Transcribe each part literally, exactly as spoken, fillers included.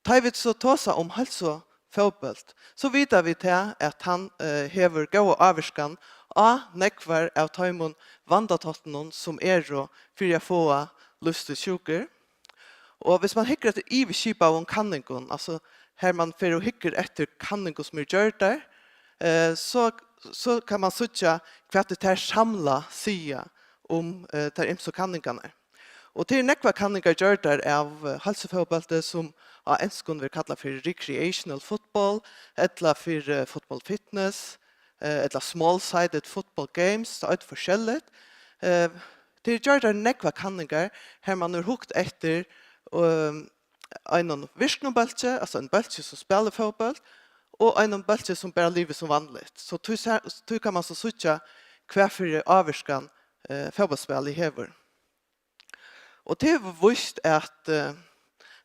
Tá ið vit so tosa um heilsufótbólt, so vita vit tað, at hann, eh, hevur góða ávirkan á nógvar av teimum vandatáttunum, sum eru fyri at fáa lívsstílssjúkur. Og hvis man hyggur eftir yvirskipaðum kanningum, altso har man fer og hyggur eftir kanningum, sum eru gjørdar, eh, so, so kann man síggja, hvat tær samlað siga um, eh, tær ymsu kanningarnar. Og tað eru nógvar kanningar gjørdar av, eh, heilsufótbólti, sum á enskum verður kallað fyri recreational football, ella fyri, eh, football fitness, eh, ella small-sided football games, tað eitur forskelligt. Eh, tað eru gjørdar nógvar kanningar, har man hevur hugt eftir, ehm, einum virknum bólki, altso ein bólki, sum spælir fótbólt, og einum bólki, sum bara livir sum vanligt. So tí sær-, tí kann man so síggja, hvat fyri ávirkan, eh, fótbóltsspælið hevur. Og tað hevur víst, at, eh,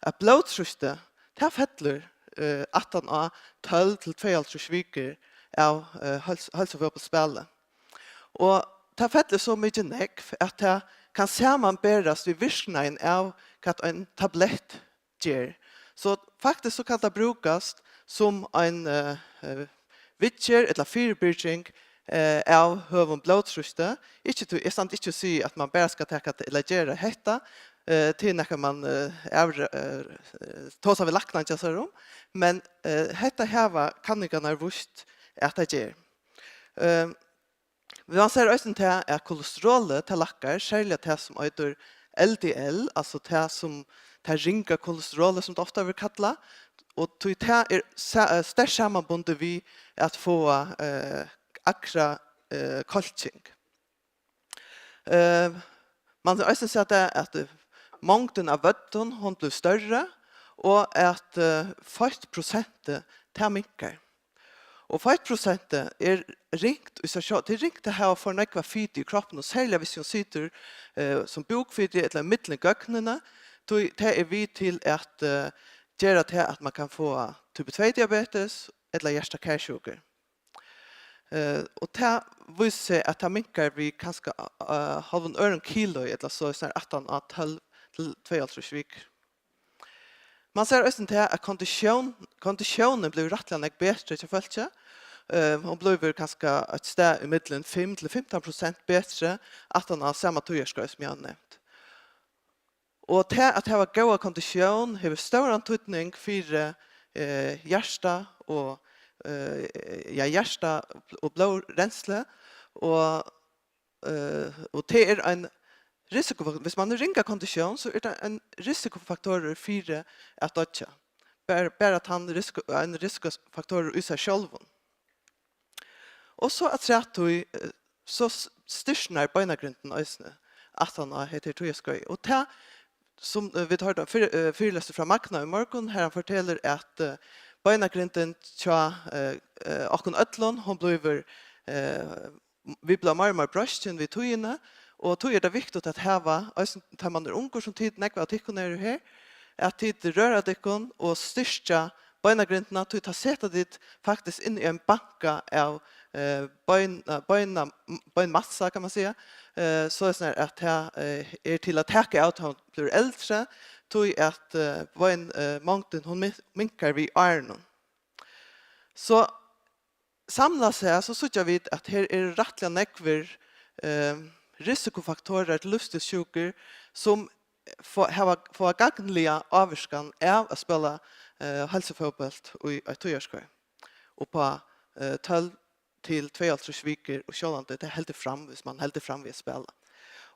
at blóðtrýstið, tað fellur, eh, aftan á tólv til tveyoghálvtrýss vikur av, eh, heils-, heilsufótbóltsspæli. Og tað fellur so mikið nógv, at tað kann samanberast við virknaðin av, hvat ein tablett ger. So faktiskt so kann tað brúkast sum ein, eh, eh, viðgerð ella fyribyrging, eh, av høgum blóðtrýsti. Ikki tí, eg standi ikki og sigi, at man bara skal taka tað ella gera hetta. Eh, tað er nakað, man, eh, avr-, eh, tosar við læknan hjá sær um. Men, eh, hetta hava kanningarnar víst, at tað ger. Eh, Men man sær eisini tað, at kolesterolið, tað lækkar, serliga tað, sum eitur L D L, altso tað, sum tað ringa kolesterolið, sum tað ofta verður kallað, og tí tað er sa-, eh, sterkt samanbundið við at fáa, eh, akra, eh, kálking. Eh, man hevur eisini sæð tað, at, eh, mongdin av vøddum, hon blívur størri, og at, eh, feittprosentið, tað minkar. Og feittprosentið er ringt í sær sjálv. Tað er ringt at hava for nógva fitu í kroppinum, og serliga, hvis hon situr, eh, sum búkfiti ella millum gøgnini, tí tað er við til at, eh, gera tað, at man kann fáa type tvey diabetes ella hjarta-karsjúkur. Eh, og tað vísir seg, at tað minkar við kanska, eh, hálvum øðrum kilo, ella so, snar aftan á tólv til tveyoghálvtrýss vikur. Man sær eisini tað, at konditión-, konditiónin blívur rættiliga nógv betri hjá fólki. Eh, hon blívur kanska eitt stað ímillum fimm til fimtan prosent betri aftan á sama tíðarskeið, sum eg havi nevnt. Og tað at hava góða konditión hevur stóran týdning fyri, eh, hjarta og, eh, ja, hjarta og blóðrensli, og, eh, og tað er ein risikofaktor. Hvis man hevur ringa konditión, so er tað ein risikofaktorur fyri at doyggja. Bara, bara tann risiko-, ein risikofaktorur í sær sjálvum. Og so afturat tí, eh, so s-, styrknar beinagrindin eisini aftan á hetta her tíðarskeiðið. Og tað, sum, eh, vit hoyrdu ein fyri-, eh, fyrilestur frá Magna í morgun, har hann fortelur, at, eh, beinagrindin hjá, eh, eh, okkum øllum, hon blívur, eh, vit blíva meir og meir broyskin við tíðini, og tí er tað viktigt at hava, eisini tá man er ungur, sum tit, nógv av tykkum eru her, at tit røra tykkum og styrkja beinagrindina, tí tá seta tit faktiskt inn í ein banka av, eh, bein-, eh, beina-, beinmassa, kann man siga, eh, soleiðis at tað, eh, er til at taka av, tá man blívur eldri, tí at, eh, bein-, eh, mongdin, hon min-, minkar við árunum. So samlað sett, so síggja vit, at her eru rættiliga nógvir, eh, risikofaktorar til lívsstílssjúkur, sum fá, hava, fáa gagnliga ávirkan av at spæla, eh, heilsufótbólt í eitt tíðarskeið. Upp á, eh, tólv til tveyoghálvtrýss vikur, og sjálvandi tað heldur fram, hvis man heldur fram við at spæla.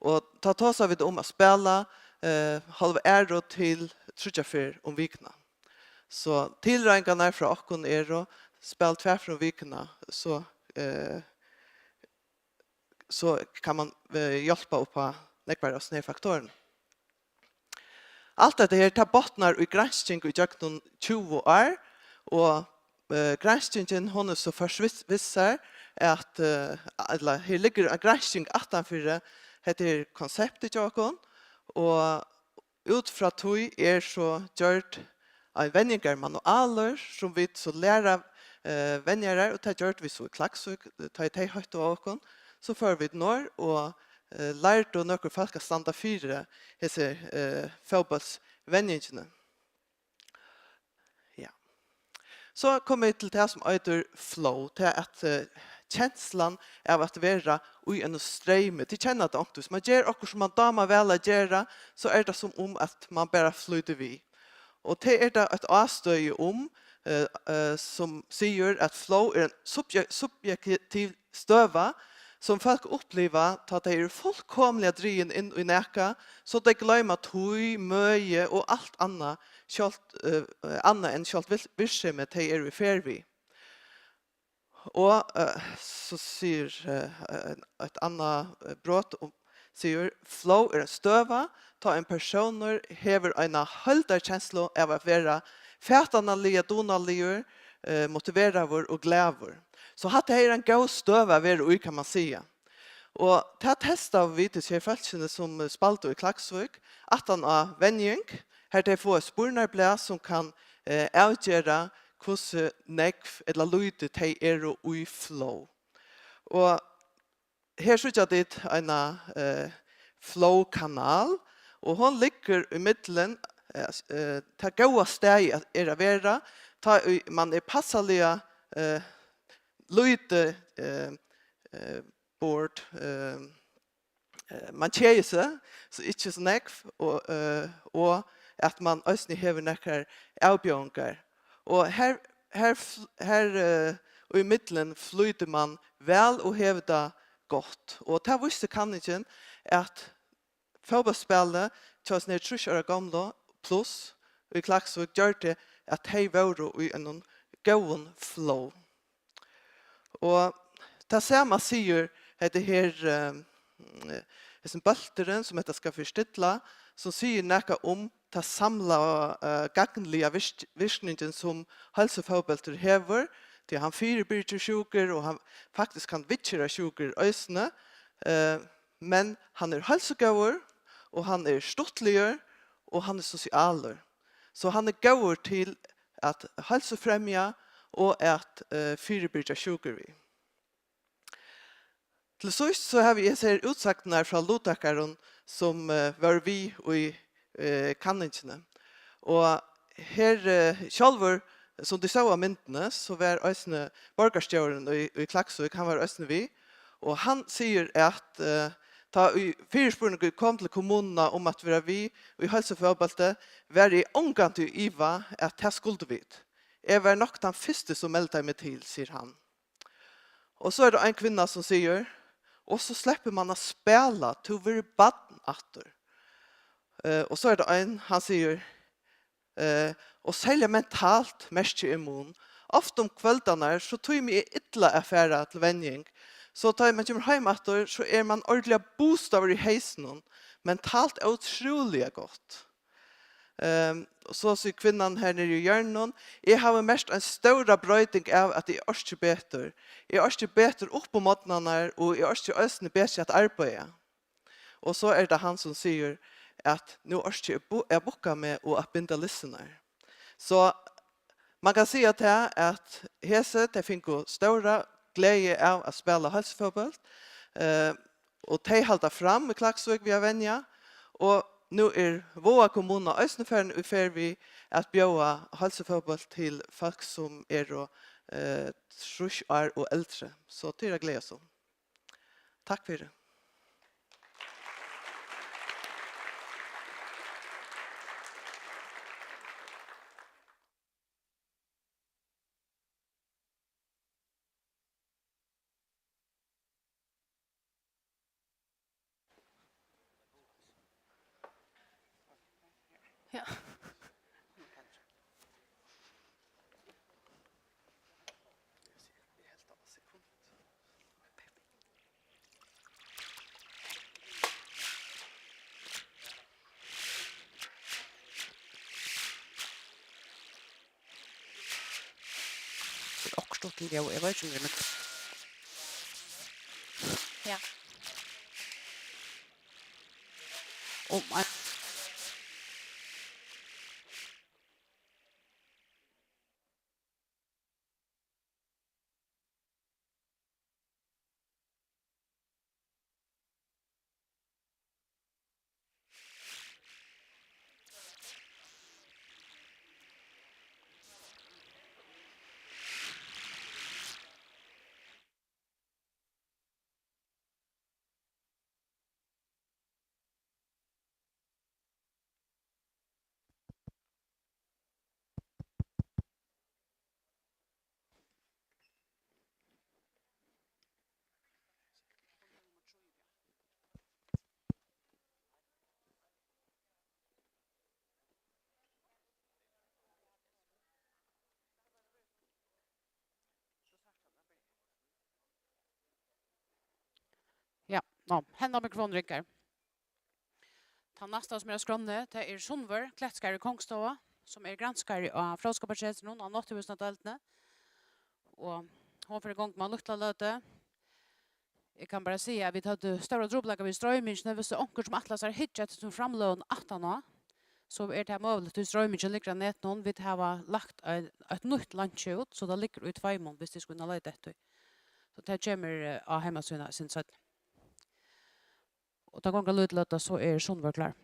Og tá tosa vit um at spæla, eh, hálva aðru til tríggjar ferð um vikuna. So tilráðingarnar frá okkum eru, spæl tvær ferðir um vikuna, so, eh, so kann man, eh, hjálpa upp á nógvar av sum her faktorum. Alt hetta her, tað botnar í gransking í gjøgnum tjúgu ár, og, eh, granskingin, hon er so forsvissar, at, eh, ella her liggur ein gransking aftanfyri hetta her konseptið hjá okkum, og út frá tí er so gjørd ein venjingarmanualur, sum vit so læra, eh, venjarar, og tað gjørdu vit so í Klaksvík, tá ið tey hóttu á okkum. So fóru vit norð og, eh, lærdu nøkur fólk at standa fyri hesi, eh, fótbóltsvenjingini. So koma vit til tað, sum eitur flow, tað at, eh, kenslan av at vera í einum streymi. Tit kenna tað onkuntíð. Hvis man ger okkurt, sum man dámar væl at gera, so er tað, sum um at man bara flýtur við. Og tað er tað eitt ástøði um, eh, eh, sum sigur, at flow er ein subje-, subjektiv støða, sum fólk uppliva, tá tey eru fullkomiliga drigin inn í nakað, so tey gloyma tíð, møði og alt annað, sjálvt, eh, annað enn sjálvt vir-, virksemi, tey eru í ferð við. Og, eh, so sigur, eh, ein, eitt annað, eh, brot um, sigur, flow er ein støða, tá ein persónur hevur eina heildarkenslu av at vera fatanarliga dugnaligur, eh, motiveraður og glaður. So hatta her er ein góð støða at vera í, kann man siga. Og tað testaðu vit, hesi her fólkini, sum, eh, spældu í Klaksvík, aftan á venjing, har tey fáa eitt spurningarblað, sum kann, eh, avgera, hvussu nógv ella lítið tey eru í flow. Og her síggja tit eina, eh, flow-kanal, og hon liggur í millum, eh, s-, eh, tað góða staðið at, er at vera, tá ið man er passaliga, eh, lítið, eh, eh, bored, eh, eh, man keðir seg, so ikki so nógv, og, eh, og at man eisini hevur nakrar avbjóðingar. Og her, her, fl-, her, eh, í millum flýtur man væl og hevur tað gott. Og tað vísti kanningin, at fótbóltsspælið hjá hesum her trýss ára gomlu plus í Klaksvík gjørdi, at tey vóru í einum góðum flow. Og tað sama sigur hetta her, eh, hesin bólturin, sum hetta skal fyristilla, sum sigur nakað um ta samlaða, eh, gagnliga virk-, virkningin, sum heilsufótbóltur hevur, tí hann fyribyrgir sjúkur, og hann faktiskt kann viðgera sjúkur eisini, eh, men hann er heilsugóður, og hann er stuttligur, og hann er sosialur. So hann er góður til at heilsufremja og at, eh, fyribyrgja sjúkur við. Til síðst so havi eg hesar útsagnar frá luttakarum, sum, eh, vóru við í, eh, kanningini. Og her, eh, sjálvur, sum tit sóu á myndini, so var eisini borgarstjórin í, í Klaksvík, hann var eisini við. Og hann sigur, at, eh, tá ið fyrispurningur kom til kommununa um at vera við í heilsufótbólti, var eg ongantíð í iva, at tað skuldu vit. Eg var nokk tann fyrsti, sum meldaði meg til, sigur hann. Og so er tað ein kvinna, sum sigur, "Og so sleppur man at spæla, tú verður barn aftur." Eh, og so er tað ein, hann sigur, eh, "Og serliga mentalt merki eg mun. Ofta um kvøldarnar, so tími eg illa at fara til venjing. So tá ið man kemur heim aftur, so er man ordiliga boostaður í heysinum. Mentalt ótrúliga gott." Ehm, og so sigur kvinnan her niðri í hjørninum, "Eg havi merkt ein stóra broyting av, at eg orki betur. Eg orki betur upp um morgnarnar, og eg orki eisini betur at arbeiða." Og so er tað hann, sum sigur, at, "Nú orki eg bu-, at bukka meg og at binda lissurnar." So man kann siga tað, at hesi, tey fingu stóra gleði av at spæla heilsufótbólt, eh, og tey halda fram í Klaksvík við at venja, og nú er Vága kommuna eisini farin í ferð við at bjóða heilsufótbólt til fólk, sum eru, eh, trýss ár og eldri. So tað er at gleðast um. Takk fyri. Ja. Okkurt stutt til ljóð, eg veit ikki, um tað er, men ja. Og man Nå, henda mikrofonin riggar. Tann næsta, sum er á skránni, tað er Sunnvør Klettskarð Kongstova, sum er granskari á Fróðskaparsetrinum á Náttúruvísindadeildini. Og hon fer í gongd um eina lítla løtu. Eg kann bara siga, at vit høvdu stórar trupulleikar við stroymingini. Viss tað er onkur, sum ætlar sær at hyggja eftir tí framløgum aftaná, so er tað møguligt, tí stroymingin liggur á netinum. Vit hava lagt ein, eitt nýtt leinkið út, so tað liggur í tveimum, viss tit skulu inn og leita eftir tí. So tað kemur, eh, á heimasíðuna eitt sindur seinni. Og tá gongur ein lítil løta, so er Sunnvør klár.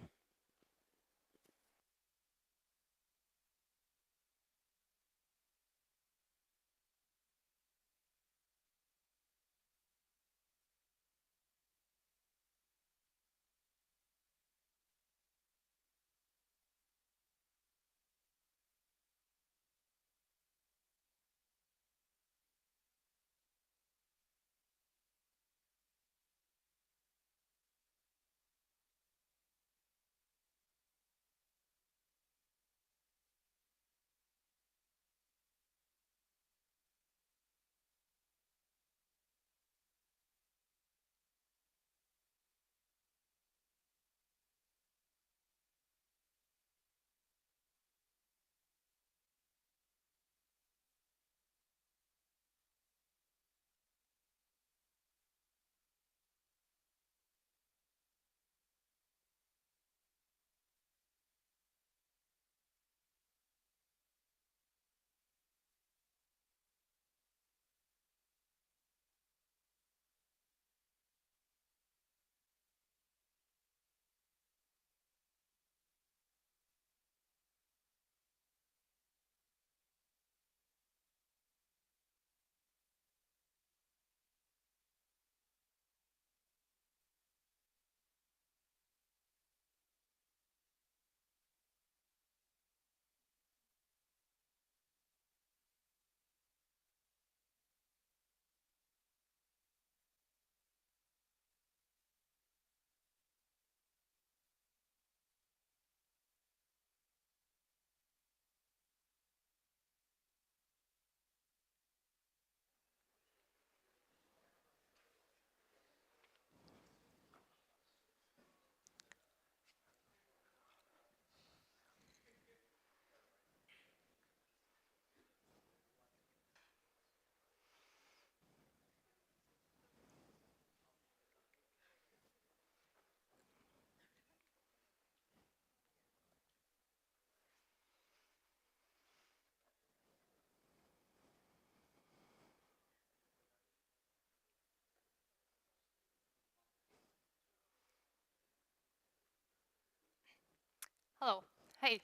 Halló. Hey.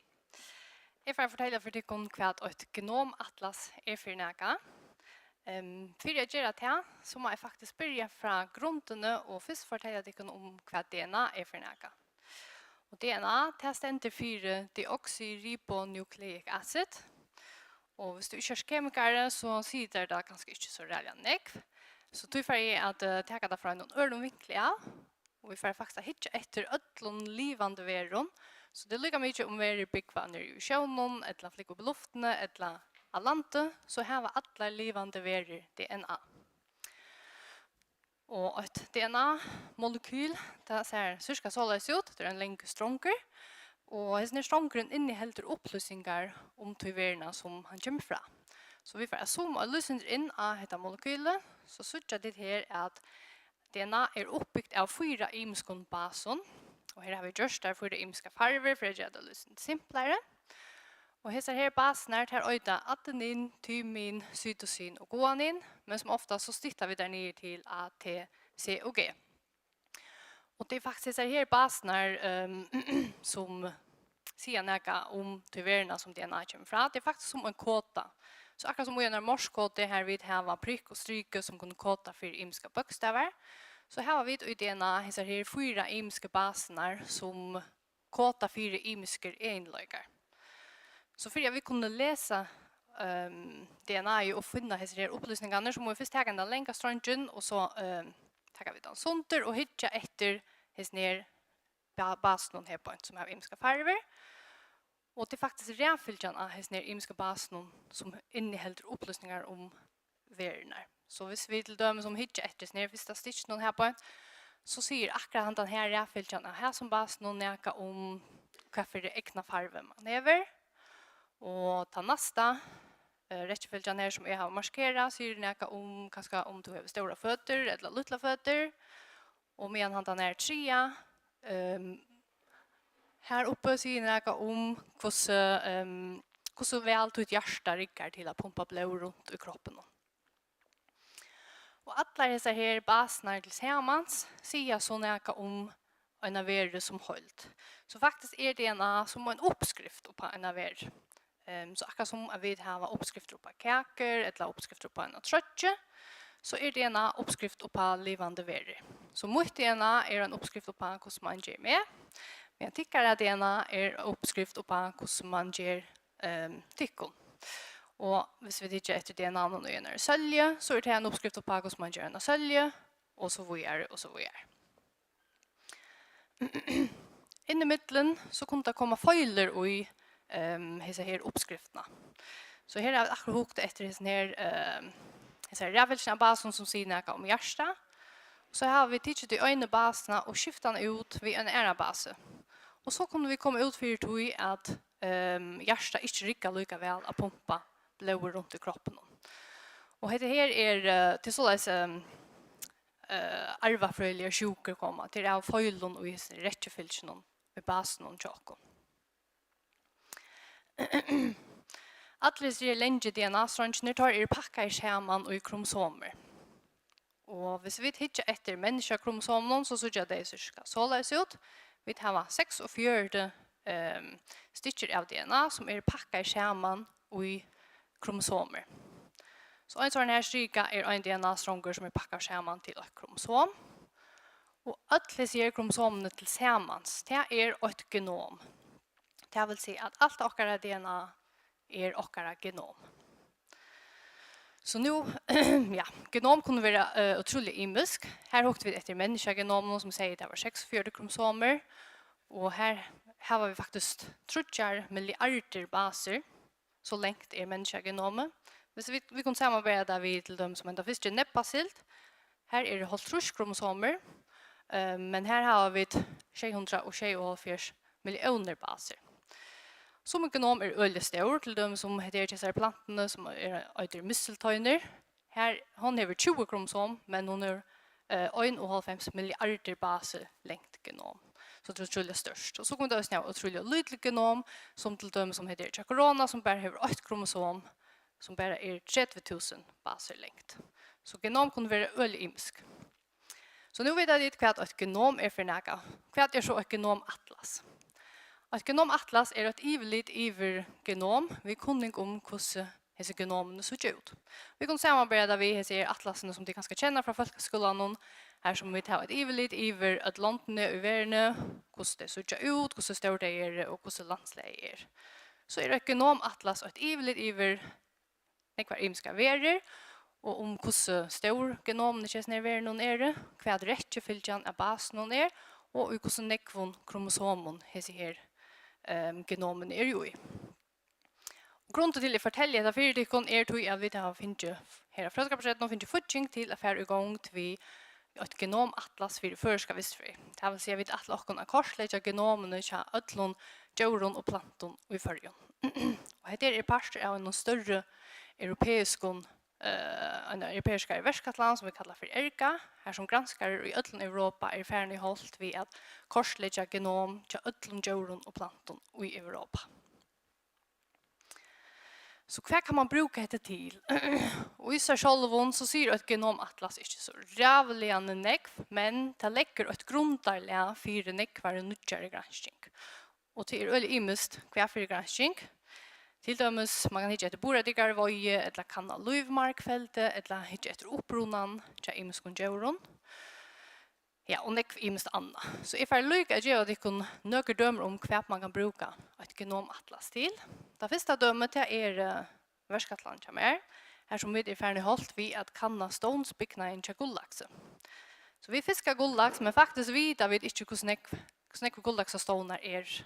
Eg fari at fortelja fyri tykkum, hvat eitt genomatlas er fyri nakað. Ehm, fyri at gera tað, so má eg faktiskt byrja frá grundini og fyrst fortelja tykkum um, hvat D N A er fyri nakað. Og D N A, tað stendur fyri deoxyribonucleic acid. Og viss tú ikki ert kemikari, so sigur tær tað kanska ikki so ræðuliga nógv. So tí fari eg at, eh, taka tað frá einum øðrum vinkli av. Og vit fara faktiskt at hyggja eftir øllum livandi verum. So tað er líka mikið um verur búgva niðri í sjónum, ella flúgva upp í luftini, ella á landi, so hava allar livandi verur D N A. Og eitt D N A-molekýl, tað sær cirka soleiðis út. Tað er ein langur strongur. Og hesin her strongurin inniheldur upplýsingar um tí veruna, sum hann kemur frá. So vit fara at zooma eitt lítið sindur inn á hetta molekýlið, so síggja tit her, at D N A er uppbygt av fýra ymiskum basum, og her hava vit gjørt tær fýra ymiskar farvur fyri at gera tað eitt lítið sindur simplari. Og hesar her basirnar, tær eita adenin, tymin, cytosin og guanin, men sum oftast so stytta vit tær niður til A, T, C og G. Og tað er faktiskt hesar her basirnar, ehm, sum siga nakað um tí veruna, sum D N A kemur frá. Tað er faktiskt sum ein koda. So akkurát sum í einari morsekodu, har vit hava prikk og striku, sum kunnu koda fyri ymiskar bókstavar, so hava vit í D N A hesar her fýra ymisku basirnar, sum koda fyri ymiskir eginleikar. So fyri at vit kunnu lesa, ehm, D N A og finna hesar her upplýsingarnar, so mugu vit fyrst taka hendan langa strongin, og so, ehm, taka vit hann sundur og hyggja eftir hesum her ba-, basunum her beint, sum hava ymiskar farvur. Og tað er faktiskt raðfylgjan av hesum her ymisku basunum, sum inniheldur upplýsingar um verurnar. So viss vit til dømis um hyggja eftir hesum her fyrsta stykkinum her beint, So sigur akkurát handan her raðfylgjan av hasum basinum nakað um, hvat fyri eygnafarvu mann hevur. Og tann næsta, eh, rættfylgjan her, sum eg havi markerað, sigur nakað um, kanska um tú hevur stórar føtur ella lítlar føtur. Og meðan handan her triðja, ehm, her uppi sigur nakað um, hvussu, ehm, hvussu væl títt hjarta riggar til at pumpa blóð runt í kroppinum. Og allar hesar her basirnar til samans siga so nakað um eina veru sum heild. So faktiskt er D N A sum ein uppskrift upp á eina veru. Ehm, so akkurát sum at vit hava uppskriftir upp á kakur ella uppskriftir upp á eina troyggju, so er D N A uppskrift upp á livandi verur. So mítt D N A er ein uppskrift upp á, hvussu mann ger meg, meðan tykkara D N A er uppskrift upp á, hvussu mann ger, ehm, tykkum. Og hvis vit hyggja eftir D N A-num í einari sólju, so er tað ein uppskrift upp á, hvussu mann ger eina sólju, og so víðari, og so víðari. Inn í millum, so kunnu tað koma feilir í, ehm, hesa her uppskriftina. So her havi eg akkurát hugt eftir hesin her, ehm, hesa her raðfylgjuna av basum, sum sigur nakað um hjarta. So hava vit tikið ta einu basina og skift hana út við eina aðra basu. Og so kunnu vit koma út fyri tí, at, ehm, hjartað ikki riggar líka væl at pumpa blóðið runt í kroppinum. Og hetta her er, eh, til soleiðis, ehm, eh, arvafrøðiligar sjúkur koma. Tað er av feilum í hesum rættfylgjunum í basunum hjá okkum. Allir hesir her langu D N A-stroyingirnir, teir eru pakkaðir saman í kromosomir. Og hvis vit hyggja eftir menniskjakromosomunum, so síggja tey sirka soleiðis út. Vit hava seksogfjøruti, ehm, stykkir av D N A, sum eru pakkaðir saman í kromosomir. So ein sånn her strika er ein D N A-strongur, sum er pakkaður saman til eitt kromosom. Og øll hesi her kromosomini til samans, tað er eitt genom. Tað vil siga, at alt okkara D N A er okkara genom. So nú, ja, genom kunnu vera, eh, ótrúliga ymisk. Her hugdu vit eftir menniskjagenominum, sum segði, tað var seksogfjøruti kromosomir. Og her hava vit faktiskt tríggjar milliardir basir. So langt er menniskjagenomið. Hvis vit, vit kunnu samanbera tað við, til dømis, sum henda fyrstu nebbasild. Her eru hálvtrýss kromosomir, eh, men her hava vit sjey hundrað og sjeyoghálvfjerðs milliónir basir. Summi genom eru øgiliga stór, til dømis sum hetta er hjá hesari plantuni, sum er, eitur mistelteinur. Her, hon hevur tjúgu kromosom, men hon hevur, eh, einoghálvfems milliardir basir langt genom. So tað er ótrúliga stórt. Og so kunnu vit eisini hava ótrúliga lítil genom, sum til dømis sum hetta er hjá korona, sum bara hevur eitt kromosom, sum bara er tretivu túsund basir langt. So genom kunnu vera øgiliga ymisk. So nú vita tit, hvat eitt genom er fyri nakað. Hvat er so eitt genomatlas? Eitt genomatlas er eitt yvirlit yvir genom við kunning um, hvussu hesi genomini síggja út. Vit kunnu samanbera tað við hesi her atlasini, sum tit kanska kenna frá fólkaskúlanum, har sum vit hava eitt yvirlit yvir øll londini í verðini, hvussu tey síggja út, hvussu stór tey eru og hvussu landslagið er. So er eitt genomatlas eitt yvirlit yvir nógvar ymiskar verur, og um hvussu stór genomini hjá hesum her verunum eru, hvat rættfylgjan av basunum er, og í hvussu nógvum kromosomum hesi her, ehm, genomini eru í. Og grundin til, eg fortelji hetta fyri tykkum, er tí, at vit hava fingið, her á Fróðskaparsetrinum, fingið fígging til at fara í gongd við eitt genomatlas fyri føroyska vistfrøði. Tað vil siga, vit ætla okkum at kortleggja genomini hjá øllum djórum og plantum í Føroyum. Og hetta er partur av einum størri europeiskum, eh, eini europeiskari verkætlan, sum vit kalla fyri ERGA, har sum granskarar í øllum Europa eru farin í holt við at kortleggja genom hjá øllum djórum og plantum í Europa. So hvat kann mann brúka hetta til? Og í sær sjálvum, so sigur eitt genomatlas ikki so ræðuliga nógv, men tað leggur eitt grundarlag fyri nógvari nýggjari gransking. Og tað er øgiliga ymiskt, hvat fyri gransking. Til dømis, mann kann hyggja eftir burðardýraveiði, ella kanna lívmargfeldi, ella hyggja eftir upprunan hjá ymiskum djórum. Ja, og nógv ymiskt annað. So eg fari líka at geva tykkum nøkur dømi um, hvat mann kann brúka eitt genomatlas til. Tað fyrsta dømið, tað er, eh, verkætlan hjá mær, har sum vit eru farin í holt við at kanna stovnsbygnaðin hjá gulllaksi. So vit fiska gullaks, men faktiskt vita vit ikki, hvussu nógv, hvussu nógvir gullaksstovnar eru.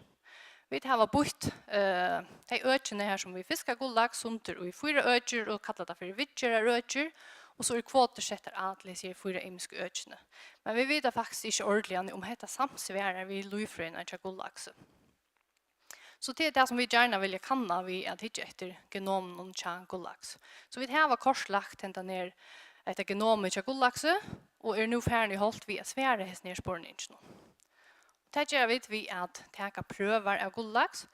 Vit hava býtt, eh, tey økini, har sum vit fiska gullaks, sundur í fýra økir og kalla tað fyri viðgerðarøkir, Og so eru kvotur settar á til hesi her fýra ymisku økini. Men vit vita faktiskt ikki ordiliga, um hetta samsvarar við lívfrøðina hjá gulllaksi. So tað er tað, sum vit gjarna vilja kanna við at hyggja eftir genomunum hjá gulllaksi. So vit hava kortlagt hendan her, hetta genomið hjá gulllaksi, og eru nú farin í holt við at svara hesum her spurningunum. Tað gera vit við at taka prøvar av gulllaksi.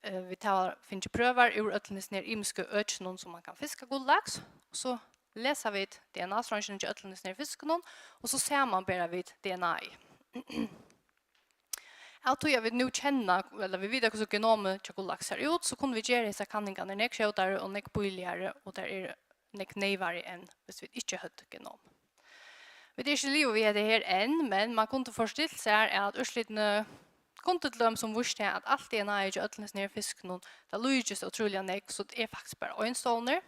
Eh, vit hava fingið prøvar úr øllum hesum her ymisku økinum, sum man kann fiska gulllaks, og so lesa vit D N A-strongirnar hjá øllum hesum her fiskunum, og so samanbera vit D N A-ið. Av tí at vit nú kenna, ella vit vita, hvussu genomið hjá gulllaks sær út, so kunnu vit gera hesar kanningarnar nógv skjótari og nógv bíligari, og tær eru nógv neyvari enn, hvis vit ikki høvdu genom. Vit eru ikki liðug við hetta her enn, men man kundi forstilt sær, at úrslitini kundu til dømis um víst tað, at alt D N A-ið hjá øllum hesum her fiskunum, tað líkist ótrúliga nógv, so tað er faktiskt bara ein stovnur.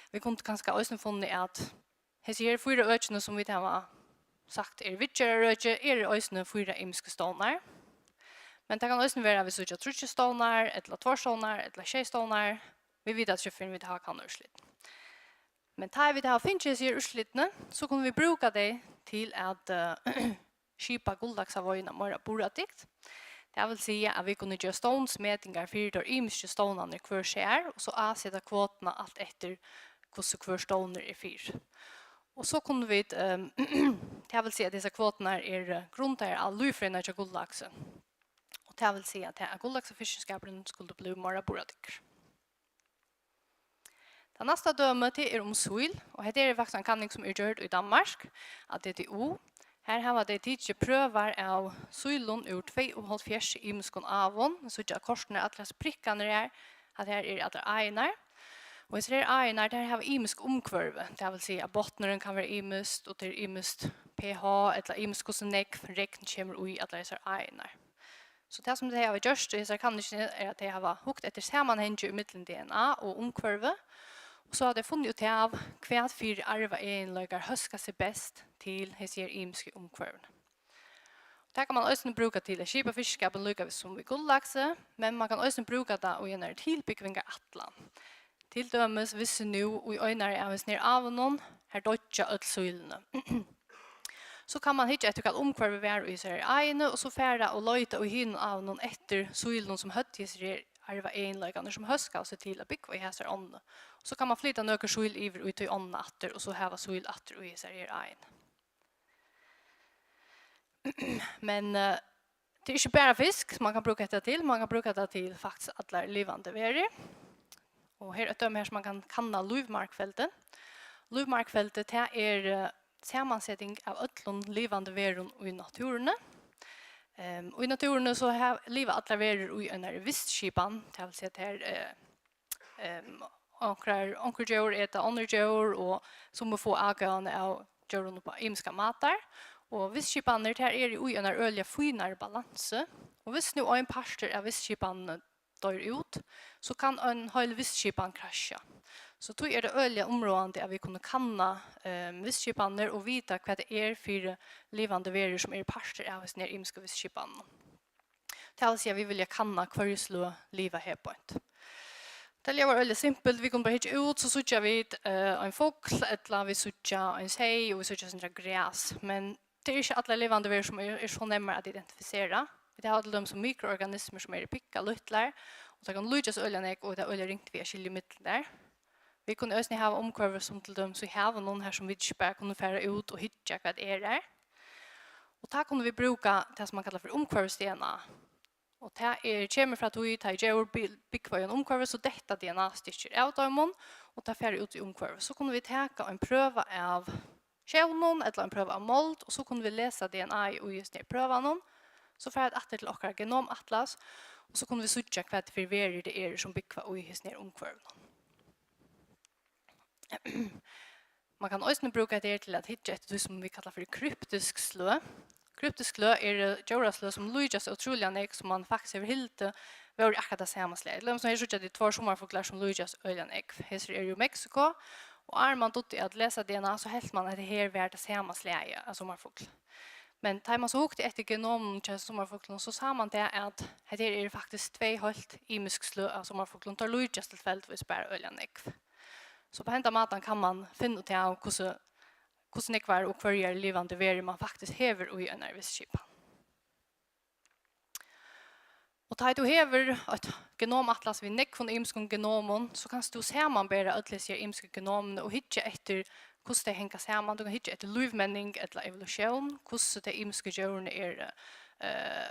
Vit kundu kanska eisini funnið, at hesi her fýra økini, sum vit hava sagt er viðgerðarøki, eru eisini fýra ymiskir stovnar. Men tað kann eisini vera, at vit síggja tríggir stovnar, ella tveir stovnar, ella sjey stovnar. Vit vita ikki, fyrr enn vit hava kannað úrslit. Men tá vit hava fingið hesi her úrslitini, so kunnu vit brúka tey til at, eh, skipa gulllaksaveiðuna meira burðardygt. Tað vil siga, at vit kunnu gera stovnsmetingar fyri teir ymisku stovnarnar hvør sær, og so áseta kvotuna alt eftir, hvussu hvør stovnur er fyri. Og so kunnu vit, ehm, tað vil siga, at hesar kvoturnar eru grundaðar á lívfrøðina hjá gulllaksi. Og tað vil siga, at, at gulllaksafiskuskapur skuldi blivið meira burðardyggur. Tað næsta dømið, tað er um síl, og hetta er faktiskt ein kanning, sum er gjørd í Danmark, á D T U. Her hava tey tikið prøvar av sílum úr tveyoghálvfjerðs ymiskum ávum. Vit síggja, at kortini, allar hesar prikkarnar her, at her eru allar áirnar. Og hesar her áirnar, tær hava ymisk umhvørvi. Tað vil siga, at botnurin kann vera ymiskt, og tað er ymiskt pH, ella ymiskt, hvussu nógv regn kemur í allar hesar áirnar. So tað, sum tey hava gjørt í hesari kanningini, er, at tey hava hugt eftir samanhangi ímillum D N A og umhvørvi, og so hava tey funnið út av, hvat fyri arvaeginleikar hóska seg best til hesi her ymisku umhvørvini. Tað kann man eisini brúka til at skipa fiskiskapin líka sum við gulllaksi, men man kann eisini brúka tað í einari tilbúgvingarætlan. Til dømis, hvis nú í einari av hesum her ávunum, har doyggja øll sílini. So kann man hyggja eftir, hvat umhvørvið var í hesari áini, og so fara og leita í hinum ávunum eftir sílunum, sum høvdu hesar her arvaeginleikarnar, sum hóskaðu seg til at búgva í hesari ánni. So kann man flyta nøkur síl yvir í tí ánna aftur, og so hava síl aftur í hesari her áini. Men, eh, tað er ikki bara fisk, man kann brúka hetta til. Man kann brúka tað til faktiskt allar livandi verur. Og her er eitt dømi her, sum man kann kanna lívmargfeldi. Lívmargfeldi, tað er, eh, samanseting av øllum livandi verum í náttúruni. Ehm, í náttúruni so ha-, liva allar verur í einari vistskipan, tað vil siga, tað er, eh, ehm, onkrar, onkur djór eta onnur djór, og summi fáa avgóðan av djórum upp á ymiskar mátar. Og vistskipanir, tær eru í einari øgiliga fínari balansu. Og hvis nú ein partur av vistskipanini doyr út, so kann ein heil vistskipan krassja. So tí er tað øgiliga umráðandi, at vit kunnu kanna, ehm, vistskipanir og vita, hvat tað er fyri livandi verur, sum eru partur av hesum her ymisku vistskipanunum. Tað vil siga, at vit vilja kanna, hvørji sløg liva her beint. Tað ljóðar øgiliga simpult. Vit kunnu bara hyggja út, so síggja vit, eh, ein fugl, ella vit síggja ein seyð, og vit síggja eitt sindur av gras. Men tað er ikki allar livandi verur, sum eru, eru so nemmar at identifisera. Vit hava til dømis mikroorganismur, sum eru pikkalítlar, og tær kunnu líkjast øgiliga nógv, og tað er øgiliga ringt við at skilja ímillum tær. Vit kunnu eisini hava umhvørvi, sum til dømis í havinum, har sum vit ikki bara kunnu fara út og hyggja, hvat er har. Og tá kunnu vit brúka tað, sum man kallar fyri umhvørvis-D N A. Og tað er, kemur frá tí, tá ið djór by-, búgva í einum umhvørvi, so detta D N A-stykkir av teimum, og tað fara út í umhvørvið. So kunnu vit taka ein prøva av sjónum, ella ein prøva av mold, og so kunnu vit lesa D N A-ið í hesum her prøvanum. So fara vit aftur til okkara genomatlas, og so kunnu vit síggja, hvat fyri verur tað eru, sum búgva í hesum her umhvørvinum. Man kann eisini brúka hetta her til at hyggja eftir tí, sum vit kalla fyri kryptisk sløg. Kryptisk sløg eru djórasløg, sum líkjast ótrúliga nógv, sum man faktiskt hevur hildið vóru akkurát tað sama slag. Til dømis, her síggja tit tveir summarfuglar, sum líkjast øgiliga nógv. Hesir eru úr Meksiko, og áðrenn man dugdi at lesa D N A, so helt man, at hetta her var tað sama slagið av summarfugli. Men tá man so hugdi eftir genomunum hjá summarfuglunum, so sá man tað, at hetta her eru faktiskt tvey heilt ymisk sløg av summarfuglum. Teir líkjast tilfeldigvis bara øgiliga nógv. So á henda mátan kann mann finna út av, hvussu, hvussu nógvar og hvørjar livandi verur mann faktiskt hevur í einari vistskipan. Og tá ið tú hevur eitt genomatlas við nógvum ymiskum genomum, so kanst tú samanbera øll hesi her ymisku genomini og hyggja eftir, hvussu tey hanga saman. Tú kanst hyggja eftir lívmenning ella evolutión, hvussu tey ymisku djórini eru, eh,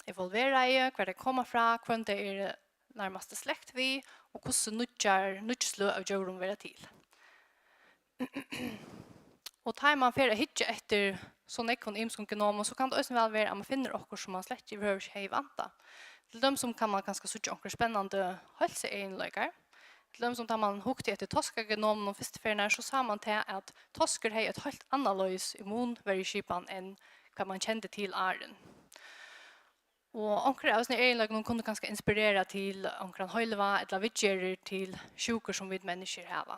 evolveraði, hvar tey koma frá, hvønn tey eru nærmast í slekt við, og hvussu nýggjar, nýggj sløg av djórum verða til. Og tá ið mann fer at hyggja eftir so nógvum ymiskum genomum, so kann tað eisini væl vera, at mann finnur okkurt, sum mann slett yvirhøvur ikki hevði væntað. Til dømis sum kann mann kanska síggja onkrar spennandi heilsueginleikar. Til dømis sum tá mann hugdi eftir toskagenomunum fyrstu ferðina, so sá mann tað, at toskur hevði eitt heilt annarleiðis immunverjuskipan enn hvat mann kendi til áðrenn. Og onkrir av hesum eginleikunum kunnu kanska inspirera til onkran heilivág ella viðgerðir til sjúkur, sum vit menniskjur hava.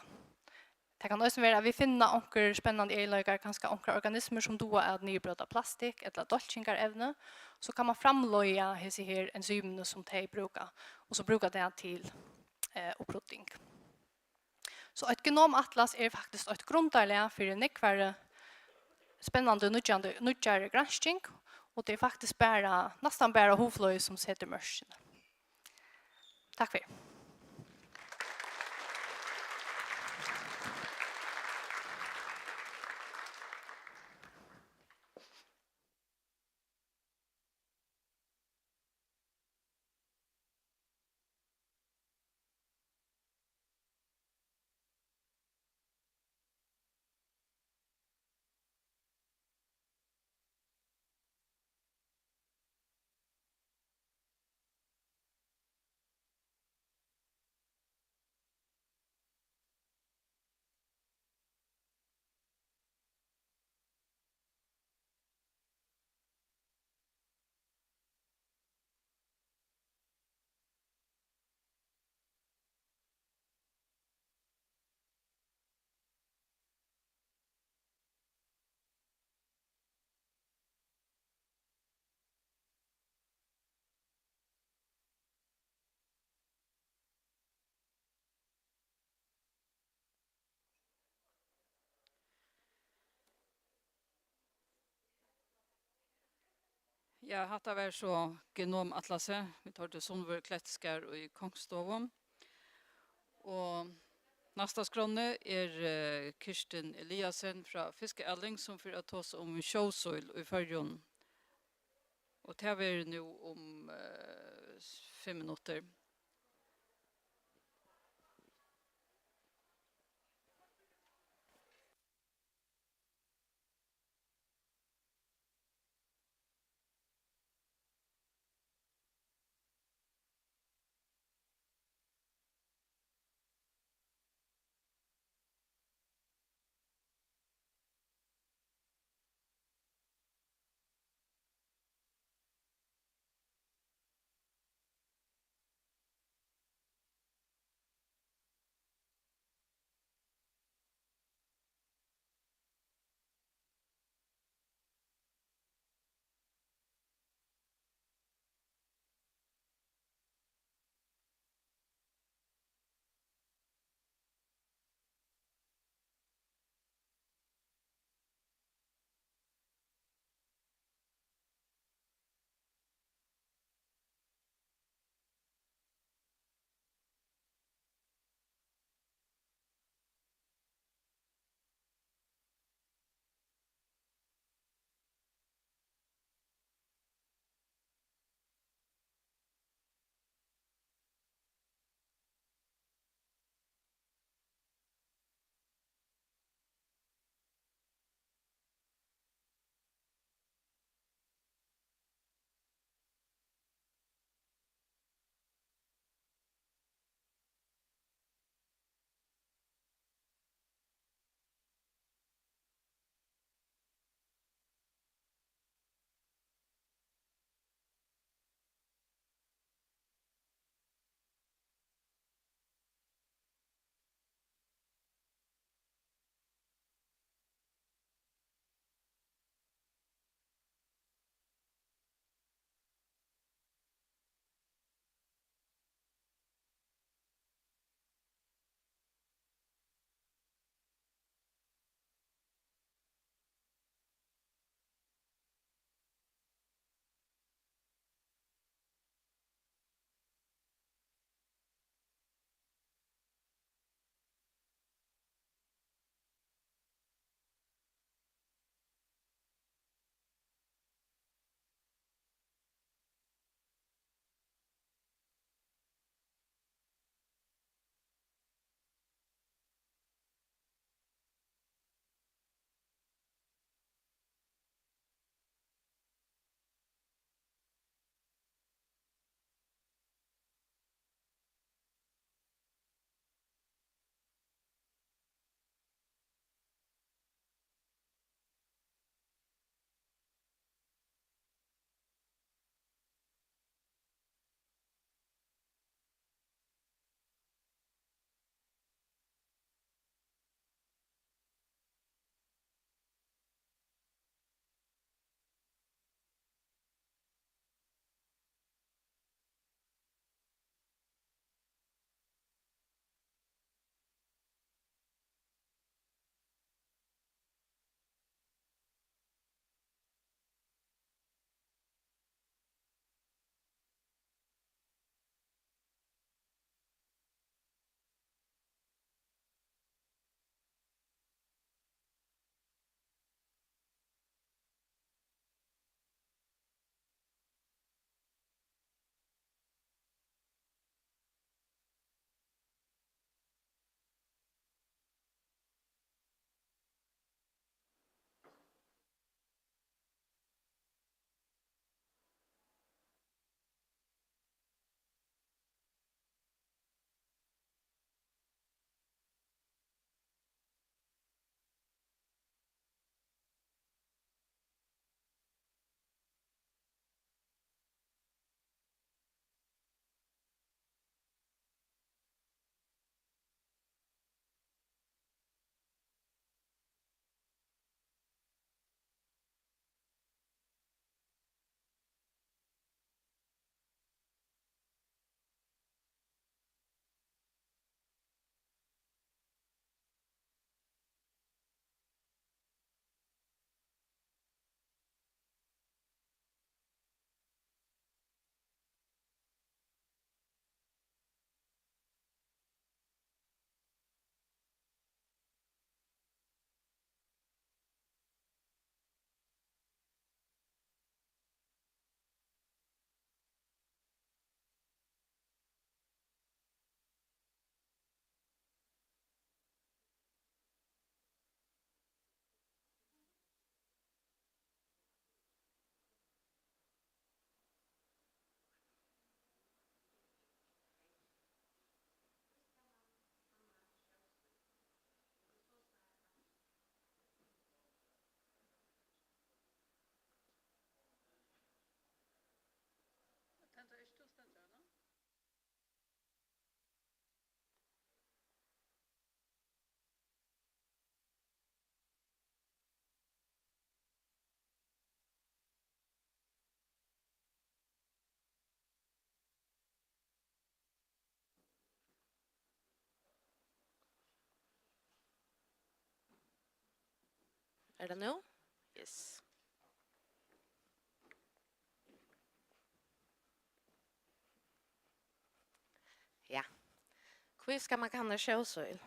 Tað kann eisini vera, at vit finna onkur spennandi eginleikar, kanska onkrar organismur, sum duga at niðurbróta plastikk ella dálkingarevni, so kann mann framleiða hesi her enzymini, sum tey brúka, og so brúka tað til, eh, upprudding. So eitt genomatlas er faktiskt eitt grundarlag fyri nógvari spennandi nýggjandi, nýggjari gransking, og tað er faktiskt bara, næstan bara hugflogið, sum setur mørkini. Takk fyri. Ja, hatta var so Genomatlasið. Vit hoyrdu Sunnvør Klettskarð í Kongsstovu. Og næst á skránni er, eh, Kirstin Eliasen frá Fiskaæling, sum fer at tosa um sjósíl í Føroyum. Og tað verður nú um, eh, fimm minuttir. Er tað nú? Yes. Ja. Hví skal man kanna sjósíl?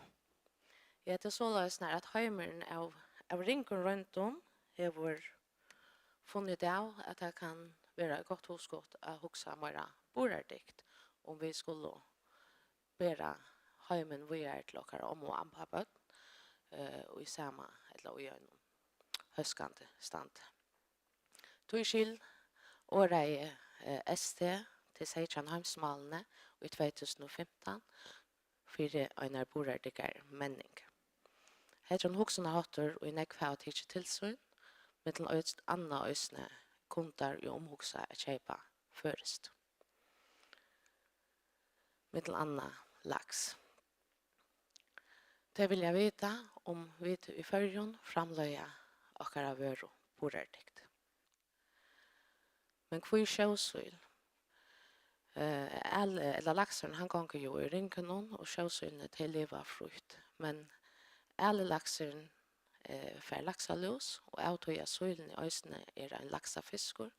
Ja, tað er soleiðis, nær at heimurin av, av ringum royndum hevur funnið út av, at tað kann vera eitt gott hugskot at hugsa meira burðardygt, um vit skulu bera heimin víðari til okkara ommu og ampabørn, eh, í sama ella í einum hóskandi standi. Tískil orðaði, eh, S T til seytjan heimsmálini í tvey túsund og fimtan fyri einari burðardyggari menning. Hetta er ein hugsanarháttur, ið nógv hava tikið til sín, millum øll annað eisini kundar, ið umhugsa at keypa føroyskt. Millum annað laks. Tey vilja vita, um vit í Føroyum framleiða okkara vøru burðardygt. Men hví sjósíl? Eh, æl-, ella laksurin, hann gongur jú í ringunum, og sjósílini, tey liva frítt. Men ælilaksurin, eh, fær laksalús, og av tí at sílini eisini er ein laksafiskur,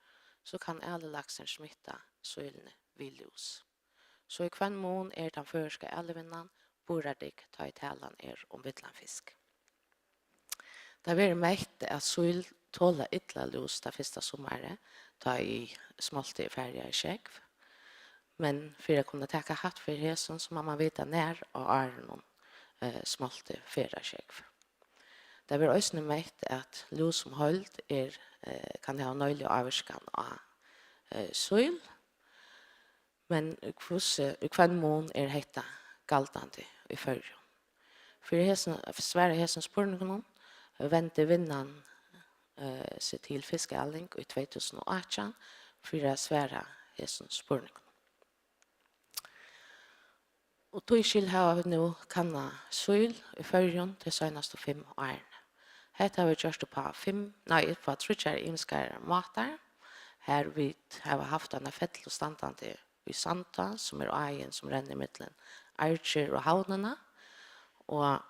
so kann ælilaksurin smitta sílini við lús. So í hvønn mun er tann føroyska æluvinnan burðardygg, tá ið talan er um villan fisk. Tað verður mett, at síl tola illa lús tað fyrsta summarið, tá ið smoltið er farið á sjógv. Men fyri at kunna taka hædd fyri hesum, so má man vita, nær á árinum, eh, smoltið fer á sjógv. Tað verður eisini mett, at lús sum heild er, eh, kann hava neiliga ávirkan á, eh, síl, men hvussu, í hvønn mun er hetta galdandi í Føroyum? Fyri hesum, at svara hesum spurningunum, vendi vinnan, eh, seg til Fiskaæling í tvey túsund og átjan fyri at svara hesum spurningunum. Og tískil hava vit nú kannað síl í Føroyum tey seinastu fimm árini. Hetta hava vit gjørt upp á fimm, nei, upp á tríggjar ymiskar mátar, har vit hava havt eina fellu standandi í Sandá, sum er áin, sum rennur millum Argir og Havnina, og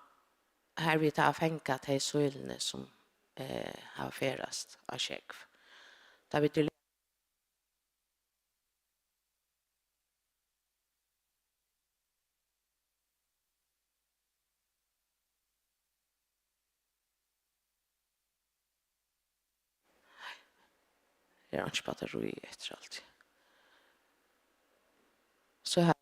har vit hava fangað tey sílini, sum, eh, hava ferðast á sjógv. Tá vit eru Her er einki battarí eftir alt. So her.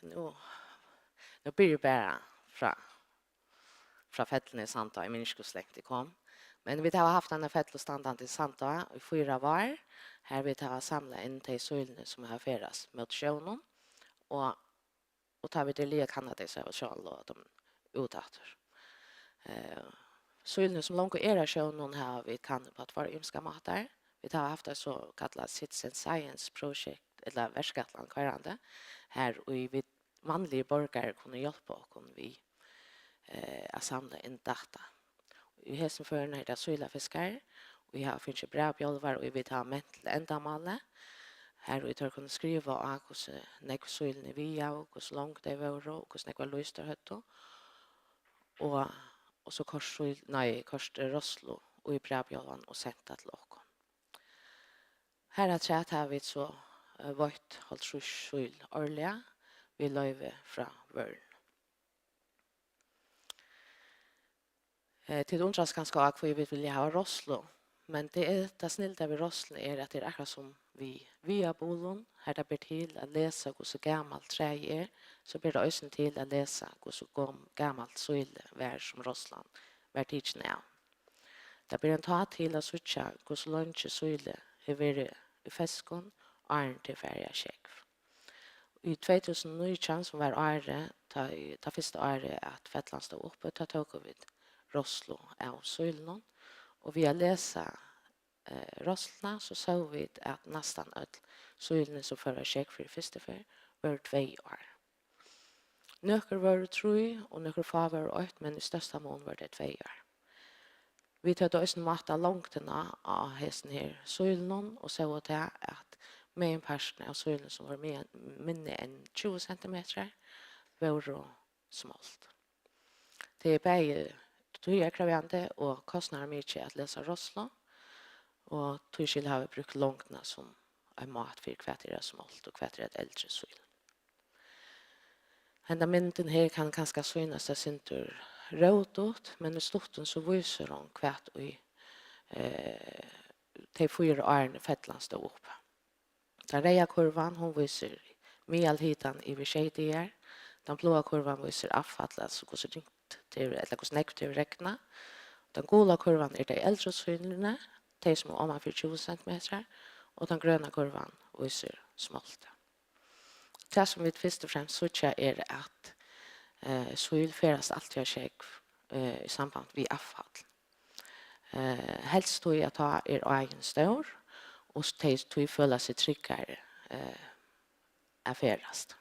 Nú, nú byrji eg bara frá, frá felluni í Sandá. Eg minnist ikki, hvussu langt eg kom. Men vit hava havt eina fellu standandi í Sandá í fýra ár, har vit hava samlað inn tey sílini, sum hava ferðast móti sjónum, og, og tá vit eru liðug at kanna tey, so hava vit sjálv lovað teimum út aftur. Eh, sílini, sum longu eru á sjónum, hava vit kannað upp á tveir ymiskar mátar. Vit hava havt eitt so kallað citizen science project, ella verkætlan koyrandi, har ið vit, vanligir borgarar, kunnu hjálpa okkum við, eh, at samla inn data. Í hesum førinum er tað sílafiskarar, ið hava fingið brævbjálvar, ið vit hava ment til endamálið. har ið teir kunnu skriva á, hvussu nógv sílini vigaðu, hvussu long tey vóru og hvussu nógvar lýs teir høvdu. Og, og so koyrt síl, nei, koyrt roðslu í brævbjálvan og sent tað til okkum. Harafturat hava vit so, eh, veitt hálvtrýss síl árliga við loyvi frá vørðunum. Eh, tit undrast kanska á, hví vit vilja hava roðslu, men tað er, tað snilda við roðsluni er, at tað er akkurát sum við viðarbulum, har tað ber til at lesa, hvussu gamalt træið er, so ber tað eisini til at lesa, hvussu gom-, gamalt sílið var, sum roðslan var tikin av. Tað ber enntá til at síggja, hvussu leingi sílið hevur verið í feskum, áðrenn tað er farið á sjógv. Í tvey túsund og nítjan, sum var árið, tá, í, tað fyrsta árið, at fellan stóð uppi, tá tóku vit roðslu av sílunum. Og við at lesa, eh, roðsluna, so sóu vit, at næstan øll sílini, sum fóru á sjógv fyri fyrstu ferð, vóru tvey ár. Nøkur vóru trý, og nøkur fá vóru eitt, men í størsta mun vóru tey tvey ár. Vit høvdu eisini mátað longdina á hesum her sílunum og sóu tað, at meginparturin av sílunum, sum vóru me-, minni enn tjúgu sentimetrar, vóru smolt. Tað er bæði tíðarkrevjandi og kostnaðarmikið at lesa roðslu, og tískil hava vit brúkt longdina sum ein mát fyri, hvat er eitt smolt og hvat er eitt eldri síl. Henda myndin her kann kanska sýnast eitt sindur rótut, men í stuttum so vísir hon, hvat í, eh, tey fýra árini fellan stóð uppi. Tann reyða kurvan, hon vísir miðalhitan yvir sjey dagar. Tann bláa kurvan vísir avfall, altso hvussu ringt tað er, ella hvussu nógv tað er regnað. Tann gula kurvan er tey eldru sílini, tey sum eru oman fyri tjúgu sentimetrar, og tann grøna kurvan vísir smoltið. Tað, sum vit fyrst og fremst síggja, er, at, eh, síl ferðast altíð á sjógv, eh, í samband við avfall. Eh, helst tí, at tá er áin stór, og tey tí føla seg tryggari, eh, at ferðast.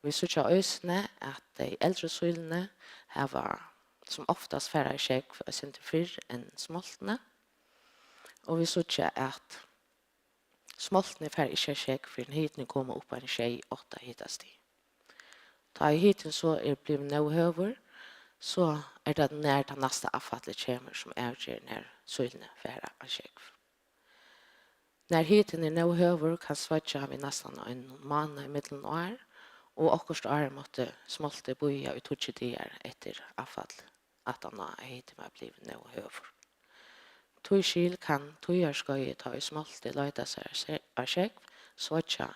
Vit síggja eisini, at tey eldru sílini hava sum oftast farið á sjógv eitt sindur fyrr enn smoltini, og vit síggja, at smoltini fara ikki á sjógv, fyrr enn hitin er komin upp á eini sjey, átta hitastig. Tá ið hitin so er blivin nóg høgur, so er tað, nær tað næsta avfallið kemur, sum avger, nær sílini fara á sjógv. Nær hitin er nóg høgur, kann sveiggja við næstan einum mánaði millum ár, og okkurt ár mátti smoltið bíða í tíggju dagar eftir avfall, aftan á at hitin var blivin nóg høgur. Tískil kann tíðarskeiðið, tá ið smoltið leitar sær á se-, á sjógv, sveiggja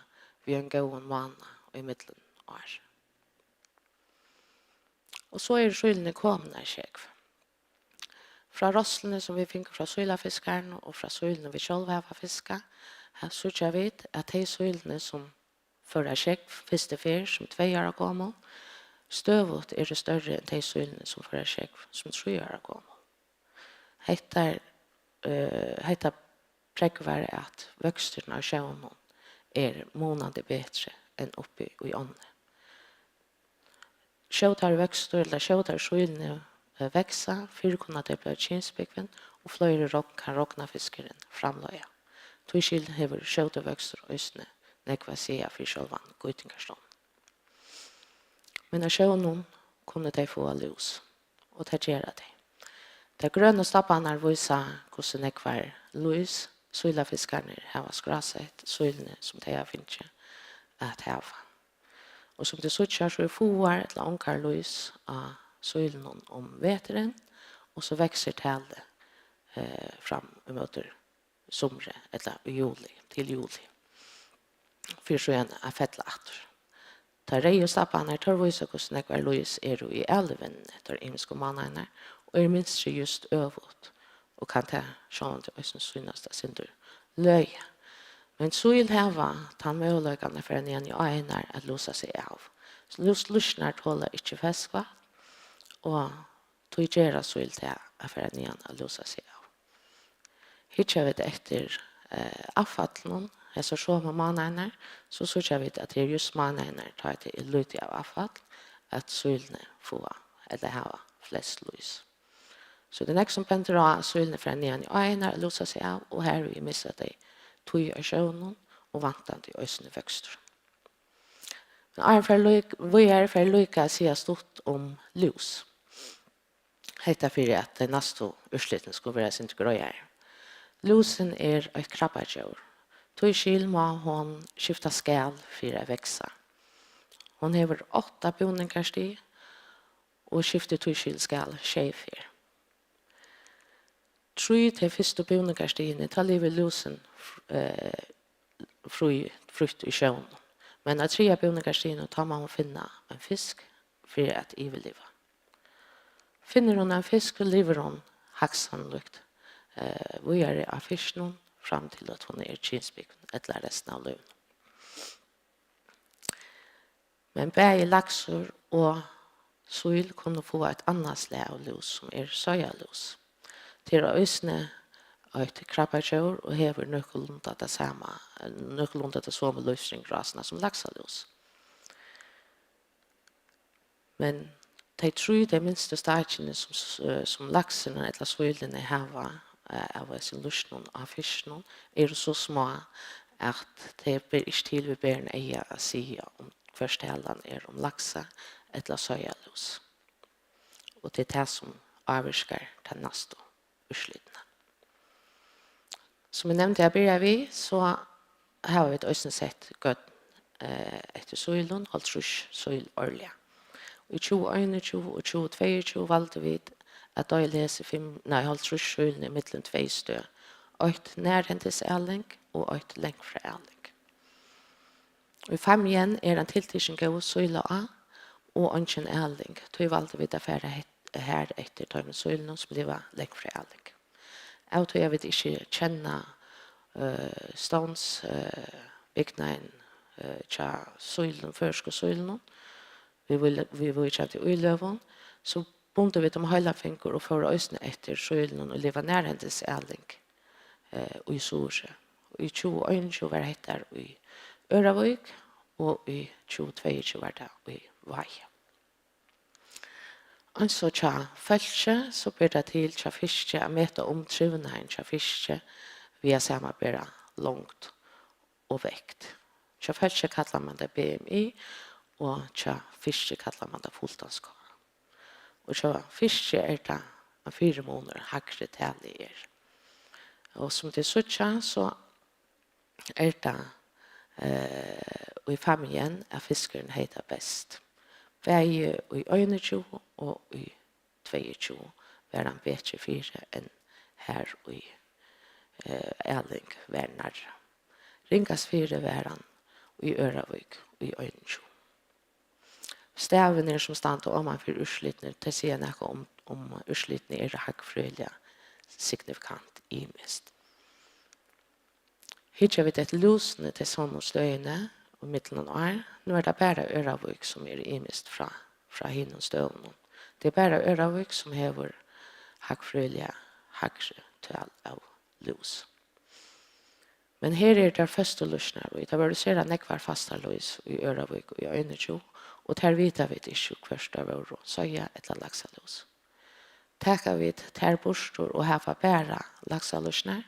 við ein góðan mánað ímillum ár. Og so eru sílini komin á sjógv. Frá roðsluni, sum vit fingu frá sílafiskarunum, og frá sílunum, vit sjálv hava fiskað, her síggja vit, at tey sílini, sum fóru á sjógv fyrstu ferð sum tvey ára gomul, støðugt eru størri enn tey sílini, sum fóru á sjógv sum trý ára gomul. Hetta, eh, hetta prógvar, at vøksturin á sjónum er munandi betri enn uppi í ánni. Skjótari vøkstur, ella skjótari sílini, eh, vaksa, fyrr kunnu tey blíva kynsbúgvin, og fleiri rogn kann rognafiskurin framleiða. Tískil hevur skjótur vøkstur eisini nógv at siga fyri sjálvan gýtingarstovnin. Men á sjónum kunnu tey fáa lús, og tað gera tey. Tær grønu stabbarnar vísa, hvussu nógvar lýs sílafiskarnir hava skrásett sílini, sum tey hava fingið at hava. Og sum tit síggja, so eru fáar ella ongar lýs á sílunum um veturin, og so veksur talið, eh, fram ímóti sumri, ella í juli, til juli, fyri síðan at fella aftur. Teir reyðu stabbarnir, teir vísa, hvussu nógvar lýs eru í alivinnuni teir ymisku mánaðirnar, og er mynstrið júst øvugt, og kann tað sjálvandi eisini sýnast eitt sindur løgið. Men síl hava tann møguleikan at fara niðan í áirnar at lúsa seg av. Lús-, lýsnar tola ikki ferskvatn, og tí gera síl tað at fara niðan at lúsa seg av. Hyggja vit eftir, eh, avfallinum hesar somu mánaðirnar, so síggja vit, at tað er júst mánaðirnar, tá tað er lítið av avfall, at sílini fáa ella hava flest lýs. So tað er nógv, sum bendir á, at sílini fara niðan í áirnar at lúsa seg av, og harvið missa tey tíð á sjónum, og væntandi eisini vøkstur. Men áðrenn eg fari lík-, víðari fari eg líka at siga stutt um lús. Hetta fyri at tey næstu úrslitini skulu vera eitt sindur greiðari. Lúsin er eitt krabbadjór. Tískil má hon skifta skal fyri at vaksa. Hon hevur átta búningarstig og skiftir tískil skal sjey ferð. Trý tey fyrstu búningarstigini, tá livir lúsin, eh, frí, frítt í sjónum. Men á triðja búningarstiginum, tá má hon finna ein fisk fyri at yvirliva. Finnur hon ein fisk, livir hon hægst sannlíkt, eh, víðari á fiskinum, fram til at hon er kynsbúgvin, ella restina av lívinum. Men bæði laksur og síl kunnu fáa eitt annað slag av lús, sum er seiðalús. Tað er eisini eitt krabbadjór og hevur nøkulunda tað sama, nøkulunda ta somu lívsringrásina sum laksalús. Men tey trý, tey minstu stakini, sum s-, eh, sum laksurin ella sílini hava, eh, av hesum lúsnum á fiskinum, eru so smá, at tey ber ikki til við berum eyga at siga, um hvørs talan er um laksa ella seiðalús. Og tað er tað, sum ávirkar tey næstu úrslitini. Sum eg nevndi at byrja við, so hava vit eisini sett gørn, eh, eftir sílum, hálvtrýss síl árliga. Í tjúgu einogtjúgu og tjúgu tveyogtjúgu valdu vit at deila hesi fimm, nei, hálvtrýss sílini millum tvey støð. Eitt nærhendis æling og eitt langt frá æling. Í Fámjin er ein tiltikin góð sílaá og eingin æling. Tí valdu vit at fara het-, har eftir teimum sílunum, sum liva langt frá æling. Av tí at vit ikki kenna, eh, stovns-, eh, bygnaðin, eh, hjá sílunum, føroysku sílunum, við, við, viðvíkjandi íløgum, so bundu vit um heilan fingur og fóru eisini eftir sílunum, ið liva nærhendis æling, eh, í Suðuroy. Í tjúgu einogtjúgu var hetta í Ørðavík, og í tjúgu tveyogtjúgu var tað í Vági. Eins og hjá fólki, so ber tað til hjá fiski at meta um trivnaðin hjá fiski við at samanbera longd og vekt. Hjá fólki kallar man tað B M I, og hjá fiski kallar man tað fulltanns-K. Og hjá fiski er tað ein fyrimunur, hægri talið er. Og sum tit síggja, so er tað, eh, í Fámjin, at fiskurin hevði tað best. Bæði í einogtjúgu og í tveyogtjúgu var hann betri fyri enn har í, eh, æling var nærri. Ringast fyri var hann í Ørðavík í einogtjúgu. Stavir, sum standa oman fyri úrslitini, tey siga nakað um, um úrslitini eru hagfrøðiliga signifikant ymiskt. Hyggja vit eftir lúsini tey somu støðini í millum ár, nú er tað bara Ørðavík, sum er ymiskt frá, frá hinum støðunum. Tað er bara Ørðavík, sum hevur hagfrøðiliga hægri tal av lús. Men her eru tær føstu lýsnar, og tað vóru sera nógvar fastar lýs í Ørðavík í einogtjúgu, og tær vita vit ikki, hvørt tær vóru seiða- ella laksalús. Taka vit tær burtur og hava bara laksalýsnar,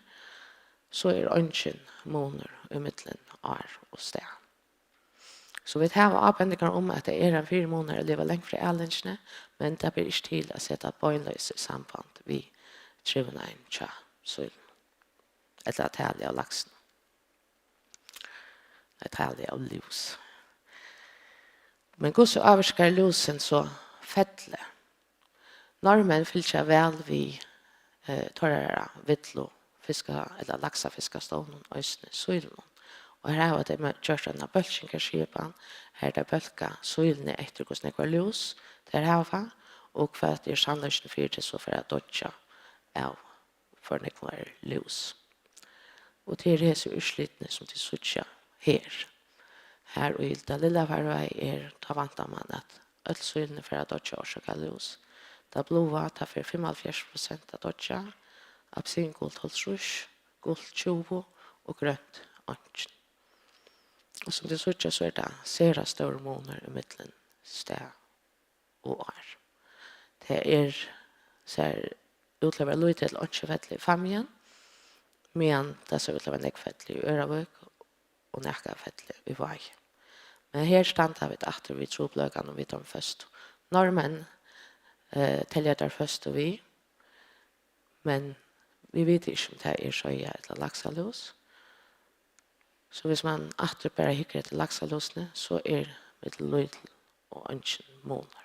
so er eingin munur ímillum ár og stað. So vit hava ábendingar um, at tað er ein fyrimunur at liva langt frá ælingini, men tað ber ikki til at seta beinleiðis í samband við trivnaðin hjá sílunum, ella talið av laksinum. Nei, talið av lús. Men hvussu ávirkar lúsin so fellið? Norðmenn fylgja væl við, eh, teirra villu fiska-, ella laksafiskastovnum, eisini sílunum. Og her hava tey mø-, gjørt eina bólkingarskipan, har tey bólka sílini eftir, hvussu nógvar lús tær hava, og hvat er sannleikin fyri, tey so fara at doyggja av for nógvari lús. Og tað eru hesi úrslitini, sum tit síggja her. Har í tað lilla farveiði er, tá væntar man, at øll sílini fara at doyggja orsakað av lús. Tað bláa, tað fer fimmoghálvfjerðs prosent at doyggja, appelsingult hálvtrýss, gult tjúgu og grønt eingin. Og sum tit síggja, so er tað sera stórur munur ímillum stað og ár. Tað er, sær út til at vera lítið ella einki fellið í Fámjin, meðan tað sær út til at vera nógv fellið í Ørðavík, og nakað av felli í Vági. Men her standa vit aftur við trupulleikanum við teimum føstu. Norðmenn, eh, telja teir føstu við, men vit vita ikki, um tað er soyggja ella laksalús. So hvis man aftur bara hyggur eftir laksalúsini, so er millum lítil og eingin munur.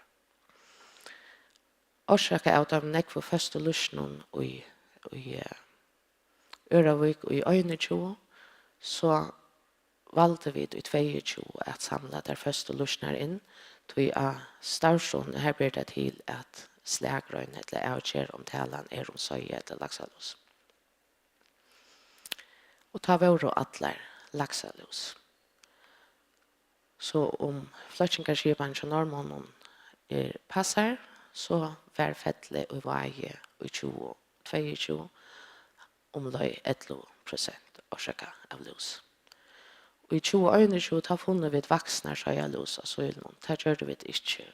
Orsakað av teimum nógvu føstu lúsunum í, í, eh, Ørðavík í einogtjúgu, so valdu vit í tveyogtjúgu at samla tær føstu lúsurnar inn, tí á starvsstovuni, har ber tað til at slaggreina ella avgera, um talan er um soyggja ella laksalús. Og tá vóru allar laksalús. So um flokkingarskipanin hjá norðmonnum er, passar, so var fellið í Vági í tjúgu tveyogtjúgu umleið ellivu prosent orsakað av lús. Í tjúgu einogtjúgu, tá funnu vit vaksnar soyggjalús á sílunum. Tað gjørdu vit ikki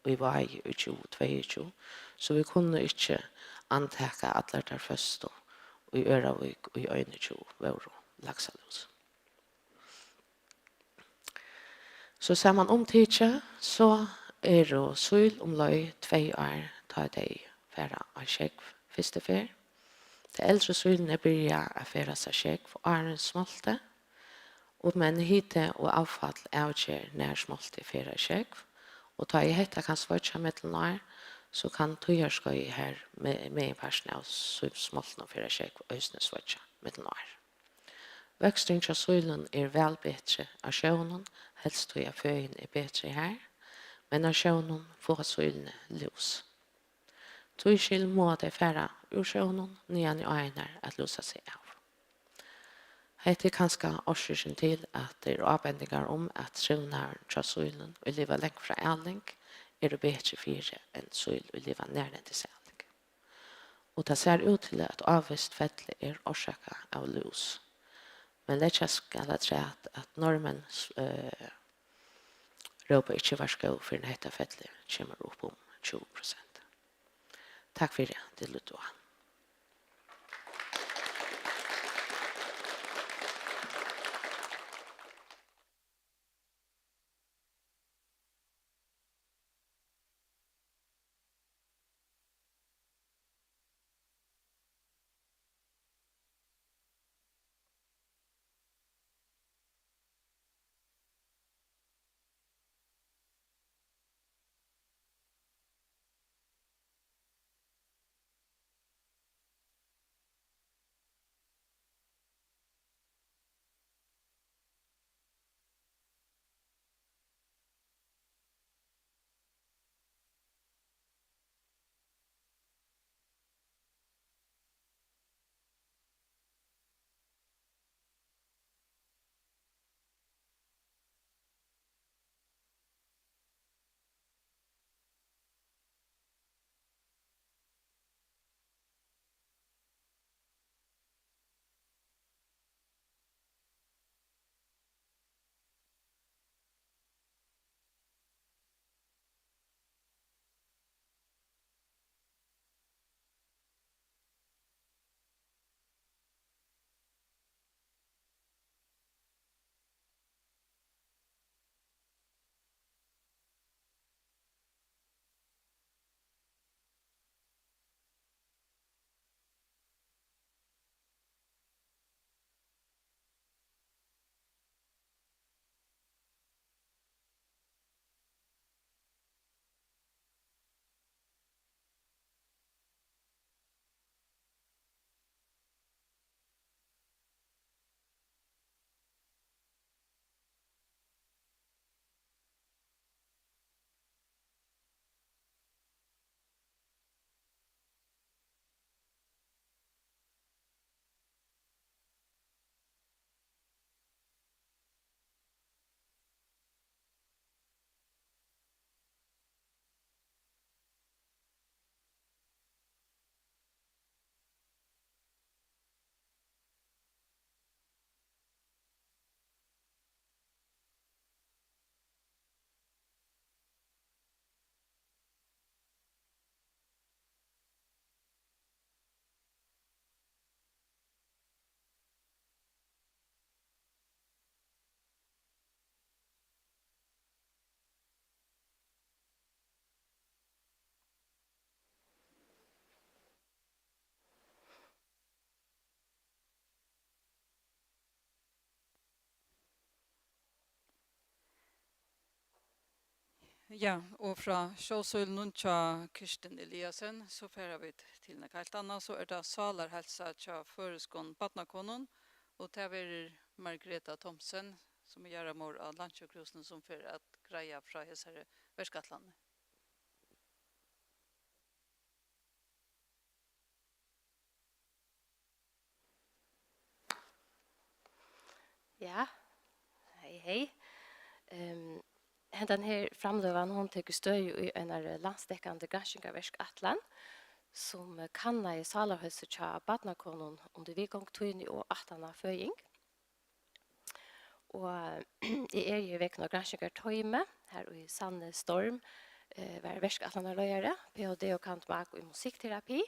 í Vági í tjúgu tveyogtjúgu, so vit kunnu ikki antaka allar tær føstu í Ørðavík í einogtjúgu vóru laksalús. So samanumtikið, so eru síl umleið tvey ár, tá tey fara á sjógv fyrstu ferð. Tey eldru sílini byrja at ferðast á sjógv áðrenn smoltið, og men hiti og avfall avger, nær smoltið fer á sjógv, og tá ið hetta kann sveiggja millum ár, so kann tíðarskeiðið, har me-, meginpartin av sí-, smoltinum fer á sjógv, eisini sveiggja millum ár. Vøksturin hjá sílum er væl betri á sjónum, helst tí at føðin er betri har, men á sjónum fáa sílini lús. Tískil mugu tey fara úr sjónum niðan í áirnar at lúsa seg av. Hetta er kanska orsøkin til, at tað eru ábendingar um, at trivnaðurin hjá sílum, ið liva langt frá æling, eru betri fyri enn síl, ið liva nærhendis æling. Og tað sær út til, at ávíst felli er orsakað av lús. Men leggjast skal afturat, at norðmenn, eh, rópa ikki varskó, fyrr enn hetta fellið kemur upp um tjúgu prosent. Takk fyri, at tit líttu á. Ja, og frá sjósølinum hjá Kirstin Eliasen, so fara vit til nakað heilt annað. So er tað sálarheilsa hjá føroyskum barnakonum, og tað verður Margreta Thomsen, sum er jarðarmóðir á Landssjúkrahúsinum, sum fer at greiða frá hesari verkætlanini. Ja, hey, hey. Ehm, hendan her framløgan, hon tekur støði í einari landsdekkandi granskingarverkætlan, sum kannaði sálarheilsu hjá barnakonum undir viðgongutíðini og aftan á føðing. Og eg eri her vegna granskingartoymi, har í Sanne Storm, eh, var verkætlanarleiðari, P H D og cand.mag í musikkterapi,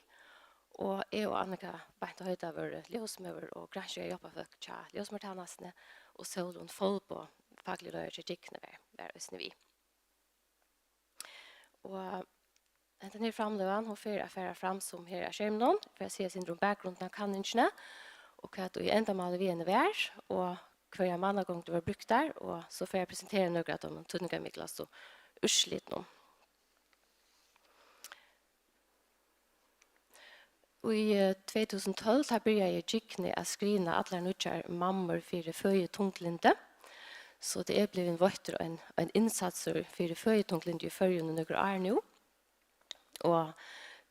og eg og Annika Beinta Hoydal vóru ljósmóður og granskingarhjálparfólk hjá Ljósmóðurtænastuni, og Sólrun Folbo, fakligi leiðari hjá Gigni, var, var eisini við. Og hendan her framløgan, hon fer at fara fram sum her á skerminum, fer at siga eitt sindur um bakgrunnina av kanningini, og hvat ið endamálið við henni var, og hvørjar mannagongdir vóru brúktar, og so fer eg at presentera nøkur av teimum týdningarmiklastu úrslitunum. Í, eh, tvey túsund og tólv, tá byrjaði Gigni at skrina allar nýggjar mammur fyri føðitunglyndi, so tað er blivin veittur ein, ein innsatsur fyri føðitunglyndi í Føroyum í nøkur ár nú. Og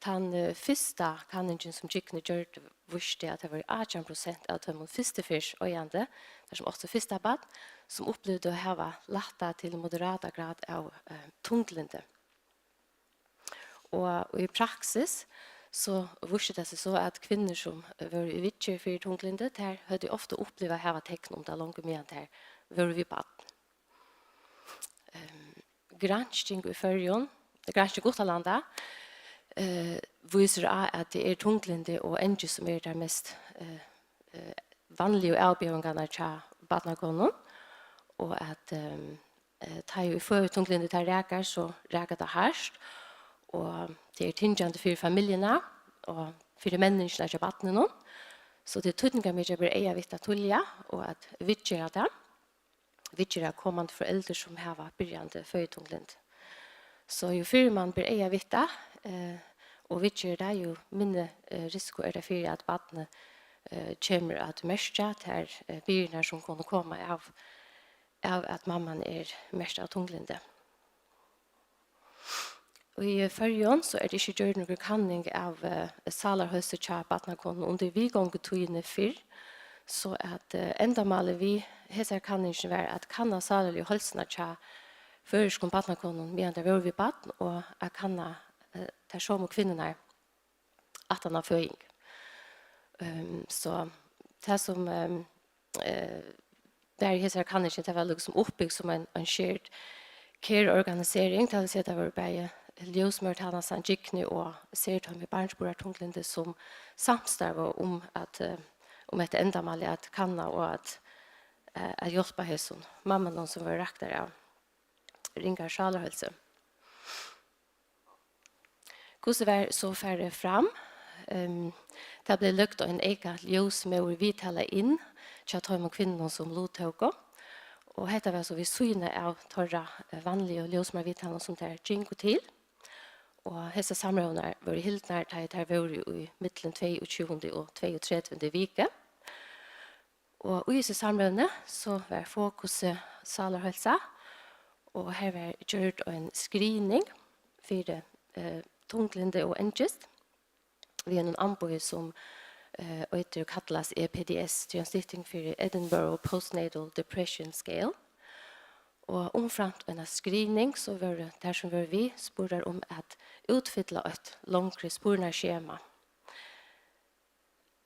tann, eh, fyrsta kanningin, sum Gigni gjørdi, vísti, at tað vóru átjan prosent av teimum fyrstu ferð oyðandi, teir sum áttu fyrsta barn, sum upplivdu at hava lætta til moderata grad av, eh, tunglyndi. Og í praksis, so vísti tað seg so, at kvinnur, sum vóru í viðgerð fyri tunglyndi, tær høvdu ofta upplivað at hava tekn um tað longu meðan tær vóru við barn. Ehm, gransking í Føroyum, gransking uttanlanda, eh, vísir á, at tað er tunglyndi og angist, sum eru tær mest, eh, eh, vanligu avbjóðingarnar hjá barnakonum, og at, ehm, eh, tá ið føðitunglyndi, tað rakar, so rakar tað hart, og tað er tyngjandi fyri familjuna og fyri menningina hjá barninum. So tað er týdningarmikið at bera eyga við tað tíðliga og at viðgera tað, viðgera komandi foreldur, sum hava byrjandi føðitunglyndi. So jú fyrr mann ber eyga við tað, eh, og viðger tað, jú minni, eh, risiko er tað fyri, at barnið, eh, kemur at merkja tær, eh, byrðarnar, sum kunnu koma av, av at mamman er merkt av tunglyndi. Í Føroyum, so er tað ikki gjørd nøkur kanning av, eh, sálarheilsu hjá barnakonum undir viðgongutíðini fyrr, so at, eh, endamálið við hesari kanningini var at kanna sálarligu heilsuna hjá føroyskum barnakonum, meðan tær vóru við barn, og at kanna, eh, tær somu kvinnurnar aftan á føðing. Ehm, so tað sum, ehm, eh, var í hesari kanningini, tað var líkasum uppbygt sum ein, ein shared care organisering, tað vil siga, tað vóru bæði Ljósmóðurtænastan, Gigni og sertoymið barnaburðartunglyndi, sum samstarvaðu um at, eh, um hetta endamálið at kanna og at, eh, at hjálpa hesum mammunum, sum vóru raktar av ringari sálarheilsu. Hvussu var so farið fram? Ehm, tað bleiv løgd ein eyka ljósmóðurviðtala inn hjá teimum kvinnunum, sum luttóku, og hetta var so við síðuna av teirra, eh, vanligu ljósmóðurviðtalunum, sum tær gingu til. Og hesar samrøðurnar vóru hildnar, tá ið tær vóru í millum tveyogtjúgundu og tveyogtretivu viku. Og í hesi samrøðuni, so var fokusið sálarheilsa, og har var gjørd ein screening fyri, eh, tunglyndi og angist við einum amboði, sum, eh, eitur, kallast E P D S, tað er ein stytting fyri Edinburgh Postnatal Depression Scale. Og umframt eina screening, so vóru tær, sum vóru við, spurðar um at útfylla eitt longri spurnaskema.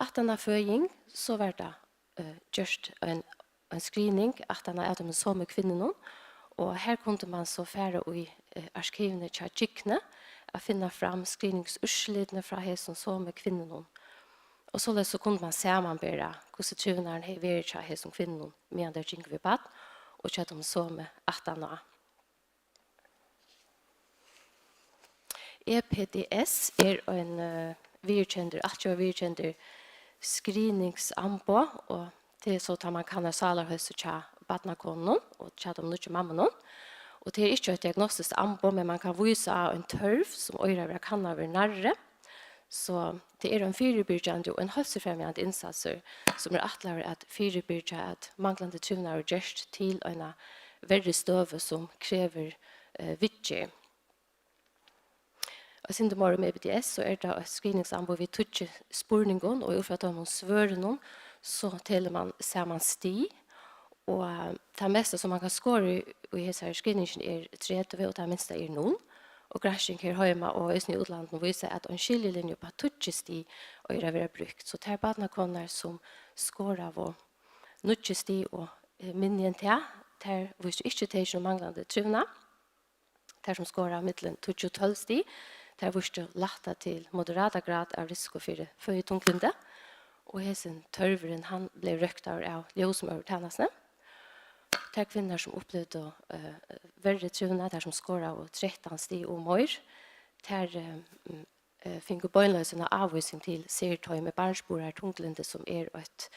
Aftan á føðing, so var tað, eh, gjørt ein, ein screening aftan á av teimum somu kvinnunum, og har kundi mann so fara í, eh, arkivini hjá Gigni at finna fram screeningsúrslitini frá hesum somu kvinnunum. Og soleiðis so kundi mann samanbera, hvussu trivnaðurin hevði verið hjá hesum kvinnunum, meðan tær gingu við barn, og hjá teimum somu aftan á. E P D S er ein, eh, viðurkendur, altjóða viðurkendur screeningsamboð, og tað er so, tá mann kannar sálarheilsu hjá barnakonunum og hjá teimum nýggju mammunum. Og tað er ikki eitt diagnostiskt amboð, men man kann vísa á ein tørv, sum eigur at vera kannaður nærri. So tað er ein fyribyrgjandi og ein heilsufremjandi innsatsur, sum er ætlaður at fyribyrgja, at manglandi trivnað verður gjørt til eina verri støðu, sum krevur, eh, viðgerð. Eitt sindur meira um E B D S, so er tað eitt screeningsamboð við tíggju spurningum, og út frá teimum svørunum, so telur man saman stig, og, eh, tað mesta, sum man kann skora í, í hesari screeningini, er tretivu, og tað minsta er null. Og gransking her heima og eisini í útlandinum vísa, at ein skiljilinja upp á tíggju stig eigur at vera brúkt. So tær barnakonurnar, sum skoraðu níggju stig og, eh, minni enn tað, tær vístu ikki tekin um manglandi trivnað. Tær, sum skoraðu millum tíggju og tólv stig, tær vístu lætta til moderata grad av risiko fyri føðitunglyndi, og hesin tørvurin, hann bleiv røktaður av ljósmóðurtænastuni. Tær kvinnur, sum upplivdu, eh, verri trivnað, tær, sum skoraðu trettan stig og meir, tær, eh, mm, eh, fingu beinleiðis eina ávísing til sertoymi barnsburðartunglyndi, sum er eitt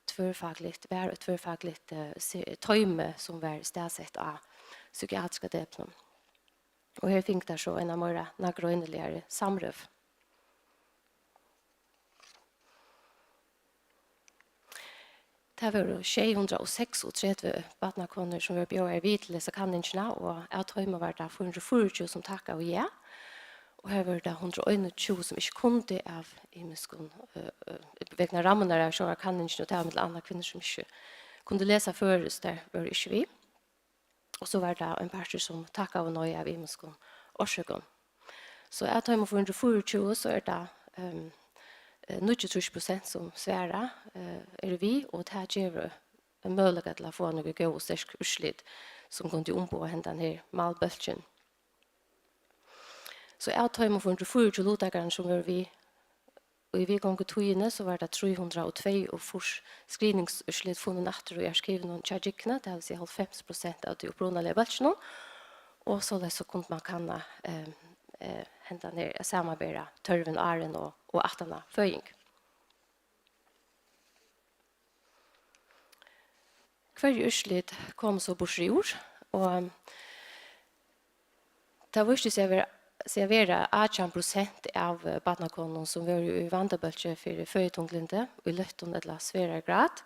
tvørfagligt, var eitt tvørfagligt, eh, se-, toymi, sum var staðsett á psykiatriska deplinum. Og her fingu tær so eina meira nágreiniligari samrøðu. Tað vóru sjey hundrað og seksogtretivu barnakonur, sum vóru bjóðaðar við til hesa kanningina, og av teimum var tað fýra hundrað og fýraogtjúgu, sum takkaðu ja, og her vóru tað hundrað og einogtjúgu, sum ikki kundu av ymiskum, eh, eh, vegna rammunnar av sjálvari kanningini, og tað var millum annað kvinnur, sum ikki kundu lesa føroyskt, tær vóru ikki við. Og so var tað ein partur, sum takkaðu nei av ymiskum orsøkum. So av teimum fýra hundrað og fýraogtjúgu, so er tað, ehm, eh, níggjuogtrýss prosent, sum svara, eh, eru við, og tað gevur ein møguleika til at fáa nøkur góð og sterk úrslit, sum kundu umboða hendan her málbólkin. So av teimum fýra hundrað og fýraogtjúgu luttakarunum, sum vóru við í viðgongutíðini, so var tað trý hundrað og tveyogfýrs screeningsúrslit funnin aftur í arkivinum hjá Gygni, tað vil siga hálvfems prosent av tí upprunaliga bólkinum, og soleiðis so kundi man kanna, eh, eh, hendan her, at samanbera tørvin áðrenn og, og aftan á føðing. Hvørji úrslit komu so burtur úr, og tað vísti seg at vera, seg at vera átjan prosent av, eh, barnakonum, sum vóru í vandabólki fyri føðitunglyndi í løttum ella sverari grad.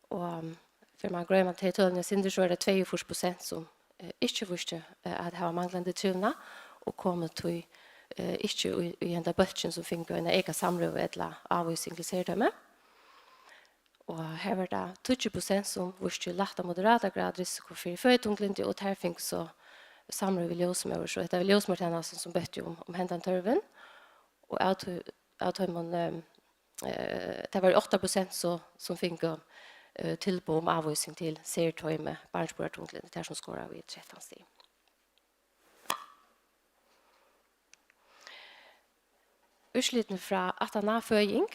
Og, um, fer man at goyma tey tølini eitt sindur, so er tað tveyogfýrs prosent, sum, eh, ikki vístu, eh, at hava manglandi trivnað, og komu tí, eh, ikki í, í henda bólkin, sum fingu eina eyka samrøðu ella ávísing til sertoymi. Og her var tað tíggju prosent, sum vístu lætta moderata grad risiko fyri føðitunglyndi, og tær fingu so samrøðu við ljósmóður. So hetta var ljósmóðurtænastan, sum bøtti um, um hendan tørvin. Og av tí, av teimum, ehm, eh, tað var átta prosent so, sum fingu, eh, tilboð um ávísing til sertoymi barnsburðartunglyndi, tær, sum skoraðu við trettan stig. Úrslitini frá aftan á føðing,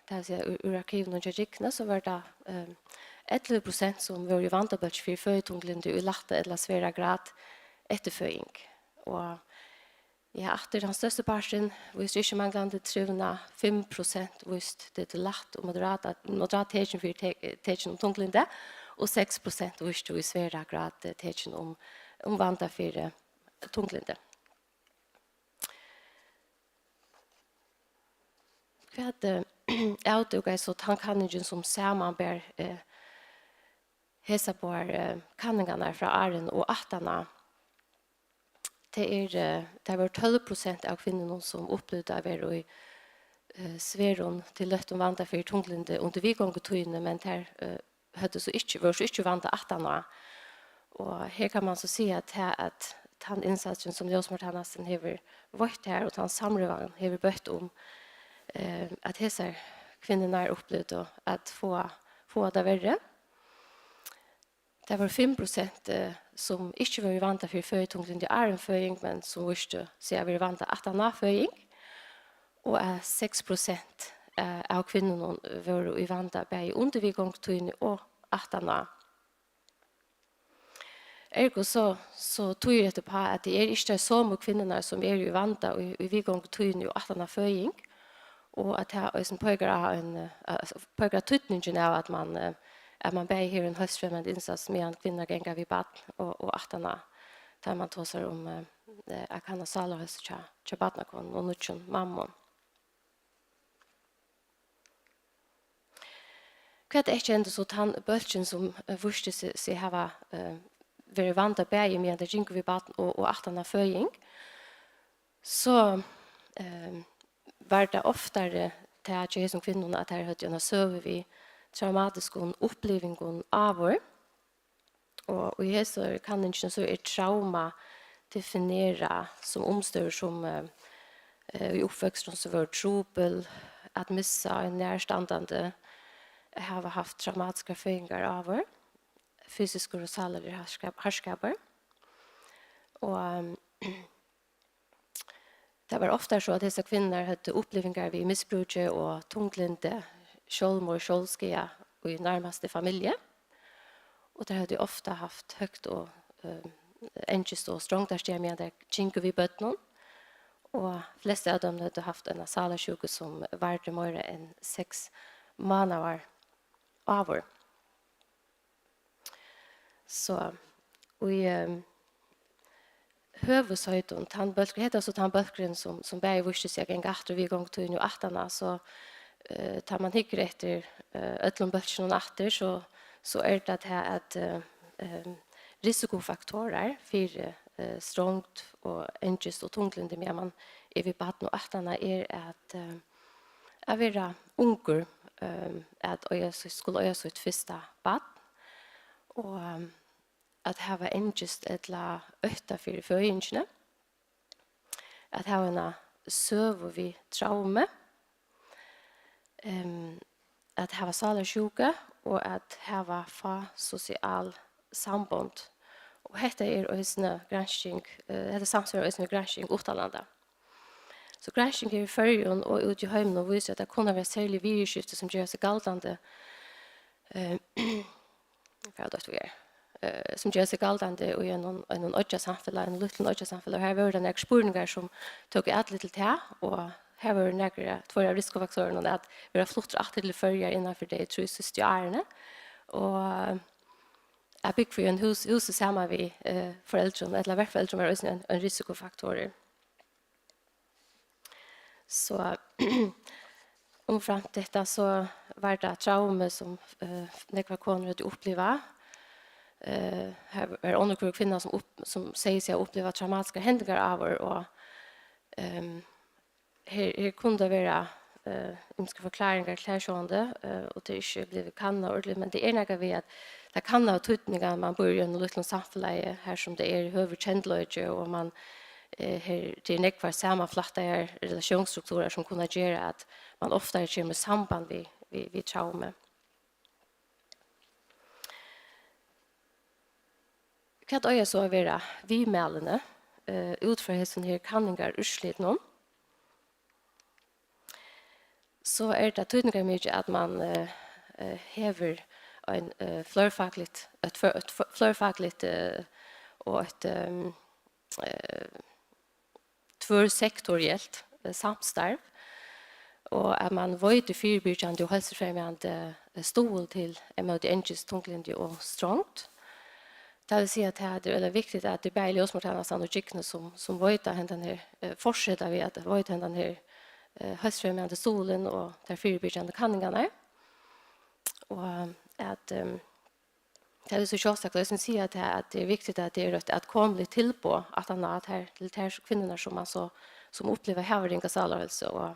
tað vil siga úr, úr arkivinum hjá Gygni, so var tað, ehm, ellivu prosent, sum vóru í vandabólki fyri føðitunglyndi í lætta ella svera grad eftir føðing. Og, ja, aftur, tann størsti parturin vísti ikki manglandi trivnað, fimm prosent vístu lætt og moderat, moderat tekin fyri te-, tekin um tunglyndi, og seks prosent vístu í svera grad, eh, tekin um, um vanda fyri tunglyndi. Hvat, eh, avdúkaði so tann kanningin, sum samanbar, eh, hesar báðar, eh, kanningarnar frá áðrenn og aftan á? Tað er, eh, tað vóru tólv prosent av kvinnunum, sum upplivdu at vera í, eh, sverum til løttum vanda fyri tunglyndi undir viðgongutíðini, men tær, eh, høvdu so ikki, vóru so ikki í vanda aftan á. Og her kann man so siga, at tað, at tann innsatsin, sum ljósmóðurtænastan hevur veitt her, og tann samrøðan hevur bøtt um, eh, at hesar kvinnurnar upplivdu at fáa, fáa tað verri. Tað vóru fimm prosent, eh, sum ikki vóru í vanda fyri føðitunglyndi áðrenn føðing, men sum vístu seg at vera í vanda aftan á føðing, og at seks prosent, eh, av kvinnunum vóru í vanda bæði undir viðgongutíðini og aftan á. Ergo so, so týðir hetta upp á, at tað eru ikki tær somu kvinnurnar, sum eru í vanda í, í viðgongutíðini og aftan á føðing, og at tað eisini peikar á ein, eh, peikar á týdningin av, at man, eh, at man bæði hevur ein heilsufremjandi innsats, meðan kvinnur ganga við barn, og, og aftaná, tá man tosar um, eh, eh, at kanna sálarheilsu hjá, hjá barnakonum og nýggjum mammum. Hvat er hent so tann bólkin, sum, eh, vísti seg, seg hava, eh, verið vandað bæði meðan tey gingu við barn og, og aftaná føðing? So, eh, var tað oftari tað hjá hesum kvinnum, at tær høvdu eina søgu við traumatiskum upplivingum áður. Og í hesari kanningini so er trauma definerað sum umstøður, sum, eh, eh, í uppvøkstrinum, sum vóru trupul, at missa ein nærstandandi, hava havt traumatiskar føðingar áður, fysiskur og sálarligur harðskap-, harðskapur. Og, ehm, tað var ofta so, at hesar kvinnurnar høvdu upplivingar við misbrúki og tunglyndi, sjálvmorð, sjálvskaða í nærmastu familju. Og tær høvdu ofta havt høgt og, eh, angist og strongdarstað, meðan tær gingu við børnum. Og flest av teimum høvdu havt eina sálarsjúku, sum vardi meira enn seks mánaðar áður. So, í, ehm, høvuðsheitum, tann bólkur, hetta er so tann bólkurin, sum, sum bæði vísti seg at ganga aftur við gongutíðini og aftaná, so, eh, tá man hyggur eftir, eh, øllum bólkunum aftur, so, so er tað tað, at, eh, ehm, risikofaktorar fyri, eh, strongd og angist og tunglyndi, meðan man er við barn og aftaná, er at, eh, at vera ungur, ehm, at eiga sítt, skula eiga sítt fyrsta barn, og, ehm, at hava angist ella ótta fyri føðingini, at hava eina søgu við traumu, ehm, at hava sálarsjúku og at hava fá sosial sambond. Og hetta er eisini gransking, eh, hetta samsvarar eisini við gransking uttanlanda. So gransking her í Føroyum og úti í heiminum vísir, at tað kunnu vera serlig viðurskifti, sum gera seg galdandi, eh, hvat er tað, eh, sum gera seg galdandi í einum, einum oyggjasamfelagi, einum lítlum oyggjasamfelagi. Her vóru tað nakrir spurningar, sum tóku atlit til tað, og her vóru nakrir, tveir av risikofaktorunum at vera fluttur aftur til Føroyar innan fyri tey trý síðstu árini. Og at búgva í einum hús-, húsi saman við, eh, foreldrum, ella verforeldrum, var eisini ein, ein risikofaktorur. So, umframt hetta, so var tað traumi, sum, eh, nógvar konur høvdu upplivað. Eh, her var onnur hvør kvinna, sum upp-, sum segði seg hava upplivað traumatiskar hendingar áður, og, ehm, her, her kunnu tað vera, eh, ymiskar forklaringar til tað, sjálvandi, eh, og tað er ikki blivið kannað ordiliga, men tað er nakað við, at tað kann hava týdning, at man býr í einum lítlum samfelagi, har sum tað er høgur kendleiki, og man, eh, her, tað er nógvar samanflættaðar relatiónsstrukturar, sum kunna gera, at man oftari kemur í samband við, við, við traumu. Hvat eiga so at vera viðmælini, eh, út frá hesum her kanningarúrslitunum? So er tað týdningarmikið, at man, eh, eh, hevur ein, eh, fleirfakligt, eitt fle-, eitt fle-, fleirfakligt, eh, og eitt, ehm, eh, tvørsektorielt, eh, samstarv, og at man veitir fyribyrgjandi og heilsufremjandi, eh, stuðul til, eh, móti angist, tunglyndi og strongd. Tað vil siga, at tað er øgiliga viktigt, at tað er bæði Ljósmóðurtænastan og Gygni, sum, sum veita hendan her, eh, fortseta við at veita hendan her, eh, heilsufremjandi stuðulin og tær fyribyrgjandi kanningarnar. Og at, ehm, tað er so sjálvsagt, og eg skal siga, at tað, at tað er viktigt, at tað er eitt atkomuligt tilboð, at hann, at her, til tær kvinnurnar, sum man so, sum uppliva hava ringa sálarheilsu, og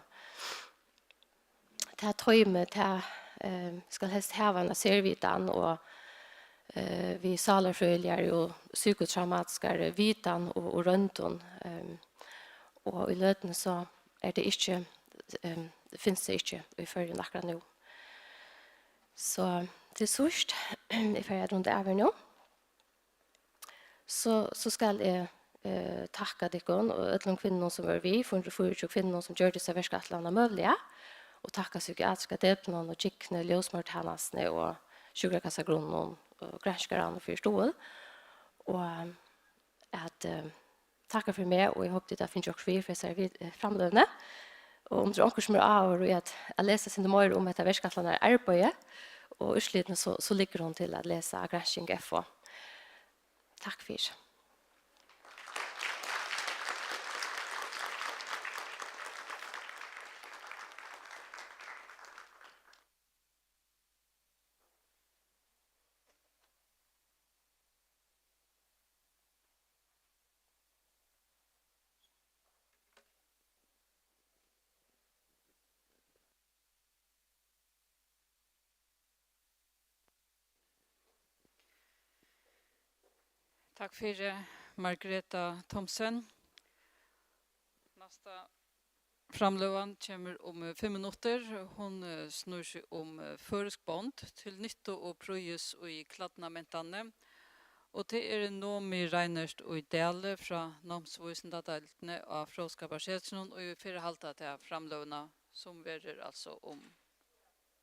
tað toymið, tað, eh, skal helst hava eina servitan og, eh, við sálarfrøðiligari og psykotraumatiskari vitan og, og royndum, eh, og í løtuni so er tað ikki, eh, finst tað ikki í Føroyum akkurát nú. So til síðst, eg fari at runda av her nú. So, so skal eg, eh, takka tykkum og øllum kvinnum, sum vóru við, fýra hundrað og fýraogtjúgu kvinnum, sum gjørdu hesa verkætlanina møguliga, og takka psykiatriska deplinum og Gygni, Ljósmóðurtænastuni og Sjúkrakassagrunninum og granskararunum fyri stuðul. Og at, eh, takka fyri meg, og eg hopi, tit hava fingið okkurt við frá hesari vid-, eh, framløguni. Og um tað er onkur, sum er áhugaður í at, at lesa eitt sindur meira um hetta verkætlanararbeiðið, Og úrslitini, so, so liggur hon til at lesa á Gransking F O. Takk fyri. Takk fyri, Margreta Thomsen. Næsta framløgan kemur um, eh, fimm minuttir. Hon, eh, snýr seg um, eh, føroysk bond til nyttu og prýðis í klædnamentani. Og tað er Nomi Reinert í Dali frá Námsvísindadeildini á Fróðskaparsetrinum, ið fer at halda ta framløguna, sum verður altso um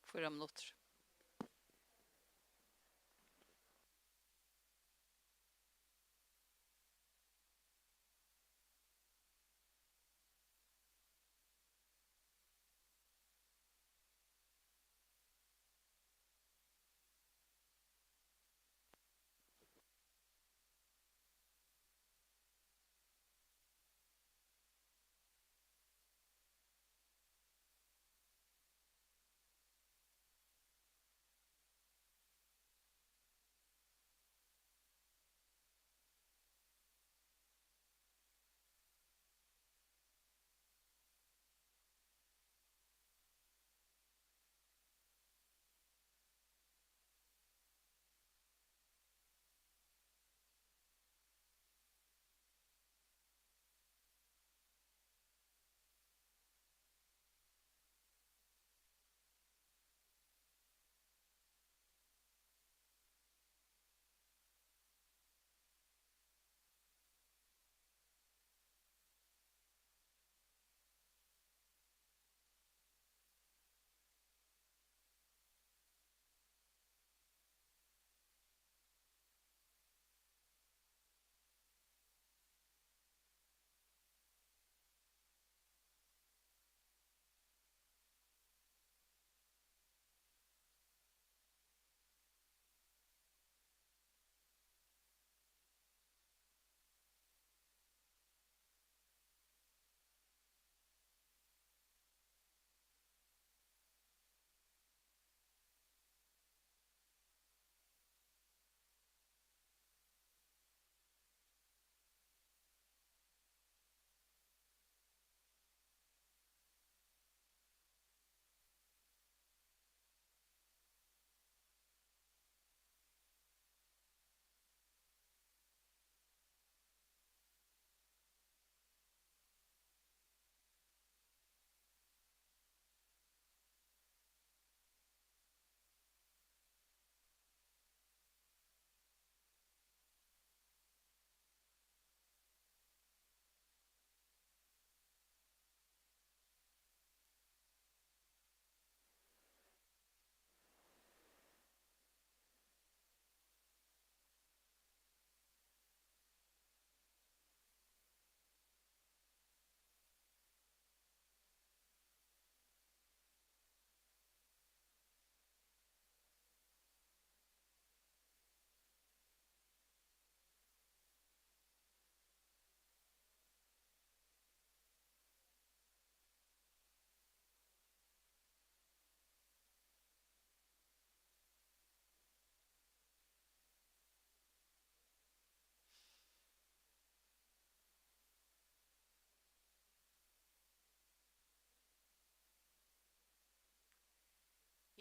fýra minuttir.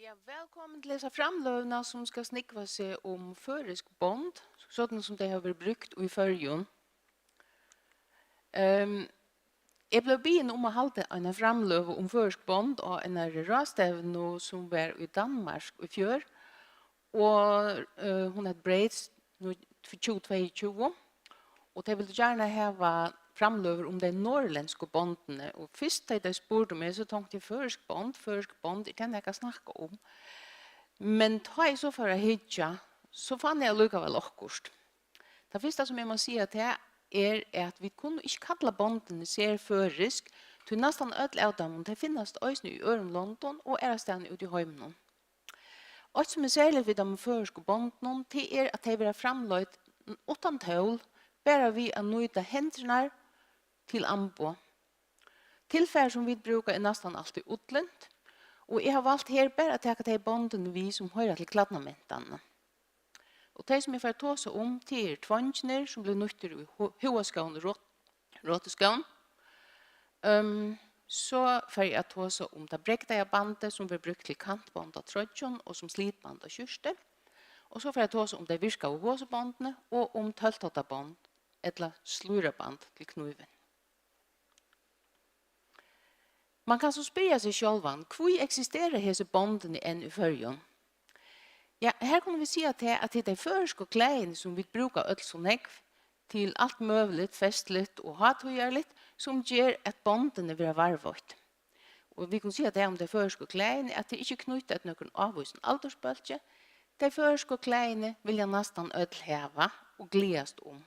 Ja, vælkomin til hesa framløguna, sum skal snúgva seg um føroysk bond, soleiðis sum tey hava verið brúkt í Føroyum. Ehm, eg bleiv biðin um at halda eina framløgu um føroysk bond á einari ráðstevnu, sum var í Danmark í fjør, og, eh, hon æt Braids nú, tjúgu tveyogtjúgu, og tey vildu gjarna hava framløgur um tey norðurlendsku bondini, og fyrst, tá tey spurdu meg, so tonkti eg, føroysk bond, føroysk bond, er tað nakað at snakka um? Men tá eg so fór at hyggja, so fann eg allíkavæl okkurt. Tað fyrsta, sum eg má siga, tað er, at vit kunnu ikki kalla bondini serføroysk, tí næstan øll av teimum, tey finnast eisini í øðrum londum og aðrastaðni úti í heiminum. Eitt, sum er serligt við teimum føroysku bondunum, tað er, at tey verða framleidd uttan tól, bara við at nýta hendurnar til amboð. Tilfar, sum vit brúka, er næstan altíð ullint, og eg havi valt her bara at taka tey bondini við, sum hoyra til klædnamantanina. Og tey, sum eg fari at tosa um, tað eru tveingirnir, sum blivu nýttir í hu-, húðaskóm og rot-, rotuskóm. Ehm, so fari eg at tosa um tað bregdaða bandið, sum verður brúkt til kantbond á troyggjum og sum slitband á skjúrtu. Og so fari eg at tosa um tey virkaðu hosubondini og um tólvtáttabond ella slíraband til knívin. Man kann so spyrja seg sjálvan, hví eksistera hesi bondini enn í Føroyum? Ja, her kunnu vit siga tað, at tað er tey føroysku klæðini, sum vit brúka øll so nógv til alt møguligt, festligt og hátíðarligt, sum ger, at bondini verða varðveitt. Og vit kunnu siga tað um tey føroysku klæðini, at tað er ikki knýtt at nøkrum ávísum aldursbólki. Tey føroysku klæðini vilja næstan øll hava og gleðast um.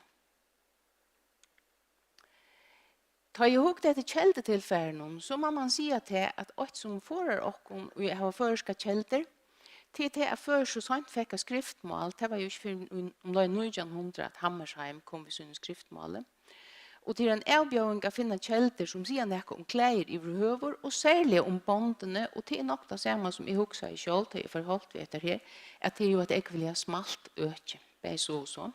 Tá eg hugdi eftir keldutilfarinum, so má man siga tað, at eitt, sum forðar okkum í at hava føroyskar keldur, tað er tað, at føroyskt so seint fekk eitt skriftmál. Tað var jú ikki fyrr enn í umleið nítjan hundrað, at Hammershaimb kom við sínum skriftmáli. Og tað er ein avbjóðing at finna keldur, sum siga nakað um klæðir yvirhøvur, og serliga um bondini, og tað er nokk tað sama, sum eg hugsaði sjálv, tá eg forholdi meg eftir her, at tað er jú eitt ógvuliga smalt øki, bæði so og so.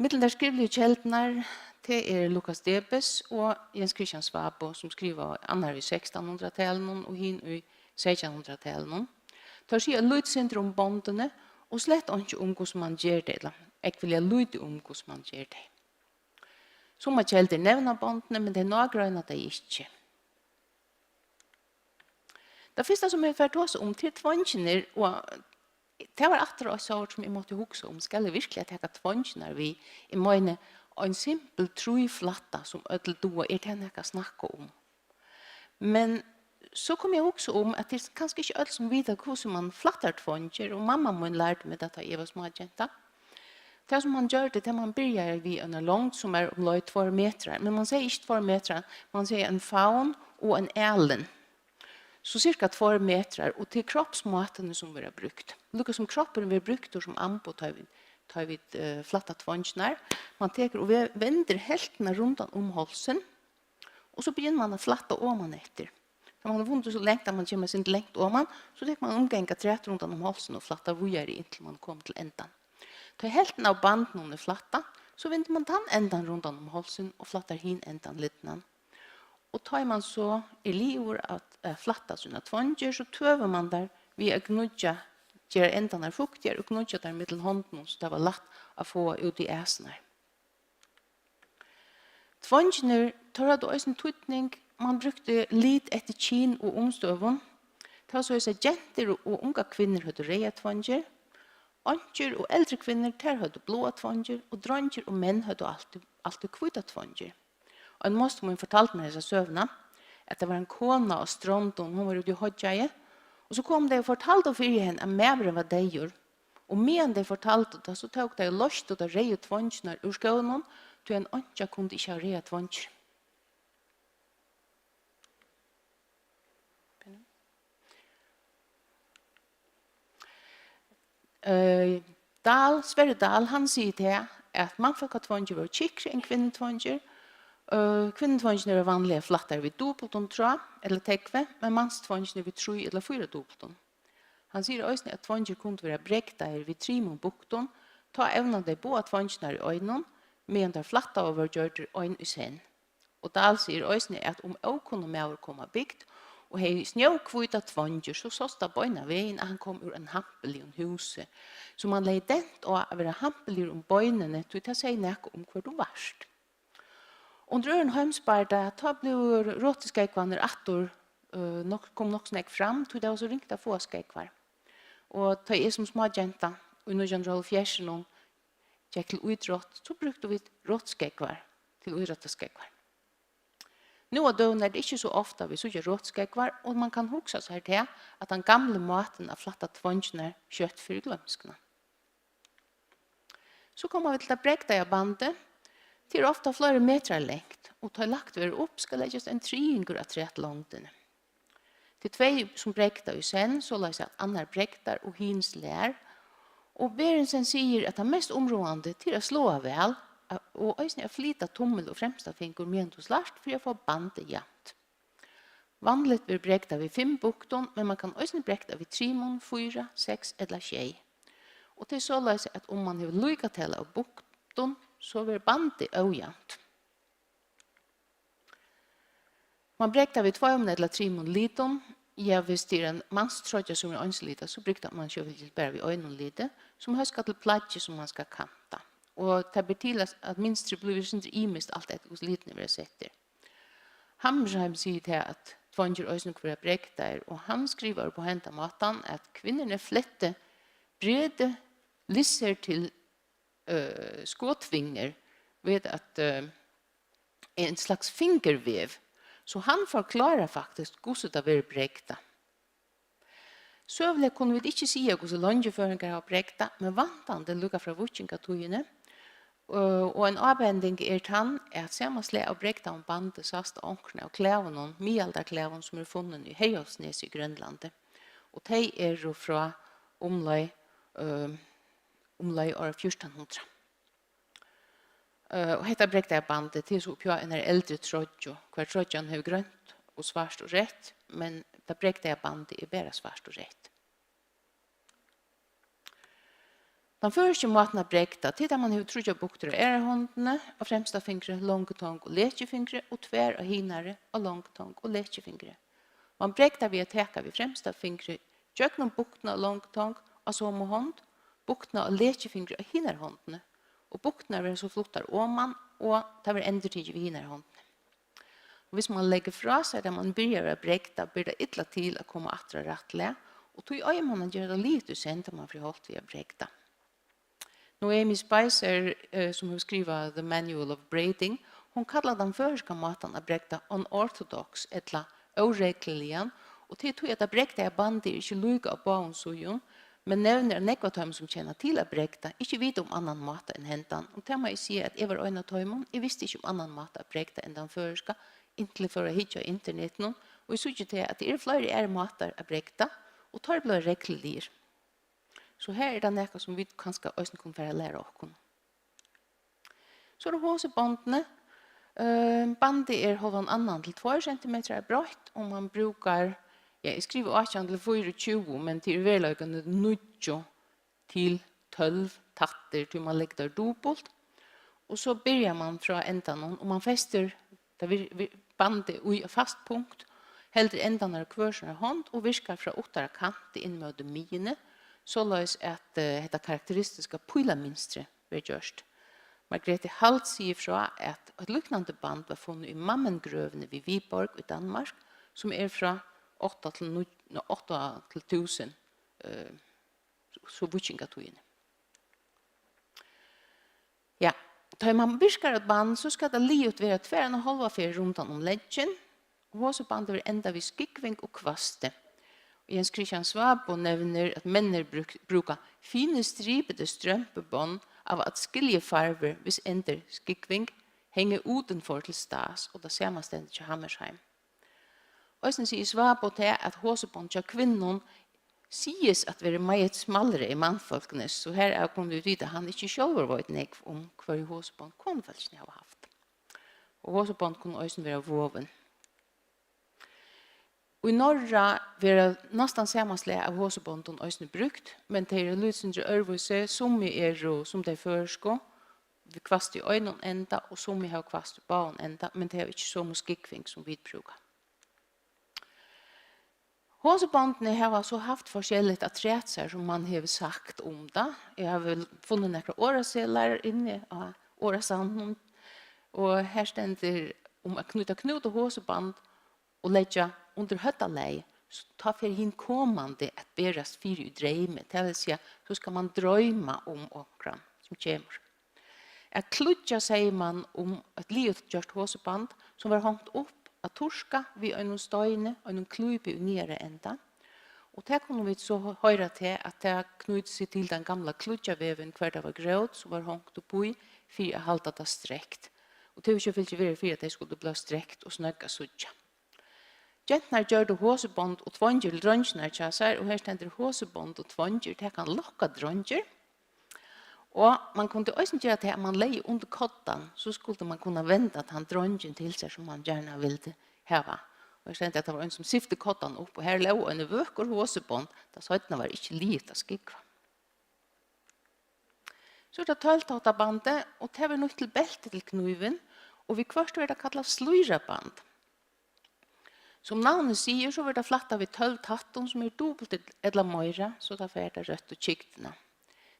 Millum tær skrivligu keldurnar, tað er Lukas Debes og Jens Christian Svabo, sum skrivaðu, annar í sekstanhundraðtalinum og hin í seytjanhundraðtalinum. Teir siga lítið sindur um bondini og slett einki um, hvussu man ger tey, ella ógvuliga lítið um, hvussu man ger tey. Summar keldur nevna bondini, men tey nágreina tey ikki. Tað fyrsta, sum eg fari at tosa um, tað er tveingirnir, og tað var aftur eitt sort, sum eg mátti hugsa um, skal eg virkiliga taka tveingirnar við? Eg meini, ein simpul tríflætta, sum øll duga, er tað nakað at snakka um? Men so kom eg at hugsa um, at tað er kanska ikki øll, sum vita, hvussu man flættar tveingir, og mamma mín lærdi meg tað, tá eg var smágenta. Tað, sum man gjørdi, tað, man byrjaði við eina longd, sum er umleið tveir metrar, men man segði ikki tveir metrar, man segði ein favn og ein alin. So cirka tveir metrar, og til kroppsmátini, sum verða brúkt. Líka sum kroppurin verður brúktur sum amboð, tá vit, tá vit, eh, flætta tveingirnar. Man tekur og ve-, vendir helvtina rundan um hálsin, og so byrjar man at flætta oman eftir. Tá man hevur vundið so langt, at man kemur eitt sindur langt oman, so tekur man umgang afturat rundan um hálsin og flættar víðari, inntil man kemur til endan. Tá helvtin av bandinum er flættað, so vendir man tann endan rundan um hálsin og flættar hin endan lidnan. Og tá man so er liðugur at, at flætta sínar tveingir, so tøvar man tær við at gníggja, gera endarnar fuktigar og gníggja tær millum hondunum, so tað var lætt at fáa út í æsirnar. Tveingirnir, teir høvdu eisini týdning. Man brúkti lit eftir kyn og umstøðum. Tað var soleiðis, at gentur og, og ungar kvinnur høvdu reyðar tveingir. Einkjur og eldri kvinnur, tær høvdu bláar tveingir, og dreingir og menn høvdu altíð, altíð hvítar tveingir. Ein mostir mín fortaldi mær hesa søguna, at tað var ein kona á Strondum, hon var úti í hoyggjaði, og so komu tey og fortaldu fyri henni, at maðurin var deyður. Og meðan tey fortaldu tað, so tóku tey og loystu tær reyðu tveingirnar úr skónum, tí ein einkja kundi ikki hava reyðar tveingir. Eh, Dahl, Sverri Dahl, hann sigur tað, at mannfólkatveingir vóru tjúkkri enn kvinnutveingir. Eh, kvinnutveingirnir eru vanliga flættaðir við dupultum tráð ella tógvi, men manstveingirnir við trý ella fýra dupultum. Hann sigur eisini, at tveingir kundu vera bregdaðir við trimum buktum, tá evnaðu tey báðar tveingirnar í einum, meðan teir flættaðu vóru gjørdir ein í senn. Og Dahl sigur eisini, at um ókunnugur maður kom á bygd og hevði snjóhvítar tveingir, so sást tað beinan vegin, at hann kom úr einum hampiligum húsi, sum hann legði dent á at vera hampiligur um beinini, tí tað segði nakað um, hvør tú vart. Undir øðrum heimsbardaga, tá blivu rotuskógvarnir aftur, øh, nokk, kom nokk so nógv fram, tí tað var so ringt at fáa skógvar. Og tá eg sum smágenta í nítjan hundrað og hálvfjerðsunum gekk til ítrótt, so brúktu vit rotuskógvar til ítróttaskógvar. Nú á døgum er tað ikki so ofta, vit síggja rotuskógvar, og man kann hugsa sær tað, at tann gamli mátin at flætta tveingirnar skjótt fer í gloymskuna. So koma vit til tað bregdaða bandið. Tað er ofta fleiri metrar langt, og tá lagt verður upp, skal leggjast ein triðingur afturat longdini. Tað er tvey, sum bregda í senn, soleiðis at annar bregdar og hin slær. Og Berentsen sigur, at tað mest umráðandi til at sláa væl, og eisini at flyta tummil og fremsta fingur, meðan tú slært, fyri at fáa bandið javnt. Vanligt verður bregdað við fimm buktum, men man kann eisini bregda við trimum, fýra, seks ella sjey. Og tað er soleiðis, at um man hevur líka tal av buktum, so verður bandið ójavnt. Man bregdar við tveimum ella trimum litum. Ja, hvis tað er ein manstroyggja, sum er einslitað, so bregdar man sjálvandi bara við einum liti, sum hóskar til plaggið, sum man skal kanta. Og tað ber til, at, at mynstrið blívur eitt sindur ymiskt, alt eftir hvussu litirnir verða settir. Hammershaimb sigur tað, at tveingir eisini kunnu vera bregdaðir, og hann skrivar upp á henda mátan, at kvinnerne flette brede lisser til øh, skotvinger ved at øh, en slags fingervæv. So hann forklárar faktiskt, hvussu tað verður bregdað. Søguliga kunnu vit ikki siga, hvussu leingi føroyingar hava bregdað, men væntandi líka frá víkingatíðini. Og, og ein ábending er tann, at sama slag av bregdaðum bandi sæst á onkrum av klæðunum, miðaldarklæðum, sum eru funnin í Herjólfsnesi í Grønlandi. Og tey eru frá umleið, øh, umleið ár fjúrtan hundrað. Øh, og hetta bregdaða bandið, tað er so uppi á einari eldri troyggju, hvar troyggjan hevur grønt og svart og reytt, men tað bregdaða bandið er bara svart og reytt. Tann føroyski mátin at bregda, tað er, tá man hevur tríggjar buktur á aðru hondini, á fremsta fingri, longutong og lekifingri, og tvær á hinari, á longutong og lekifingri. Man bregdar við at taka við fremsta fingri gjøgnum buktina á longutong á somu hond, buktina á lekifingri á hinari hondini, og buktirnar verða so fluttar oman, og tað verður endurtikið við hinari hondini. Og hvis man leggur frá sær, tá man byrjar at bregda, ber tað illa til at koma aftur á rætt lag, og tí eigur man at gera tað liðugt í senn, tá man fer í holt við at bregda. Noemi Spicer, øh, sum hevur skrivað The Manual of Braiding, hon kallar tann føroyska mátan at bregda unorthodox, ella óregluligan, og tað er tí, at tað bregdaða bandið er ikki líka á báðum síðum, men nevnir, at nógv av teimum, sum kenna til at bregda, ikki vita um annan máta enn hendan, og tað má eg siga, at eg var ein av teimum. Eg visti ikki um annan máta at bregda enn tann føroyska, inntil eg fór at hyggja á internetinum, og eg síggi tað, at tað eru fleiri aðrir mátar at bregda, og teir blíva regluligir. So her er tað nakað, sum vit kanska eisini kunnu fara at læra okkum. So eru hosubondini. Øh, bandið er hálvan annan til tveir sentimetrar breitt, og man brúkar, ja, eg skrivi átjan til fýraogtjúgu, men tað er í veruleikanum níggju til tólv tættir, tí man leggur tær dupult. Og so byrjar man frá endanum, og man festir tað vir-, vir-, bandið í eitt fast punkt, heldur endarnar á hvør sína hond og virkar frá uttara kanti inn móti miðjuni, soleiðis at, eh, hetta karakteristiska pílamynstrið verður gjørt. Margrethe Halt sigur frá, at eitt líknandi band var funnið í Mammengrøvini við Viborg í Danmark, sum er frá átta til níggju, nei, átta til túsund, eh, so víkingatíðini. Ja, tá ið man virkar eitt band, so skal tað liðugt vera tvær og ein hálva ferð rundan um leggin. Hosubandið verður endað við skúgving og kvasti. Og Jens Christian Svabo nevnir, at menn brúk-, brúka fine stribede strømpebånd av adskillige farver, hvis ender skúgving, hænge udenfor til stads, og tað sama stendur hjá Hammershaimb. Eisini sigur Svabo tað, at hosubond hjá kvinnum sigist at vera meget smallri enn mannfólkines, so herav kunnu vit vita, at hann ikki sjálvur veit nógv um, hvørji hosubond konufólkini hava havt. Og hosubond kunnu eisini vera vovin. Í Norra verða næstan sama slag av hosubondum eisini brúkt, men tey eru eitt lítið sindur øðrvísi. Summi eru sum tey føroysku, við kvasti í einum enda, og summi hava kvast í báðum enda, men tey hava ikki somu skúgving, sum vit brúka. Hosubondini hava so havt forskelligt afturat sær, sum man hevur sagt um tað. Eg havi funnið nakrar orðaseðlar inni á orðasavninum, og her stendur um at knýta knút á hosuband og leggja undir høvdalagið, so tá fer hin komandi at berast fyri í dreymi, tað vil siga, so skal man droyma um onkran, sum kemur. At klíggja seyman um eitt liðugt gjørt hosuband, sum var hongt upp at turka við einum steini, einum klípi í niðara enda. Og tað kunnu vit so hoyra til, at tað knýtir seg til tann gamla klíggjavevin, hvar tað var grót, sum var hongt uppí fyri at halda tað strekt. Og tað hevur sjálvfylgja verið fyri, at tey skuldu blíva strekt og snøgg at síggja. Genturnar gjørdu hosubond og tveingir til dreingirnar hjá sær, og her stendur: "Hosubond og tveingir, tað kann lokka dreingir." Og man kundi eisini gera tað, at man legði undir koddan, so skuldi man kunna venda tann dreingin til sær, sum man gjarna vildi hava. Og her stendur, at tað var ein, sum syfti koddan upp, og har lógu eini vøkur hosubond, tað seinna var ikki liðugt at skúgva. So er tað tólvtáttabandið, og tað verður nýtt til belti til knívin, og viðhvørt verður tað kallað slíraband. Sum navnið sigur, so verður tað flættað við tólv tættum, sum eru dupult ella meira, so tað fær ta røttu kyknina.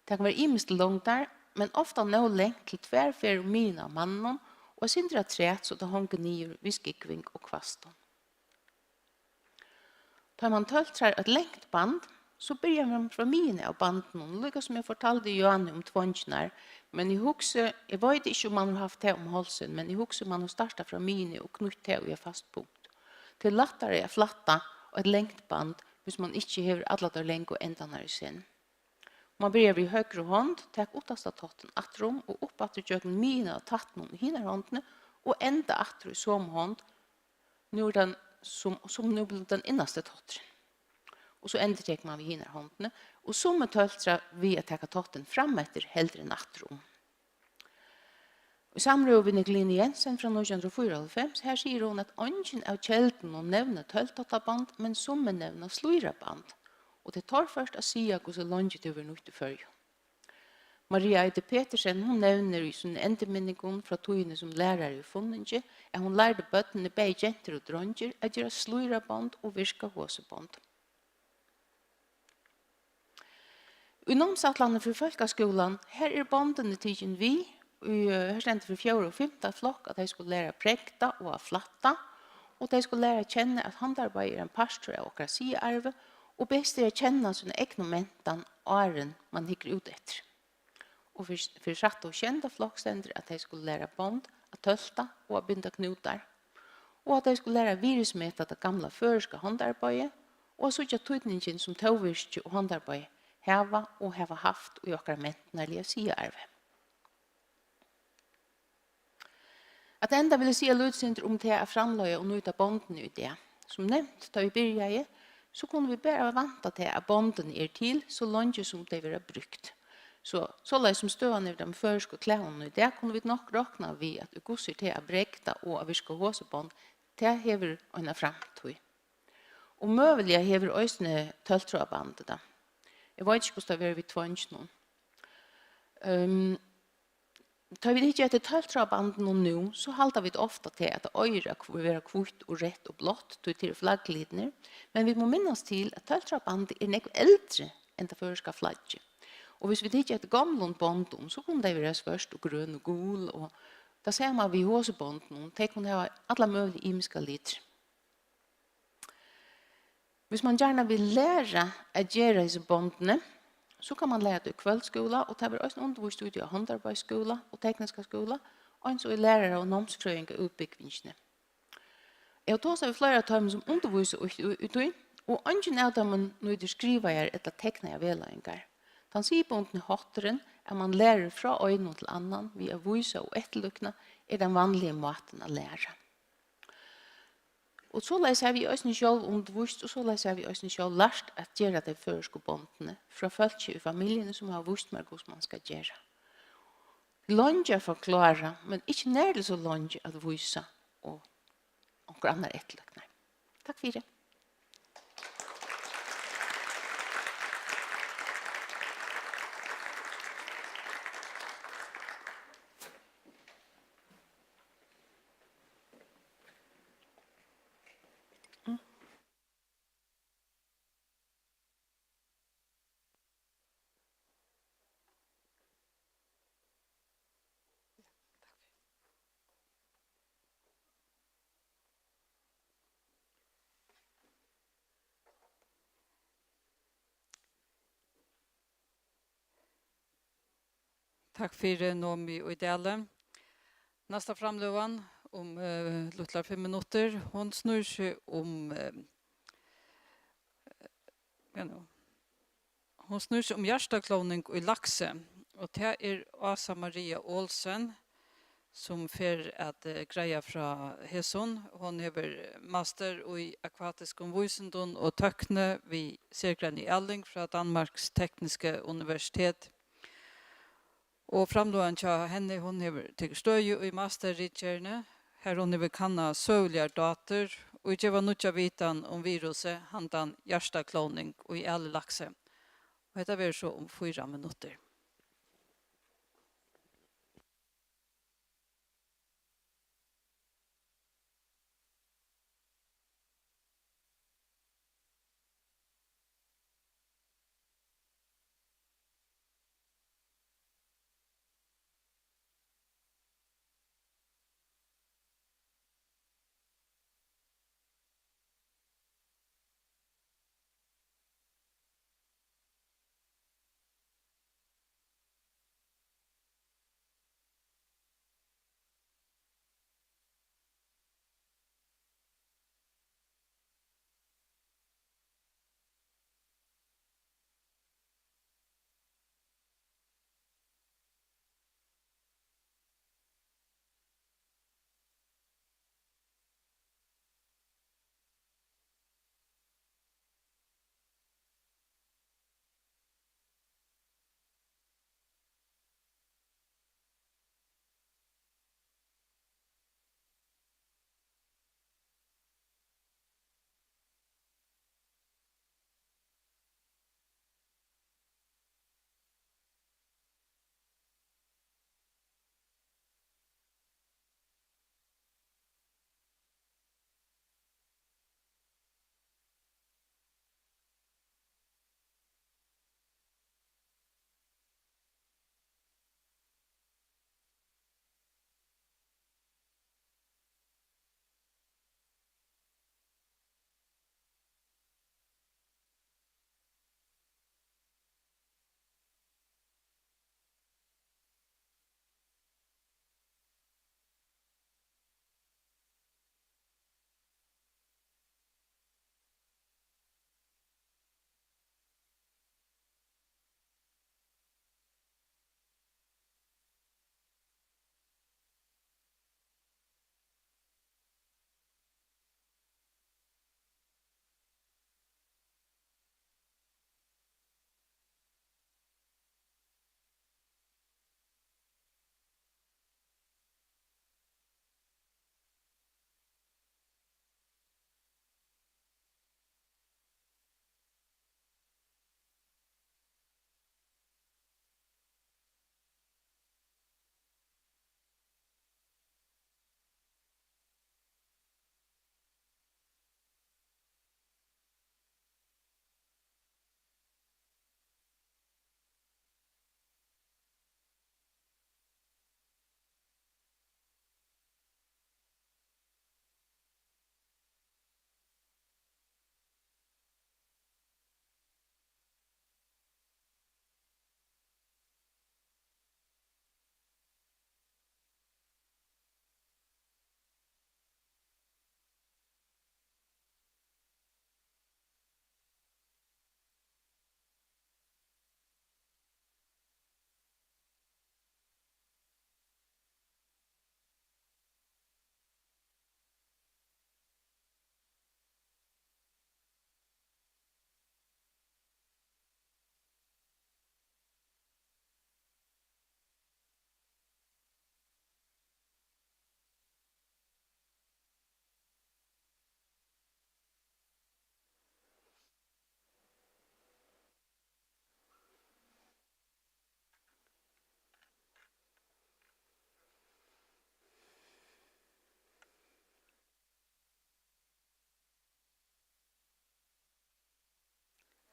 Tað kann vera ymiskt longdar, men ofta nóg langt til tvær ferðir um miðjuna á manninum, og eitt sindur afturat, so tað hongur niður við skúgving og hvastum. Tá man tóltrar eitt langt band, so byrjar man frá miðjuni av bandinum, líka sum eg fortaldi Johanni um tveingirnar, men eg hugsi, eg veit ikki, um man hevur havt tað um hálsin, men eg hugsi, man hevur startað frá miðjuni og knýtt tað í eitt fast punkt. Tað er lættari at flætta eitt langt band, hvis man ikki hevur allar teir langu endarnar í senn. Man byrjar við høgru hond, tak uttasta táttin afturum og upp aftur gjøgnum miðjuna av tættinum í hinari hondini og enda aftur í somu hond. Nú er tann sum, sum nú blívur tann innasti tátturin. Og so endurtekur man við hinari hondini, og summi tóltra við at taka táttin frameftir heldur enn afturum. Í samrøðu við Nicoline Jensen frá nítjan hundrað og fýraoghálvfems, har sigur hon, at eingin av keldunum nevnir tóltáttaband, men summi nevna slíraband, og tað er torført at siga, hvussu leingi tað verður nýtt í Føroyum. Maria Eide Petersen, hon nevnir í sínum endurminningum frá tíðini sum lærari í funningi, at hon lærdi børnini, bæði gentur og dreingir, at gera slírabond og virka hosubond. Í námsætlanini fyri fólkaskúlan, har eru bondini tikin við, í, eh, her stendur fyri fjórða og fimta flokk, at tey skulu læra at bregda og at flætta, og tey skulu læra at kenna, at handarbeiði er ein partur av okkara siðaarvi, og best er at kenna sína egnu mentan, áðrenn man hyggur út eftir. Og fyri, fyri sætta og sjeynda flokk stendur, at tey skulu læra bond at tólta og at binda knútar, og at tey skulu læra at virðismeta tað gamla føroyska handarbeiðið og at síggja týdningin, sum tóvirki og handarbeiði hava og hava havt í okkara mentanarliga siðaarvi. At enda vil eg siga lítið sindur um tað at framleiða og nýta bondini í dag. Sum nevnt, tá vit byrjaðu, so kunnu vit bara vænta tað, at bondini eru til, so leingi sum tey verða brúkt. So, soleiðis sum støðan er við teimum føroysku klæðunum í dag, kunnu vit nokk rokna við, at í hvussu er tað at bregda og at virka hosubond, tað hevur eina framtíð. Og møguliga hevur eisini tóltráðabandið tað. Eg veit ikki, hvussu tað verður við tveingjunum. Ehm, Tá vit hyggja eftir tóltráðabandinum nú, so halda vit ofta tað, at tað eigur at hv-, vera hvítt og reytt og blátt, tí tað eru flagglitirnir, men vit mugu minnast til, at tóltráðabandið er nógv eldri enn tað føroyska flaggið. Og hvis vit hyggja eftir gomlum bondum, so kunnu tey vera svørt og grøn og gul, og tað sama við hosubondunum, tey kunnu hava allar møguligar ymiskar litir. Hvis man gjarna vil læra at gera hesi bondini, so kann man læra tað í kvøldskúla, og tað verður eisini undirvíst úti á Handarbeiðsskúla og Tekniska skúla, eins og í lærarar- og námsfrøðingaútbúgvingini. Eg havi tosað við fleiri av teimum, sum undirvísa í, í, í tí, og eingin av teimum nýtir skrivaðar ella teknaðar vegleiðingar. Tann siðbundni hátturin, at man lærir frá einum til annan við at vísa og eftirlíkna, er tann vanligi mátin at læra. Og soleiðis havi eg eisini sjálv undirvíst, og soleiðis havi eg eisini sjálv lært at gera tey føroysku bondini frá fólki í familjuni, sum hava víst mær, hvussu man skal gera. Leingi at forklára, men ikki nær til so leingi at vísa og onkur annar eftirlíknar. Takk fyri. Takk fyri, Nomi Ýdahl. Næsta framløgan um, eh, lítlar fimm minuttir, hon snýr seg um, eh, ja, nú. Hon snýr seg um hjartaklovning í laksi, og tað er Ása Maria Olsen, sum fer at, eh, greiða frá hesum. Hon hevur master í akvatiskum vísindum og tøkni við sergrein í Erling frá Danmarks Tekniske Universitet. Og framløgan hjá henni, hon hevur tikið støði í masterritgerðini, har hon hevur kannað søguligar dátur og geva nýggja vitan um virusið handan hjartaklóning í alilaksi. Og hetta verður so um fýra minuttir.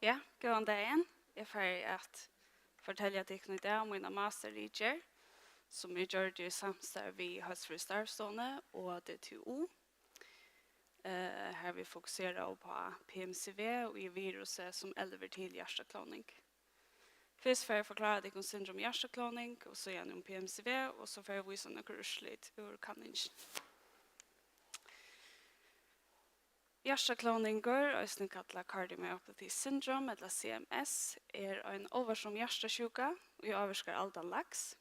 Ja, góðan dagin. Eg fari at fortelja tykkum í dag um mína masterritgerð, sum eg gjørdi í samstarvi við Heilsufrøðistarvsstovuni og D T U. Eh, har vit fokusera upp á P M C V og í virusi sum elvir til hjartaklóning. Fyrst fari eg at forklára tykkum sindur um hjartaklóning og síðani um P M C V, og so fari eg at vísa nøkur úrslit úr kanningini. Hjartaklóningur, eisini kallað cardiomyopathy syndrome ella C M S, er ein álvarsom hjartasjúka, ið ávirkar aldan laks.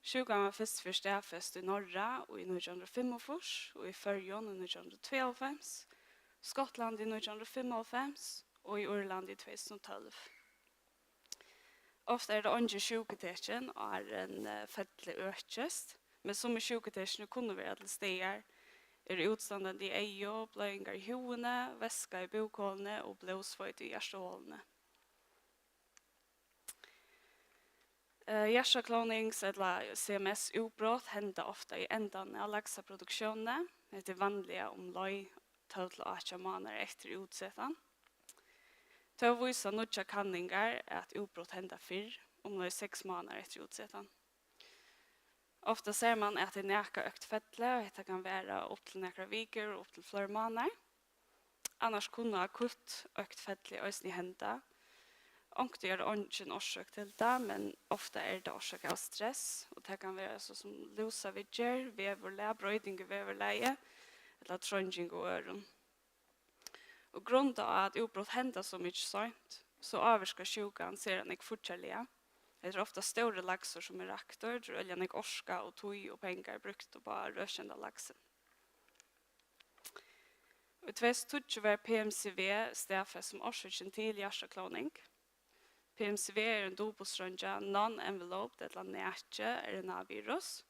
Sjúkan var fyrst ferð staðfest í Noregi í nítjan hundrað og fimmogfýrs og í Føroyum í nítjan hundrað og tveyoghálvfems, Skotlandi í nítjan hundrað og fimmoghálvfems og í Írlandi í tvey túsund og tólv. Ofta er tað eingin sjúkutekin, áðrenn, eh, fellið økist, men summi sjúkutekin kunnu vera til staðar, eru útstandandi í eygu, bloyðingar í húðini, væska í búkholuni og blóðsveit í hjartaholuni. Eh, hjartaklónings- ella C M S-útbrot henda ofta í endan av laksaproduktiónini. Hetta er vanliga umleið tólv til átjan mánaðir eftir útsetan. Tó vísa nýggjar kanningar, at útbrot henda fyrr, umleið seks mánaðir eftir útsetan. Ofta sær mann, at tað er nakað økt felli, og hetta kann vara upp til nakrar vikur og upp til fleiri mánaðir. Annars kunnu akutt økt felli eisini henda. Onkuntíð er eingin orsøk til tað, men ofta er tað orsakað av stress, og tað kann vera so sum lúsaviðgerð, veðurlag, broyting í veðurlagi ella treinging og øðrum. Og grundað á, at útbrot henda so mikið seint, so ávirkar sjúkan sera nógv fíggjarliga. Hetta er ofta stórur laksur, sum er raktur, tað er øgiliga nógv orka og tíð og pengar brúkt upp á røkjandi laksin. Í tvey túsund og tíggju varð P M C V staðfest sum orsøkin til hjartaklóning. P M C V er ein dupultstreingja non-enveloped ella nakið R N A-virus.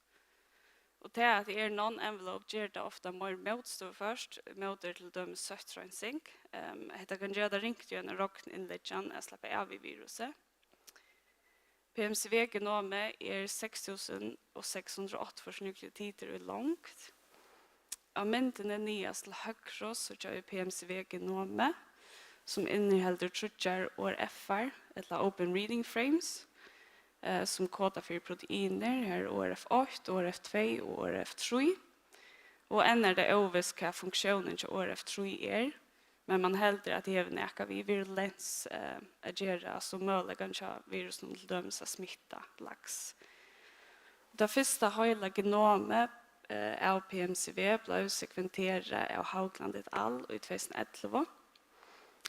Og tað, at tað er non-enveloped, ger tað ofta meir mótstøðuført ímóti til dømis sóttreinsigang. Ehm, hetta kann gera tað ringt í einum rogninnleggjum at sleppa av við virusið. P M C V-genomið er seks túsund og seks hundrað og áttaogfýrs nukleotidir í longd. Á myndini niðast til høgru síggja vit P M C V-genomið, sum inniheldur tríggjar O R F-ar, ella Open Reading Frames, eh, sum koda fyri proteinir. Her er O R F eitt, O R F tvey og O R F trý. Og enn er tað óvist, hvat funktiónin hjá O R F trý er, men mann heldur, at tað hevur nakað við virulens, eh, at gera, altso møguleikan hjá virusinum til dømis at smitta laks. Tað fyrsta heila genomið, eh, av P M C V bleiv sekventerað av Haugland et al í tvey túsund og ellivu,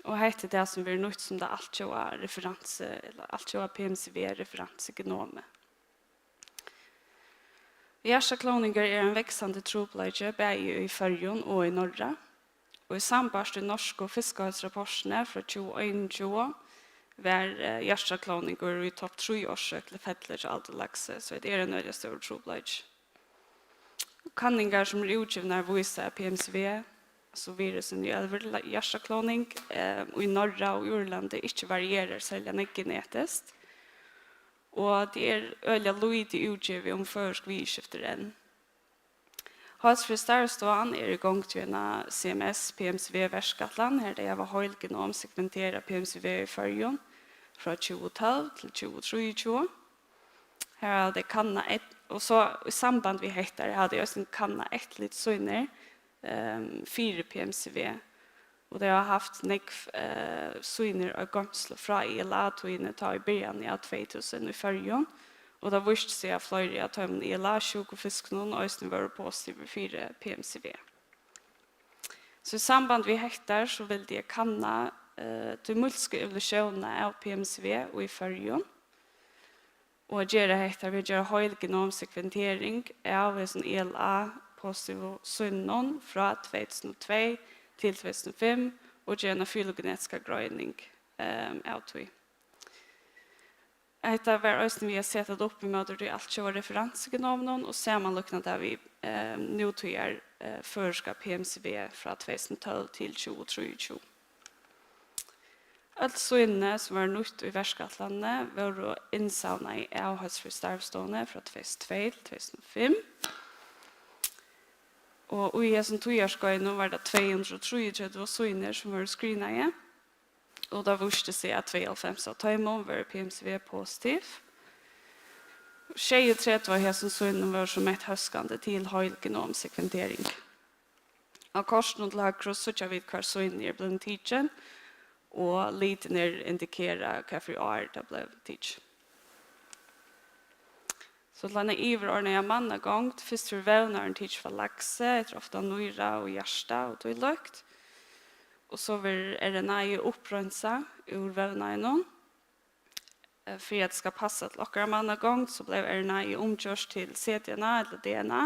og hetta er tað, sum verður nýtt sum tað altjóða referansi-, ella altjóða P M C V-referansigenomið. Hjartaklóningar er ein vaksandi trupulleiki, bæði í Føroyum og í Noregi. Og í sambært við norsku fiskaheilsurapportini frá tjúgu einogtjúgu var, eh, hjartaklóningur í topp trý orsøk til fellið hjá Aldurlaksi, so hetta er ein øgiliga stórur trupulleiki. Kanningar, sum eru útgivnar, vísa, at P M C V, so virusin í ølvir la-, hjartaklóning, eh, í Noregi og Írlandi ikki varierar serliga nógv genetiskt, og tað er øgiliga lítið útgivið um føroysk viðurskifti enn. Heilsufrøðistarvsstovan er í gongd við eina C M S P M C V verkætlan, har tey hava heilgenomsekventerað P M C V í Føroyum frá tjúgu tólv til tjúgu trýogtjúgu. Har hava tey kannað eitt, og so í samband við hetta hava tey eisini kannað eftirlitssýnir, ehm, fyri P M C V. Og tey hava havt nógv, eh, sýnir á goymslu frá I L A-tíðini, tá í byrjanini av tvey túsund í Føroyum, og tað vísti seg, at fleiri av teimum I L A-sjúku fiskunum eisini vóru positivir fyri P M C V. So í samband við hetta, so vildi eg kanna, eh, tí mýlsku evolusjónina av P M C V í Føroyum, og at gera hetta við at gera heilgenomsekventering av hesum I L A-positivu sýnunum frá tvey túsund og tvey til tvey túsund og fimm og gera eina filogenetiska greining, ehm, av tí. Hetta var eisini við at seta tað upp ímóti tí altjóða referansigenominum og samanlíkna tað við, ehm, nútíðar, eh, føroyska P M C V frá tvey túsund og tólv til tjúgu trýogtjúgu. Øll sýnini, sum vóru nýtt í verkætlanini, vóru innsavnaði av Heilsufrøðistarvsstovuni frá tvey túsund og tvey til tvey túsund og fimm. Og í hesum tíðarskeiðinum var tað tvey hundrað og trýogtretivu sýnir, sum vóru skrinaði, og tað vísti seg, at tveyoghálvfems av teimum vóru P M C V positiv. Sjeyogtretivu av hesum sýnum vóru so mett hóskandi til heilgenomsekventering. Á kortinum til høgru síggja vit, hvar sýnini eru blivin tikin, og litirnir indikera, hvat fyri ár tað bleiv tikið. So til eina yvirorðnaða mannagongd. Fyrst verður vevnaðurin tikin frá laksi, hetta er ofta nýra og hjarta og tílíkt. Og so verður R N A-ið uppreinsað úr vevnaðinum. eh, fyri at tað skal passa til okkara mannagongd, so bleiv R N A umgjørt til cDNA ella DNA.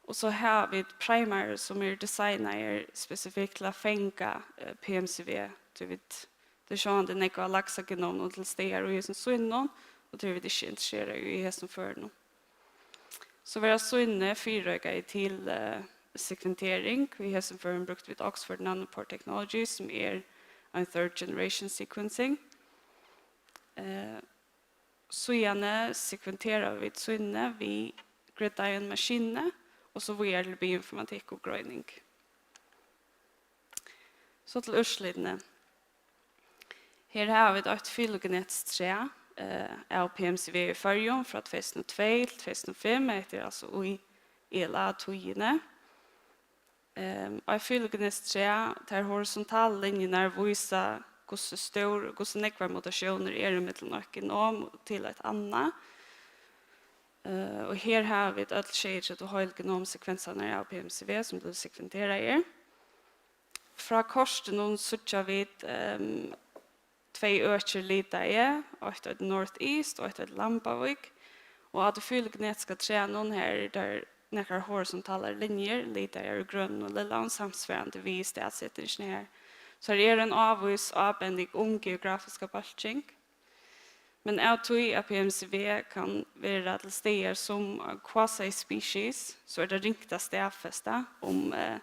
Og so hava vit primarar, sum eru designaðir spesifikt til at fanga, eh, P M C V. Tí vit, tað er sjálvandi nógv av laksagenomum til staðar í hesum svíninum, og tað eru vit ikki interesseraði í í hesum førinum. So verða svínini fyrireikað til, eh, sekventering. Í hesum førum brúktu vit Oxford Nanopore Technologies, sum er ein third generation sequencing. Eh, Síðani sekventera vit svínini við GridION maskinuni, og so víðari til bioinformatikk og greining. So til úrslitini. Her hava vit eitt fylogenetiskt træ, eh, av P M C V í Føroyum frá tvey túsund og tvey til tvey túsund og fimm. Hetta er altso í I L A-tíðini. Ehm, eitt fylogenetiskt træ, tær horisontalu linjurnar vísa, hvussu stór, hvussu nógvar mutasjónir eru millum eitt genom til eitt annað. Eh, og her hava vit øll sjeyogtretivu heilgenomsekvensarnar av P M C V, sum blivu sekventeraðir. Frá kortinum síggja vit, ehm, tvey økir litaði, eitt eitur North East og eitt eitur Lambavík. Og á tí fylogenetiska trænum, har eru tær nakrar horisontalar linjur, litaðar í grønum og lillaum, samsvarandi við staðsetingini her. So her er ein ávís ábending um geografiska bólking. Men av tí at P M C V kann vera til staðar sum quasi-species, so er tað ringt at staðfesta, um, eh,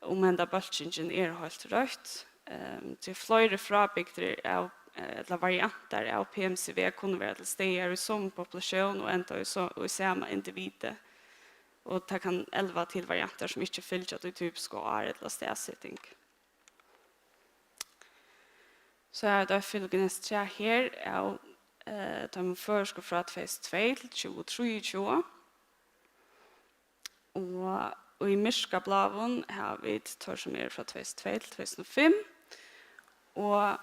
um henda bólkingin er heilt røtt. Ehm, tí fleiri frabygdir av, eh, ella variantar av P M C V kunnu vera til staðar í somu populatión og enda í so-, í sama individi. Og tað kann elva til variantar, sum ikki fylgja tí typisku ár ella staðseting. So er tað fylgist her av, eh, teimum føroysku frá tvey túsund og tvey til tjúgu trýogtjúgu. Og í myrkabláum hava vit teir, sum eru frá tvey túsund og tvey til tvey túsund og fimm, og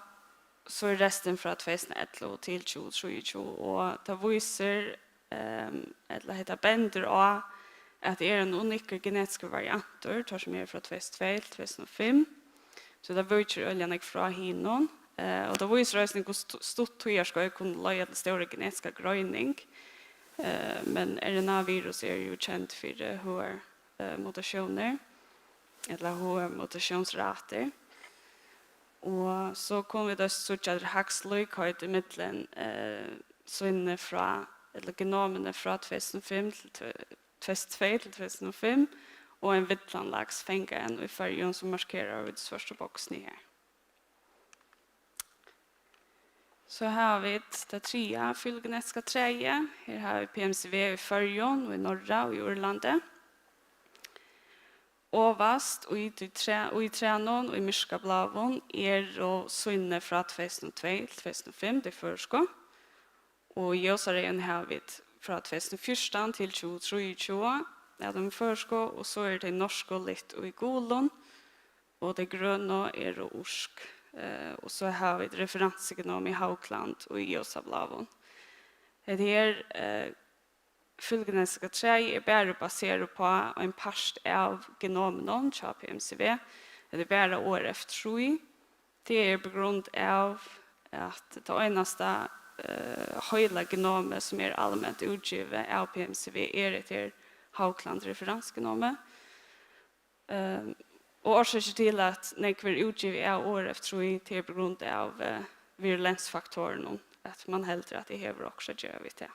so er restin frá tvey túsund og ellivu til tjúgu trýogtjúgu, og tað vísir, ehm, ella hetta bendir á, at tað er ein unikkur genetiskur variantur, teir, sum eru frá tvey túsund og tvey til tvey túsund og fimm, so tað víkir øgiliga nógv frá hinum. Eh, og tað vísir eisini, hvussu stu-, stutt tíðarskeið kunnu leiða til stóra genetiska greining. Eh, men R N A-virus eru jú kend fyri høgar, eh, mutasjónir, ella høgar mutasjónsratir. Og so kunnu vit eisini síggja, at tað er hægst líkheit ímillum, eh, svínini frá, ella genomini frá tvey túsund og fimm til tvey, tvey túsund og tvey til tvey túsund og fimm, og ein villan laks fangað enn í Føroyum, sum markerar við svørtu boksini her. So hava vit tað triðja fylogenetiska træið. Her hava vit P M C V í Føroyum, í Norra og í Írlandi. Ovast í tí træ-, í trænum, í myrkabláum, eru svínini frá tvey túsund og tvey til tvey túsund og fimm, tey føroysku. Og ljósareyðum hava vit frá tvey túsund og fjúrtan til tjúgu trýogtjúgu, av teimum føroysku, og so eru tey norsku lit í gulum, og tey grønu eru írsk. Eh, og so hava vit referansugenom í Haukeland í ljósabláum. Hetta her, eh, fylogenetiska træið er bara baserað upp á ein part av genominum hjá P M C V. Hetta er bara O R F trý. Tað er uppá grund av, at tað einasta, eh, heila genomið, sum er alment útgivið av P M C V, er hetta her Haukeland referansugenomið. Ehm, og orsøkin til, at nógv er útgivið av O R F trý, tað er uppá grund av, eh, virulensfaktorinum, at man heldur, at tað hevur okkurt at gera við tað.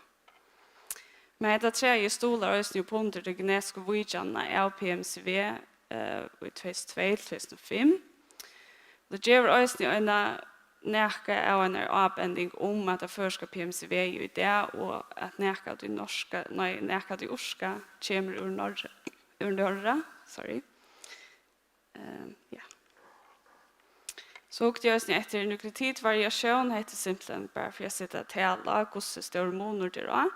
Men hetta træið stuðlar eisini upp undir ta genetisku vitjanina av P M C V, eh, í tvey túsund og tvey til tvey túsund og fimm. Tað gevur eisini eina, nakað av einari ábending um, at tað føroyska P M C V jú í dag, og at nakað av tí norska, nei, nakað av tí írska kemur úr Norra, úr Norra, sorry. Ehm, ja. So hugdi eg eisini eftir nukleotidvariatión, hetta er simpelthen bara fyri at seta tal á, hvussu stórur munur tað er á.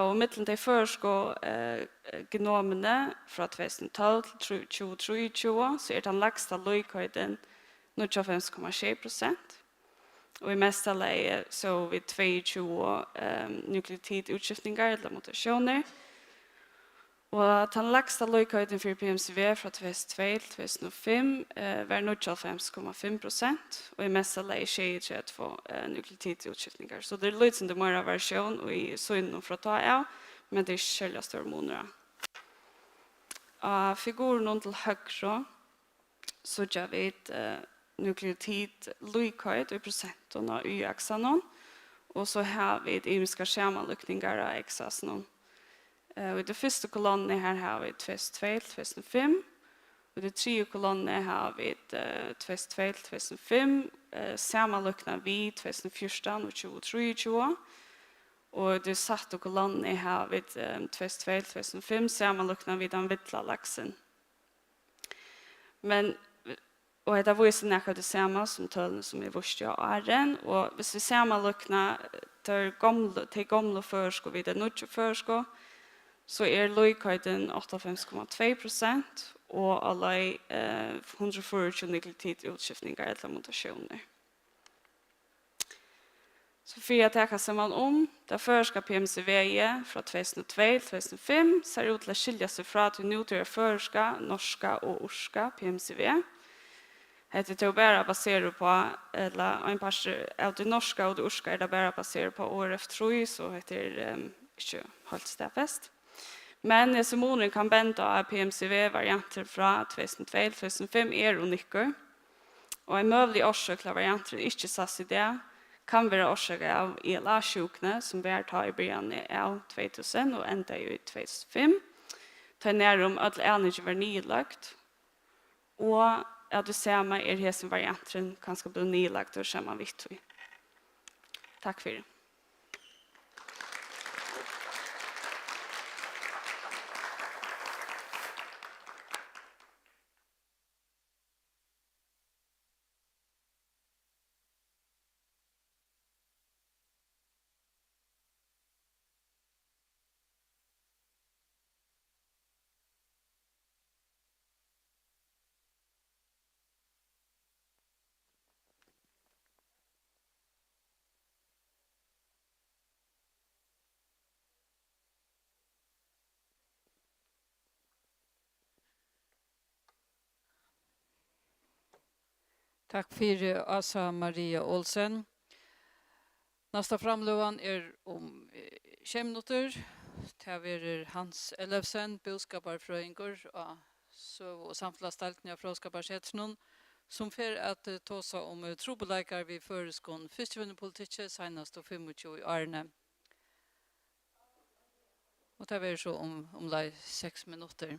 Og millum tey føroysku, eh, genomini frá tvey túsund og tólv til trý-, tjúgu trýogtjúgu, so er tann lægsta líkheitin níggjuoghálvfems komma sjey prosent. Og í mesta lagi sóu vit tveyogtjúgu, ehm, nukleotidútskiftingar ella mutasjónir. Og tann lægsta líkheitin fyri P M C V frá tvey túsund og tvey til tvey túsund og fimm, eh, var níggjuoghálvfems komma fimm prosent, og í mesta lagi sjeyogtretivu, eh, nukleotidútskiftingar. So tað er lítið meira variatión í sýnunum frá tá av, men tað er ikki serliga stórur munur á. Á figurunum til høgru síggja vit, eh, nukleotidlíkheit í prosentum á y-aksanum, og so hava vit ymiskar samanlíkingar á x-aksanum. Eh, í tí fyrstu kolonnuni her hava vit tvey túsund og tvey til tvey túsund og fimm, og í tí triðju kolonnuni hava vit, eh, tvey túsund og tvey til tvey túsund og fimm, eh, samanlíknað við tvey túsund og fjúrtan og tjúgu trýogtjúgu, og í tí sættu kolonnuni hava vit, eh, tvey túsund og tvey til tvey túsund og fimm samanlíknað við tann villa laksin. Men, og hetta vísir nakað av tí sama sum tølini, sum eg vísti á áðrenn, og viss vit samanlíkna, eh, tær gomlu, tey gomlu føroysku við tey nýggju føroysku, so er líkheitin áttaoghálvfems komma tvey prosent og á leið, eh, hundrað og fýraogtjúgu nukleotidútskiftingar ella mutatiónir. So fyri at taka saman um, tað føroyska P M C V-ið frá tvey túsund og tvey til tvey túsund og fimm sær út til at skilja seg frá tí nútíðar føroyska, norska og írska P M C V. Hetta er tó bara baserað uppá, ella ein partur av tí norska og tí írska er tað bara baserað uppá O R F trý, so hetta er, ehm, ikki heilt staðfest. Men hesin munurin kann benda á, at P M C V-variantur frá tvey túsund og tvey til tvey túsund og fimm er unikur, og ein møgulig orsøk til, at varianturin ikki sæst í dag, kann vera orsakað av I L A-sjúkuni, sum var tá í byrjanini av tvey túsund og endaði í tvey túsund og fimm, tá nærum øll alningin var niðurløgd, og av tí sama er hesin varianturin kanska blivin niðurlagdur saman við tí. Takk fyri. Takk fyri, Ása Maria Olsen. Næsta framløgan er um, eh, sjey minuttir. Tað verður Hans Ellefsen, búskaparfrøðingur á Søgu- og samfelagsdeildini á Fróðskaparsetrinum, sum fer at, eh, tosa um, eh, trupulleikar við føroyskum fiskivinnupolitikki seinastu fimmogtjúgu árini. Og tað verður so um, umleið seks minuttir.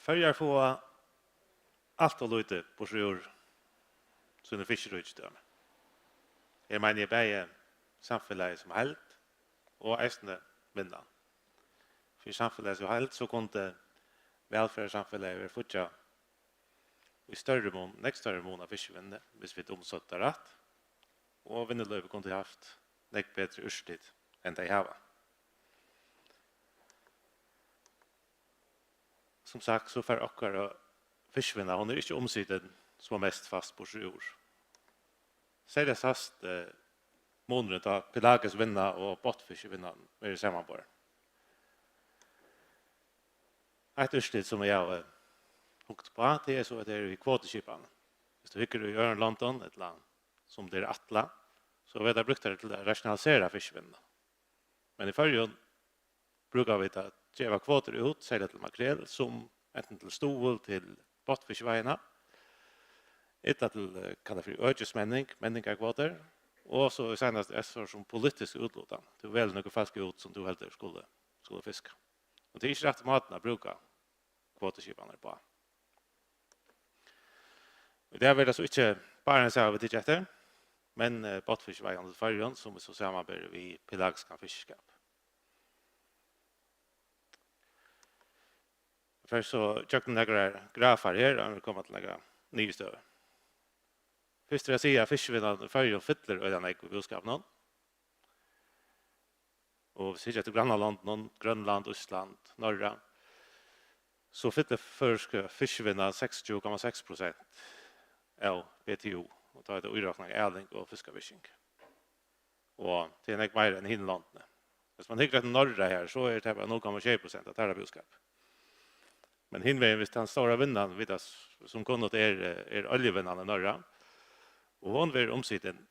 Føroyar fáa alt ov lítið burtur úr sínum fiskiríkidømi. Her meini eg bæði samfelagið sum heild og eisini vinnan. Fyri samfelagið sum heild, so kundi vælferðarsamfelagið verið fíggjað í størri mun, nógv størri mun av fiskivinnuni, hvis vit umsóttu tað rætt, og vinnulívið kundi havt nógv betri úrslit, enn tey hava. Sum sagt, so fær okkara fiskivinna, hon er ikki umsitin sum mest fast burtur úr. Serliga sæst, eh, munurin, tá pelagisk vinna og botnfiskivinnan verður samanborin. Eitt úrslit, sum eg havi hugt upp á, tað er so, at tað er í kvotuskipanini. Hvis tú hyggur í øðrum londum, ella sum tað er ætlað, so verða tær brúktar til at rationalisera fiskivinnuna. Men í Føroyum brúka vit at geva kvotur út, serliga til makrel, sum antin til stuðul til botnfiskiveiðina, ella til, eh, kallað fyri økismenning, menningarkvotur, og so í seinasta S R sum politisk útlutan. Tú velur nøkur fólk út, sum tú heldur skulu, skulu fiska. Og tað er ikki rætti mátin at brúka kvotuskipanir uppá. Í dag verður tað so ikki Barentshavið tikið eftir, men, eh, botnfiskiveiðandi í Føroyum, sum er so samanberið við pelagiskan fiskiskap. Eg fari so gjøgnum nakrar grafar her, áðrenn vit koma til nakrar niðurstøður. Fyrst er at siga, at fiskivinnan í Føroyum fyllir øgiliga nógv í búskapinum. Og hvis vit hyggja til grannalondunum, Grønland, Ísland, Norra, so fyllir føroyska fiskivinnan seksogtjúgu komma seks prosent av B T U, og tá er tað íroknað aling og fiskavirking. Og tað er nógv meira enn í hinum londunum. Hvis man hyggur eftir Norra her, so er tað bara null komma sjey prosent av teirra búskap. Men hin vegin, hvis tann stóra vinnan, vit, sum kunnugt er, er oljuvinnan í Norra, og hon verður umsitin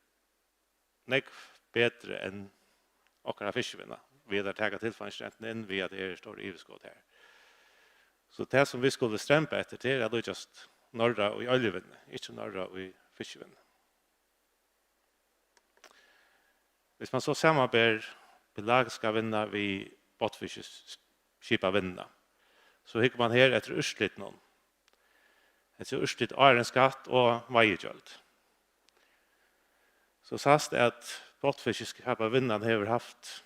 nógv betri enn okkara fiskivinna, við at taka tilfeingisrentuna inn, við at tað er stór yvirskot her. So tað, sum vit skulu stremba eftir, tað er at líkjast Norra í oljuvinnu, ikki Norra í fiskivinnu. Hvis man so samanber pelagiska vinna við botnfiskiskipavinnuna, so hyggur man her eftir úrslitunum. Hetta er úrslit áðrenn skatt og veiðigjald. So sæst, at botnfiskiskipavinnan hevur havt,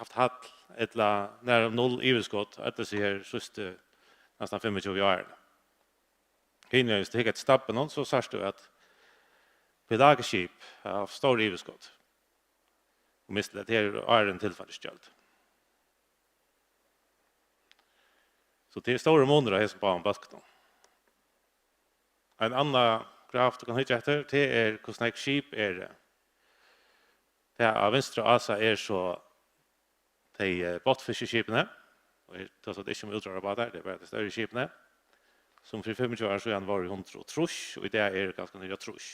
havt hall ella nærum null yvirskot, øll hesi her síðstu næstan fimmogtjúgu árini. Hinvegin, hvis tú hyggur eftir stabbinum, so sært tú, at pelagisk skip hava havt stór yvirskot. Og mist, at her er áðrenn tilfeingisgjald. So tað er stórur munur á hesum báðum bólkunum. Ein annan graf, tú kann hyggja eftir, tað er, hvussu nógv skip eru. Tað á vinstra ása er so tey, eh, botnfiskiskipini, og her tosa vit ikki um útróðrarbátar, tað er bara tey størri skipini, sum fyri fimmogtjúgu árum síðan vóru hundrað og trýss, og í dag eru kanska niðri á trýss.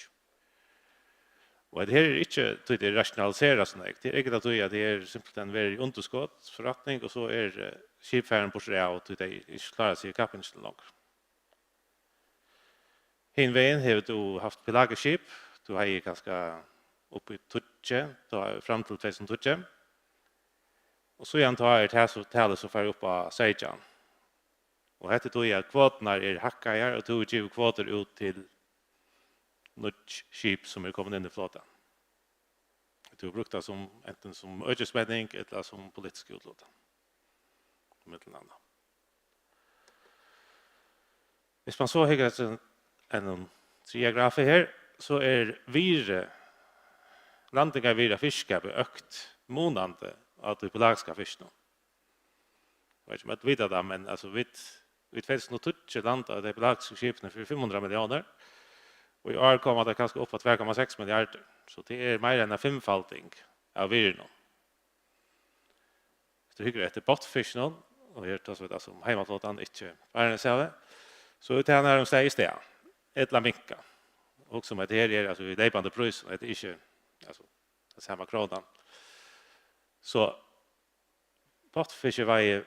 Og hetta her er ikki, tí tað er rationaliserað so nógv. Tað er ikki tað, tí at tað er simpelthen verið í undirskotsforretning, og so er, eh, skip farin burtur av, tí tey ikki klára seg í kappingini longur. Hin vegin hevur tú havt pelagisk skip, tú hevði kanska upp í tíggju, tá, fram til tvey túsund og tíggju. Og síðan tá er tað so, talið so farið upp á seytjan. Og hetta er tí, at kvoturnar eru hækkaðar, og tú hevur givið kvotur út til nýggj skip, sum eru komin inn í flotan. Tú hevur brúkt tað sum, antin sum økismenning ella sum politisk útlutan, millum annað. Hvis man so hyggur eftir einum triðja grafi her, so er virði, landingarvirði av fiskiskapi økt munandi á tí pelagiska fiskinum. Eg veit ikki, um øll vita tað, men, altso, vit, í tvey túsund og tíggju landaðu tey pelagisku skipini fyri fimm hundrað milliónir, og í ár koma tey kanska upp á tvær komma seks milliardir, so tað er meira enn ein fimmfalding av virðinum. Hvis tú hyggur eftir botnfiskinum, og her tosa vit, altso, um heimaflotan, ikki Barentshavið, so er tað nærum staðið í stað, ella minkað. Hugsa um, at her er, altso, í leypandi prís, og hetta er ikki, altso, tað sama krónan. So botnfiskiveiði,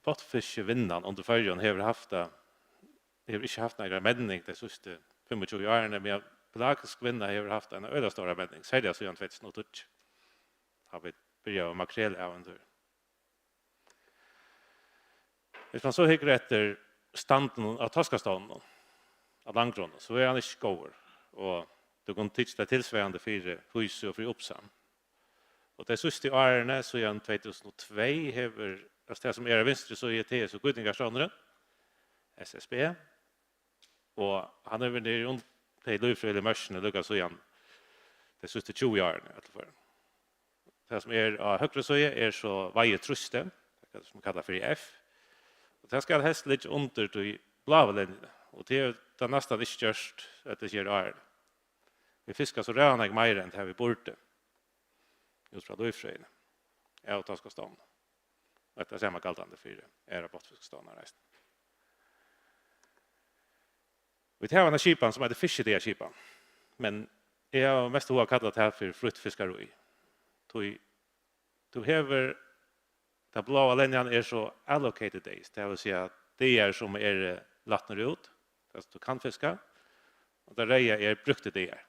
botnfiskivinnan undir Føroyum hevur havt tað, hevur ikki havt nakra menning tey síðstu fimmogtjúgu árini, meðan pelagisk vinna hevur havt eina øgiliga stóra menning, serliga síðan tvey túsund og tíggju, tá vit byrjaðu makrel-ævintýr. Hvis man so hyggur eftir standinum av toskastovninum á landgrunni, so er hann ikki góður, og tú kundi tikið tað tilsvarandi fyri Hýsu og fyri Upsa. Og tey síðstu árini, síðan tvey túsund og tvey, hevur, altso, tað sum er á vinstru síðu, tað er so Gýtingarstovnurin, S S B, og hann hevur verið niðri um tey lívfrøðiligu mørkini líka síðan tey síðstu tjúgu árini, í øllum førum. Tað sum er á høgru síðu er so Veiðitrýstið, tað sum kallað fyri F, og tað skal helst liggja undir tí bláu linjuni, og tað er tað næstan ikki gjørt eftir hesi árini. Vit fiska so ræðuliga nógv meira enn tað vit burdu, út frá lívfrøðini, av toskastovninum. Og hetta er sama galdandi fyri aðrar botnfiskastovnar eisini. Vit hava eina skipan sum eitur fiskidagarskipan, men eg havi mest hug at kalla tað fyri frítt fiskarí. Tí tú hevur, tað bláa linjan er so allocated days, tað vil siga dagar sum eru latnir út, tað sum tú kanst fiska, og tað reyða er brúktir dagar.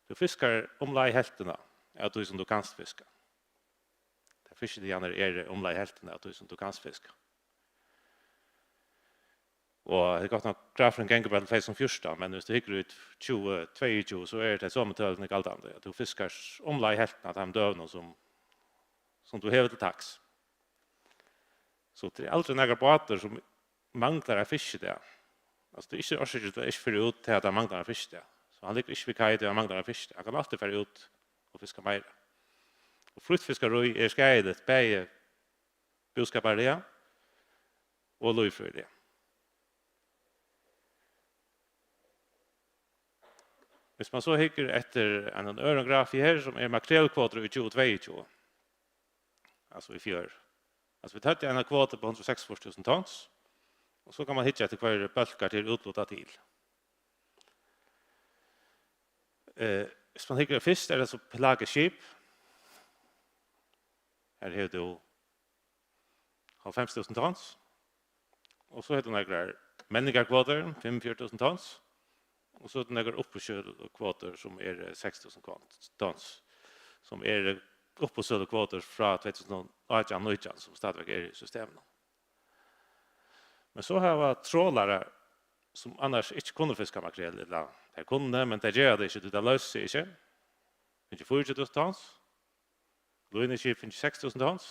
Tú fiskar umleið helvtina av tí sum tú kanst fiska. Tað fiskidagarnar eru umleið helvtina av tí sum tú kanst fiska. Og tað er gott nokk, grafurin gongur bara til tvey túsund og fjúrtan, men viss tú hyggur í tjúgu tveyogtjúgu, so eru tey somu tølini galdandi, at tú fiskar umleið helvtina av teimum døgunum sum, sum tú hevur til taks. So tað er aldri nakar bátur sum manglar ein fiskidag. Altso, tað er ikki orsøkin, tað er ikki fyri út til at hann manglar ein fiskidag. So hann liggur ikki við kai, tí hann manglar ein fiskidag. Hann kann altíð fara út og fiska meira. Og frítt fiskarí er skaðiligt, bæði búskaparliga og lívfrøðiliga. Viss man so hyggur eftir einum øðrum grafi her, sum er makrelkvotur í tjúgu tveyogtjúgu, altso í fjør. Altso, vit høvdu eina kvotu på hundrað og seksogfýrs túsund tons, og so kann man hyggja eftir, hvørjir bólkar tað er úthlutað til. Eh, viss man hyggur fyrst, er tað so pelagisk skip. Her hevur tú hálvfems túsund tons. Og so hevur tú nakrar menningarkvotur, fimmogfjøruti túsund tons. Og so hevur tú nakrar uppboðssølukvotur, sum eru seks túsund kon-, tons, sum eru uppboðssølukvotur frá tvey túsund og átjan nítjan, sum stadigvæk eru í systeminum. Men so hava trolarar, sum annars ikki kunnu fiska makrel, ella tey kunnu, men tey gera tað ikki, tí tað loysir seg ikki, fingið fýraogtjúgu túsund tons. Línuskip fingið seks túsund tons.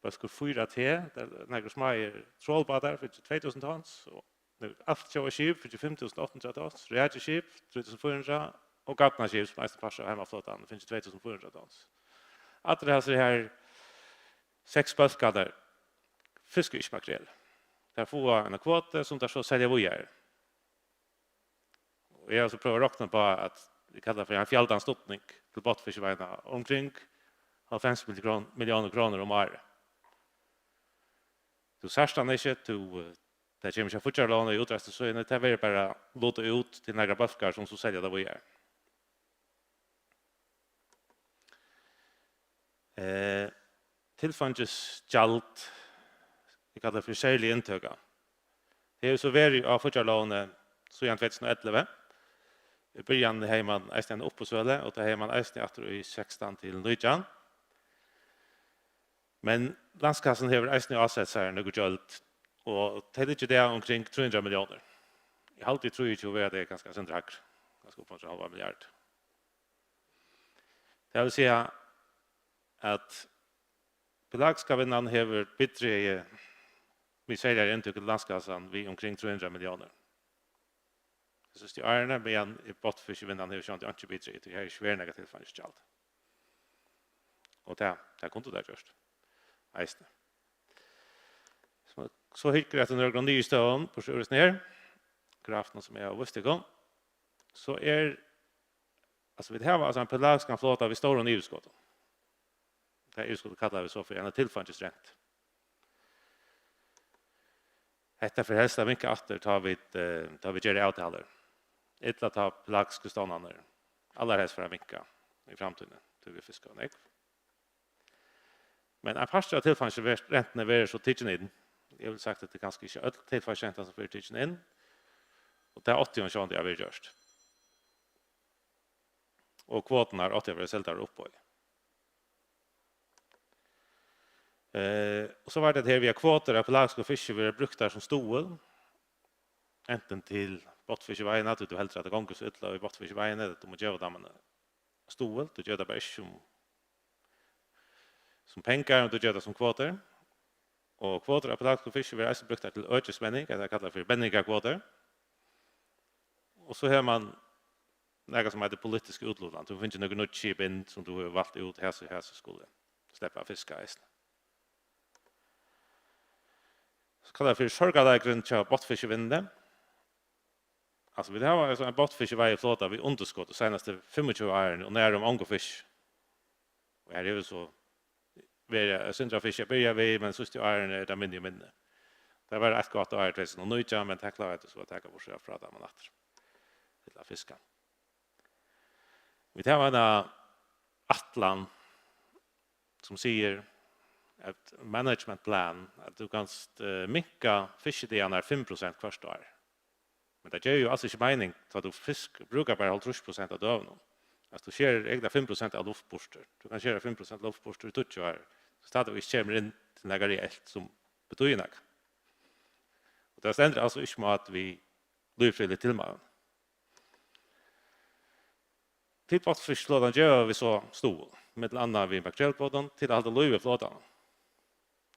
Bólkur fýra T, tað eru nakrir smáir trolbátar, fingið tvey túsund tons. Og nakrir altjóaskip fingið fimm túsund átta hundrað tons. Rækjuskip, trý túsund fýra hundrað. Og garnaskip, sum eisini er partur av heimaflotanum, fingið tvey túsund fýra hundrað tons. Allir hasir her seks bólkarnir fiska ikki makrel. Teir fáa eina kvotu, sum teir so selja víðari. Og eg havi so prøvað at rokna upp á, at vit kalla fyri ein fjaldan studning til botnfiskiveiðuna, umkring hálvfems millión-, milliónir krónur um árið. Tú sært hann ikki, tú, eh, tað kemur ikki á fíggjarlógina í útreiðslusíðuni, tað verður bara lutað út til nakrar bólkar, sum so selja tað víðari. Eh, tilfeingisgjald, vit kalla tað fyri serlig inntøka. Tað hevur so verið á fíggjarlógini síðan tvey túsund og ellivu. Í byrjanini hevði mann eisini eina uppboðssølu, og tað hevði mann eisini aftur í sekstan til nítjan. Men landskassan hevur eisini ásett sær nøkur gjøld, og tey liggja í dag umkring trý hundrað milliónir. Eg haldi, í trýogtjúgu verða tey kanska eitt sindur hægri, kanska upp undir hálvan milliard. Tað vil siga, at pelagiska vinnan hevur bidragið við serligari inntøku til landskassan við umkring trý hundrað milliónir. Tey síðstu árini, meðan botnfiskivinnan hevur sjálvandi einki bidragið, tí har er ikki verið nakað tilfeingisgjald. Og tað, tað kundu tey gjørt, eisini. So, so hyggur eg eftir nøkrum niðurstøðum, burtur úr hesum her, grafini sum eg havi víst tykkum. So er, altso, vit hava, altso, ein pelagiskan flota við stórum yvirskotum. Tað yvirskotið kalla vit so fyri eina tilfeingisrentu. Hetta fer helst at minka aftur, tá vit, eh, tá vit gera avtalur. Ella tá pelagisku stovnarnir allarhelst fara at minka í framtíðini, tí vit fiska nógv. Men ein partur av tilfeingisrentuni verður so tikin inn. Eg vil sagt, at tað er kanska ikki øll tilfeingisrenta sum verður tikin inn, og tað átti hon sjálvandi at verið gjørt. Og kvoturnar áttu at verið seldar upp á. Eh, og so var tað her við, at kvotur av pelagiskum fiski verða brúktar sum stuðul, antin til botnfiskiveiðina, tí tú heldur, at tað gongur so illa í botnfiskiveiðini, at tú má geva teimum stuðul, tú gevur tað bara ikki sum, sum pengar, men tú gevur tað sum kvotur. Og kvotur av pelagiskum fiski verða eisini brúktar til økismenning, ella kallað fyri menningarkvotur. Og so hevur mann nakað, sum eitur politisk útlutan. Tú hevur fingið nøkur nýggj skip inn, sum tú hevur valt út, hesi, hesi skulu sleppa at fiska eisini. So kallað fyri sorgarleikurin hjá botnfiskivinnuni. Altso, vit hava altso ein botnfiskiveiðiflota við undirskot í seinastu fimmogtjúgu árini og nærum ongum fiski. Og her hevur so verið eitt sindur av fiski at byrja við, men síðstu árini er tað minni og minni. Tað var eitt gott ár, tvey túsund og nítjan, men tað kláraðu vit so at taka burtur frá teimum aftur. Ella fiska. Vit hava eina ætlan, sum sigur, at management plan, at tú kanst, eh, minka fiskidagarnar fimm prosent hvørt ár. Men tað gevur jú als ikki meining, tá tú fisk brúkar bara hálvtrýss prosent av døgunum. Altso, tú skerir egna fimm prosent av luft burtur. Tú kanst skera fimm prosent av luft burtur í tíggju ár, so stadigvæk ikki kemur inn til nakað reelt sum betýðir nakað. Og tað stendur altso ikki mát við lívfrøðiligum tilmælum. Til botnfiskiflotan geva vit so stuðul, millum annað við makrelkvotum, til at halda lív í flotanum.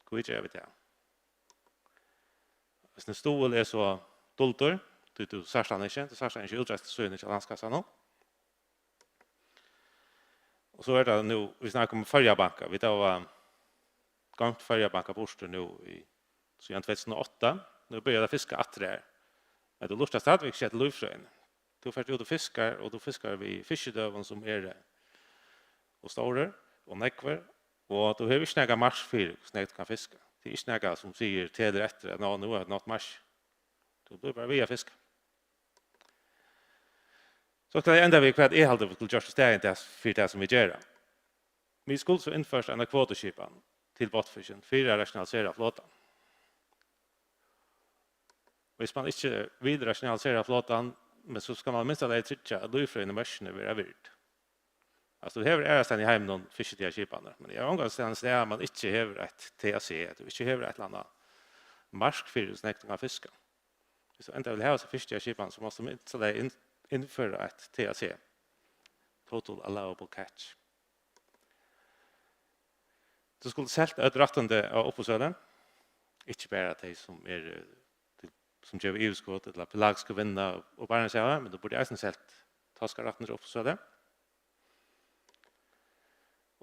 Hví gera vit tað? Hesin stuðul er so duldur, tí tú sært hann ikki, tú sært hann ikki í útreiðslusíðuni hjá Landskassanum. Og so er tað nú, vit snakka um Føroya Banka, vit hava goymt Føroya Banka burtur nú í, síðan tvey túsund og átta, nú byrjar at fiska aftur har. Men tú lurtar stadigvæk ikki eftir lívfrøðini. Tú fert út og fiskar, og tú fiskar við fiskidøgum sum eru ov stórir og nógvir, og tú hevur ikki nakað mark fyri, hvussu nógv tú kanst fiska. Tað er ikki nakað sum sigur, telur eftir, at nú, nú er tað nátt mark. Tú blívur bara við at fiska. So skal eg enda við, hvat eg haldi, vit skuldu gjørt í staðin tað, fyri tað, sum vit gera. Vit skuldu so innført eina kvotuskipan til botnfiskin fyri at rationalisera flotan. Hvis man ikki vil rationalisera flotan, men so skal man minst av alt tryggja, at lívfrøðini í mørkini verða vird. Altso, tú hevur aðrastaðni í heiminum fiskidagarskipanir, men eg havi ongastaðni sæð, at man ikki hevur eitt T A C, at tú ikki hevur eitt ella annað mark fyri, hvussu nógv tú kanst fiska. Hvis tú endiliga vilt hava hesa fiskidagarskipan, so mást tú minst av alt inn-, innføra eitt T A C, Total Allowable Catch. Tú skuldi selt øll rættindi á uppboðssølu, ikki bara tey, sum eru til, sum geva yvirskot, ella pelagisku vinnuna og Barentshavið, men tú burdi eisini selt toskarøttina á uppboðssølu.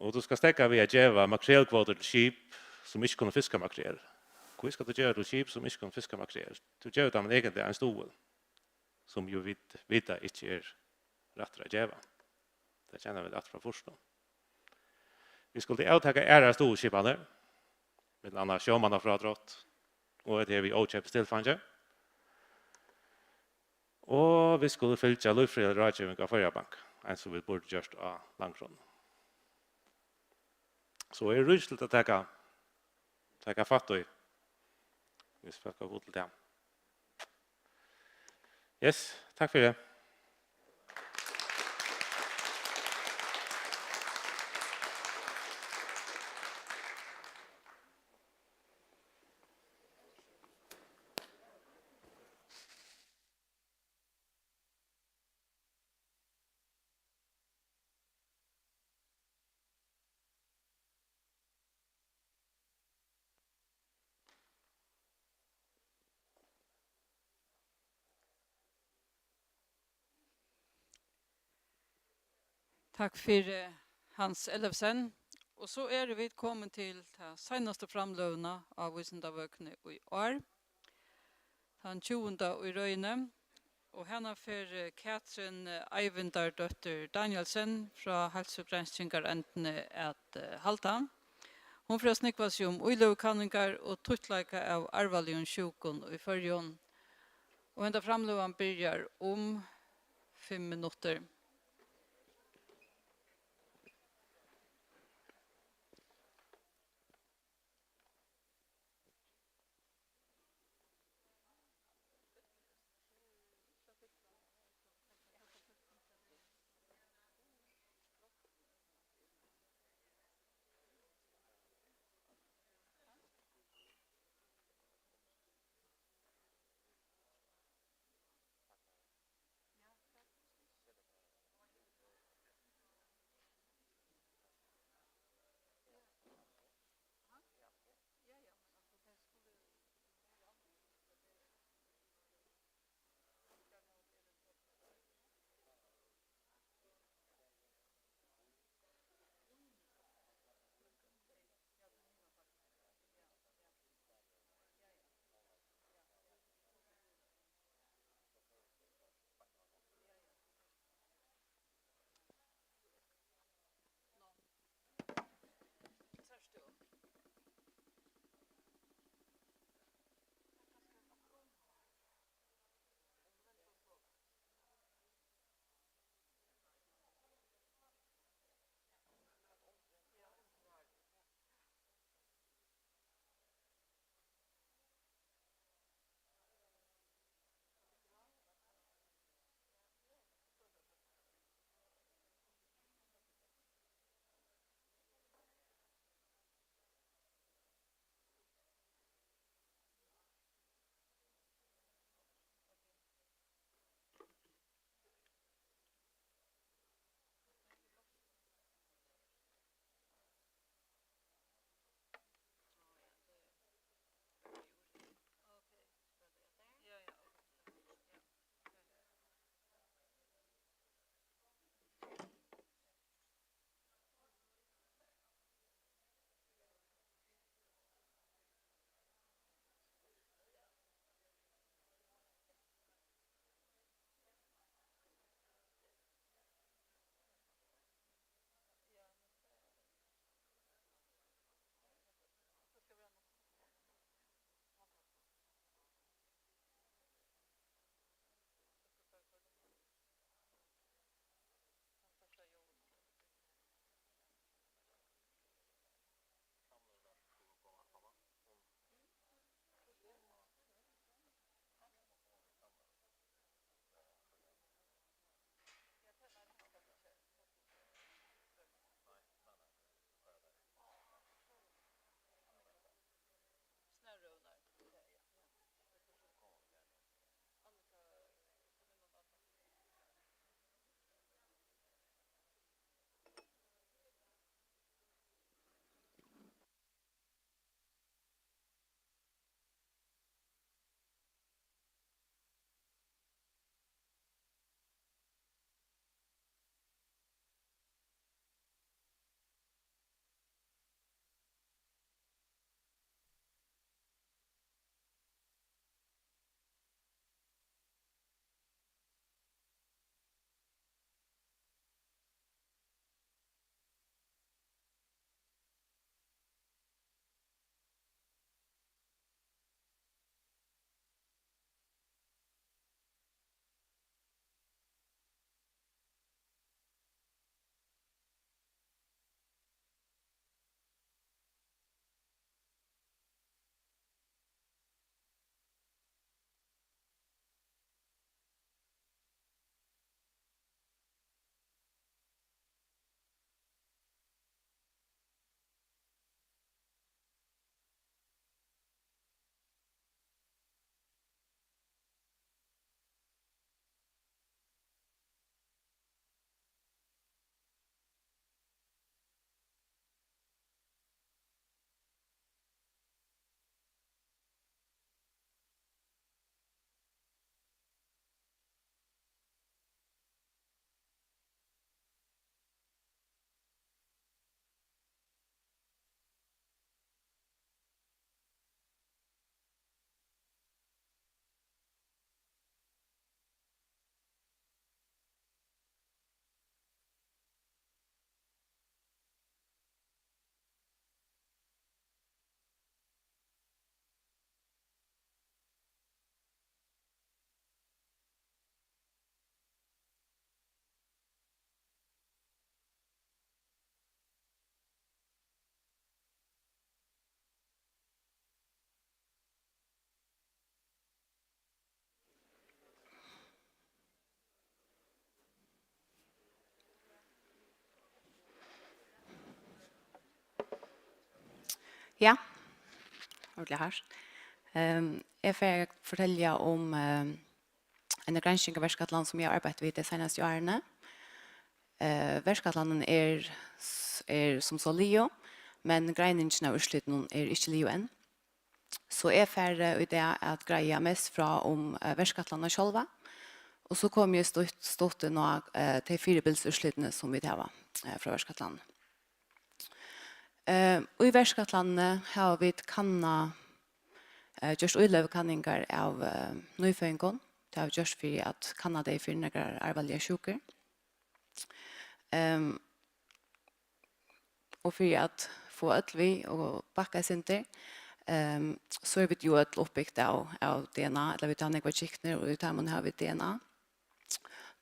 Og tú skalt steðga við at geva makrelkvotur til skip, sum ikki kunnu fiska makrel. Hví skalt tú geva til skip, sum ikki kunnu fiska makrel? Tú gevur teimum eigentliga ein stuðul, sum jú vit vita ikki er rættur at geva. Tað kenna vit aftur frá fýrsunum. Vit skuldu avtaka aðrar stuðulsskipanir, millum annað sjómannafrádrátt og hetta her við ókeypis tilfeingi. Og vit skulu fylgja lívfrøðiligari ráðgeving av Føroya Bank, eins og vit burdu gjørt á landgrunn. So er ríkiligt at taka, taka fatt í, hvis fólk hava hug til tað. Yes, takk fyri. Takk fyri, Hans Ellefsen. Og so eru vit komin til ta seinastu framløguna á Vísindavøkuni í ár, tann tjúgunda í røðini, og hana fer, eh, Katrin, eh, Eyvindardóttir Danielsen frá Heilsugrannskingarendini at, eh, halda. Hon fer at snúgva seg um íløgukanningar og títtleika av arvaligum sjúkum í Føroyum. Og henda framløgan byrjar um fimm minuttir. Ja, ordiliga hart. Ehm, eg fari at fortelja um, ehm, eina granskingarverkætlan, sum eg havi arbeitt við tey seinastu árini. Eh, verkætlanin er, er sum so liðug, men greiningin av úrslitunum er ikki liðug enn. So eg fari í dag at greiða mest frá um, eh, verkætlanina sjálva, og so komi eg stutt, stutt inn á, eh, tey fyribils úrslitini, sum vit hava, eh, frá verkætlanini. Eh, í verkætlanini hava vit kannað, eh, gjørt ílegukanningar av, eh, nýføðingum. Tað hava vit gjørt fyri at kanna tey fyri nakrar arvaligar sjúkur. Ehm, og fyri at fáa øll við og bakka eitt sindur, ehm, so eru vit jú øll uppbygt av, av D N A, ella vit hava nógvar kyknur, og í teimum hava vit D N A.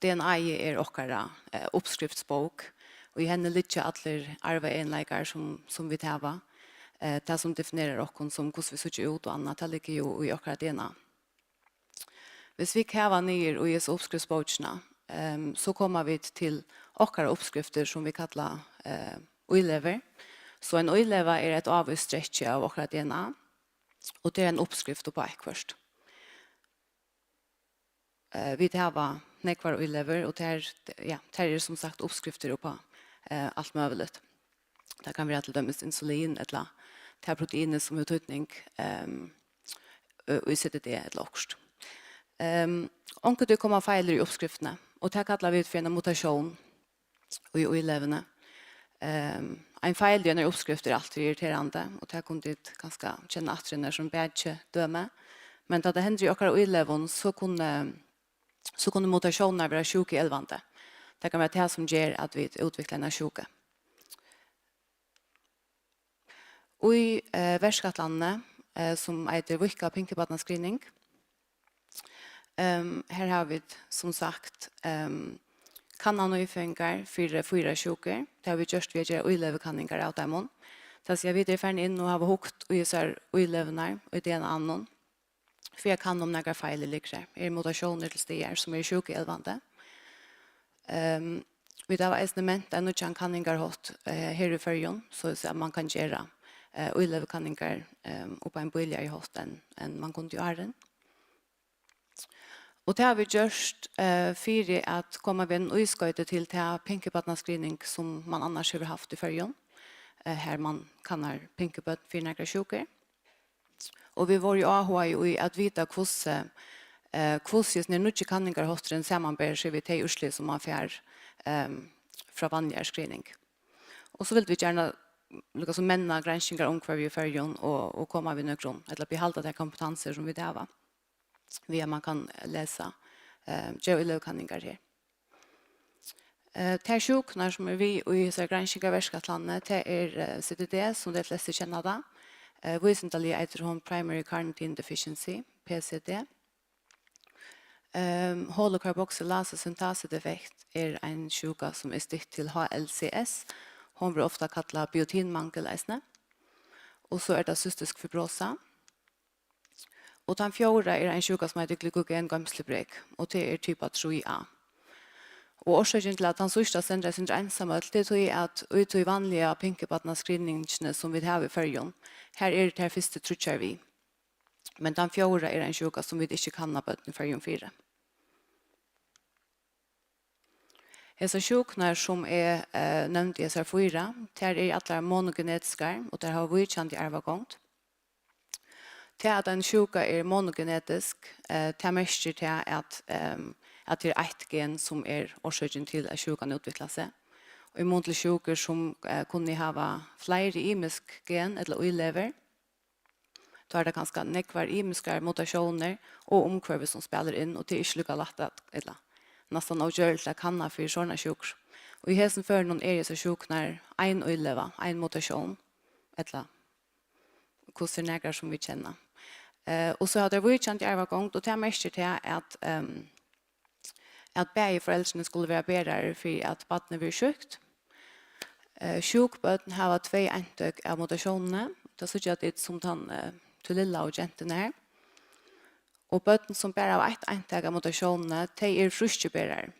D N A er okkara, eh, uppskriftsbók, og í henni liggja allir arvaeginleikar, sum, sum vit hava. Eh, tað, sum definerar okkum, sum hvussu vit síggja út og annað, tað liggur jú í okkara D N A. Hvis vit kava niður í hesa uppskriftsbókina, ehm, so koma vit til okkara uppskriftir, sum vit kalla, eh, ílegur. So ein ílega er eitt ávíst strekki av okkara D N A, og tað er ein uppskrift upp á eitthvørt. Eh, vit hava nógvar ílegur, og tær, ja, tær eru sum sagt uppskriftir upp á, eh, alt møguligt. Tað kann vera til dømis insulin, ella tað proteinið, sum hevur týdning, ehm, í C D D ella okkurt. Ehm, onkuntíð koma feilir í uppskriftini, og tað kalla vit fyri eina mutasjón í íleguni. Ehm, ein feil í einari uppskrift er altíð irriterandi, og tað kunnu tit kanska kenna aftur í nær sum bakidømi. Men tá tað hendir í okkara ílegum, so kunnu, so kunnu mutasjónirnar vera sjúkuelvandi. Tað kann vera tað, sum ger, at vit útvikla eina sjúku. Í, eh, verkætlanini, eh, sum eitur Víðka pinkubarnascreening, ehm, her hava vit, sum sagt, ehm, kannað nýføðingar fyri fýra sjúkur. Tað hava vit gjørt við at gera ílegukanningar av teimum. Tað siga, vit eru farin inn og hava hugt í hesar ílegurnar í D N A-num, fyri at kanna, um nakar feil liggur har. Eru mutasjónir til staðar, sum eru sjúkuelvandi? Ehm, vit hava eisini ment ein nýggjan kanningarhátt, eh, her í Føroyum, soleiðis at mann kann gera, eh, ílegukanningar, ehm, upp á ein bíligari hátt enn, enn mann kundi áðrenn. Og tað hava vit gjørt, eh, fyri at koma við einum ískoyti til tað pinkubarnascreening, sum mann annars hevur havt í Føroyum, eh, har mann kannar pinkubørn fyri nakrar sjúkur. Og vit vóru jú áhugaði í at vita, hvussu, eh, hvussu hesin her nýggi kanningarhátturin samanber seg við tey úrslit, sum mann fær, ehm, frá vanligari screening. Og so vildu vit gjarna líka sum menna granskingarumhvørvið í Føroyum og, og koma við nøkrum, ella behalda tær kompetansur, sum vit hava, við at mann kann lesa, eh, gera ílegukanningar her. Eh, tær sjúkurnar, sum eru við í hesari granskingarverkætlanini, tað er, eh, C D D, sum tey flestu kenna tað. Eh, vísindaliga eitur hon Primary Carnitine Deficiency, P C D. Ehm, holukarboxylase syntasedefekt er ein sjúka, sum er stytt til H L C S. Hon verður ofta kallað biotinmangel eisini. Og so er tað cystisk fibrosa. Og tann fjórða er ein sjúka, sum eitur glykogengoymslubrek, og tað er typa trý A. Og orsøkin til, at tann síðsta stendur eitt sindur einsamøll, tað er tí, at í tí vanliga pinkubarnascreeningini, sum vit hava í Føroyum, har eru tær fyrstu tríggjar við. Men tann fjórða er ein sjúka, sum vit ikki kanna børn í Føroyum fyri. Hesar sjúkurnar, sum eg, eh, nevndi, hesar fýra, tær eru allar monogenetiskar, og tær hava víkjandi arvagongd. Tað, at ein sjúka er monogenetisk, eh, tað merkir tað, at, ehm, at tað er eitt gen, sum er orsøkin til, at sjúkan útviklar seg. Og í mun til sjúkur, sum, eh, kunnu hava fleiri ymisk gen ella ílegur, tá er tað kanska nógvar ymiskar mutasjónir og umhvørvi, sum spælir inn, og tað er ikki líka lætt at, ella næstan ógjørligt at kanna fyri sovorðnar sjúkur. Og í hesum førinum eru hesar sjúkurnar ein ílega, ein mutasjón, ella hvussu er nakrar, sum vit kenna. Eh, og so hava tær víkjandi arvagongd, og tað merkir tað, at, ehm, at bæði foreldrini skulu vera berarar fyri, at barnið verður sjúkt. Eh, sjúk børn hava tvey eintøk av mutasjónini. Tað síggja tit sum tann, eh, tú lilla og gentuna her. Og børn, sum bara hava eitt eintak av mutasjónini, tey eru frískir berarar.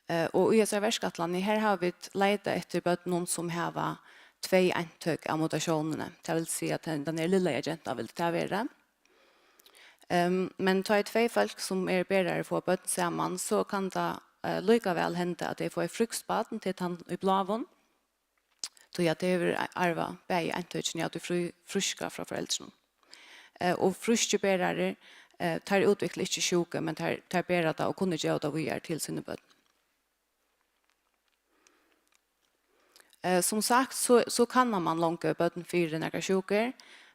Eh, og í hesari verkætlanini, her hava vit leitað eftir børnum, sum hava tvey eintøk av mutasjónini. Tað vil siga, at tann, tann her lilla gentan vildi tað vera. Ehm, men tá ið tvey fólk, sum eru berarar, fáa børn saman, so kann tað, eh, líkavæl henda, at tey fáa eitt frískt barn, tað er tann í bláum, tí at tey hevur arvað bæði eintøkini av tí frí-, fríska frá foreldrunum. Eh, og frískir berarar, eh, teir útvikla ikki sjúku, men teir, teir bera tað og kunnu geva tað víðari til síni børn. Eh, sum sagt, so, so kannar man longu børn fyri nakrar sjúkur.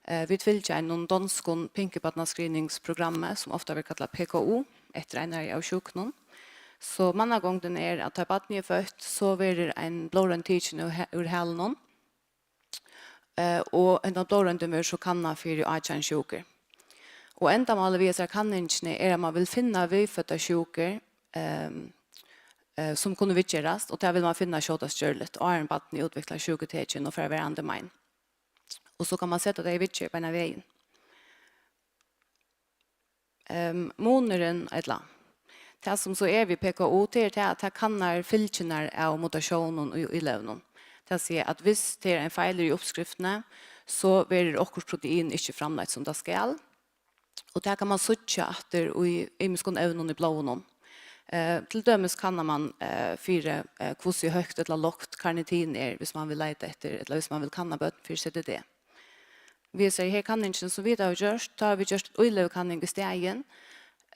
Eh, vit fylgja einum donskum pinkubarnaskriningsprogrammi, sum ofta verður kallað P K U, eftir einari av sjúkunum. So mannagongdin er, at tá barnið er føtt, so verður ein blóðroynd tikin úr he-, úr halinum, eh, og hendan blóðroyndin verður so kannað fyri átjan sjúkur. Og endamálið við hesari kanningini er, at man vil finna viðføddar sjúkur, ehm, eh, sum kunnu viðgerast, og tað vil man finna skjótast gjørligt, áðrenn barnið útviklar sjúkutekin og fær verandi mein. Og so kann man seta tey í viðgerð beinan vegin. Ehm, munurin, ella tað, sum so er við P K U, tað er tað, at tað kannar fylgjurnar av mutasjónum í, í levnum. Tað sigur, at viss tað er ein feilur í uppskriftini, so verður okkurt protein ikki framleitt, sum tað skal. Og tað kann man síggja aftur í ymiskum evnum í blóðinum. Eh, til dømis kannar man, eh, fyri, eh, hvussu høgt ella lágt karnitin er, viss man vil leita eftir, ella viss man vil kanna børn fyri C D D. Við hesari her kanningini, sum vit hava gjørt, tá hava vit gjørt ílegukanning í staðin.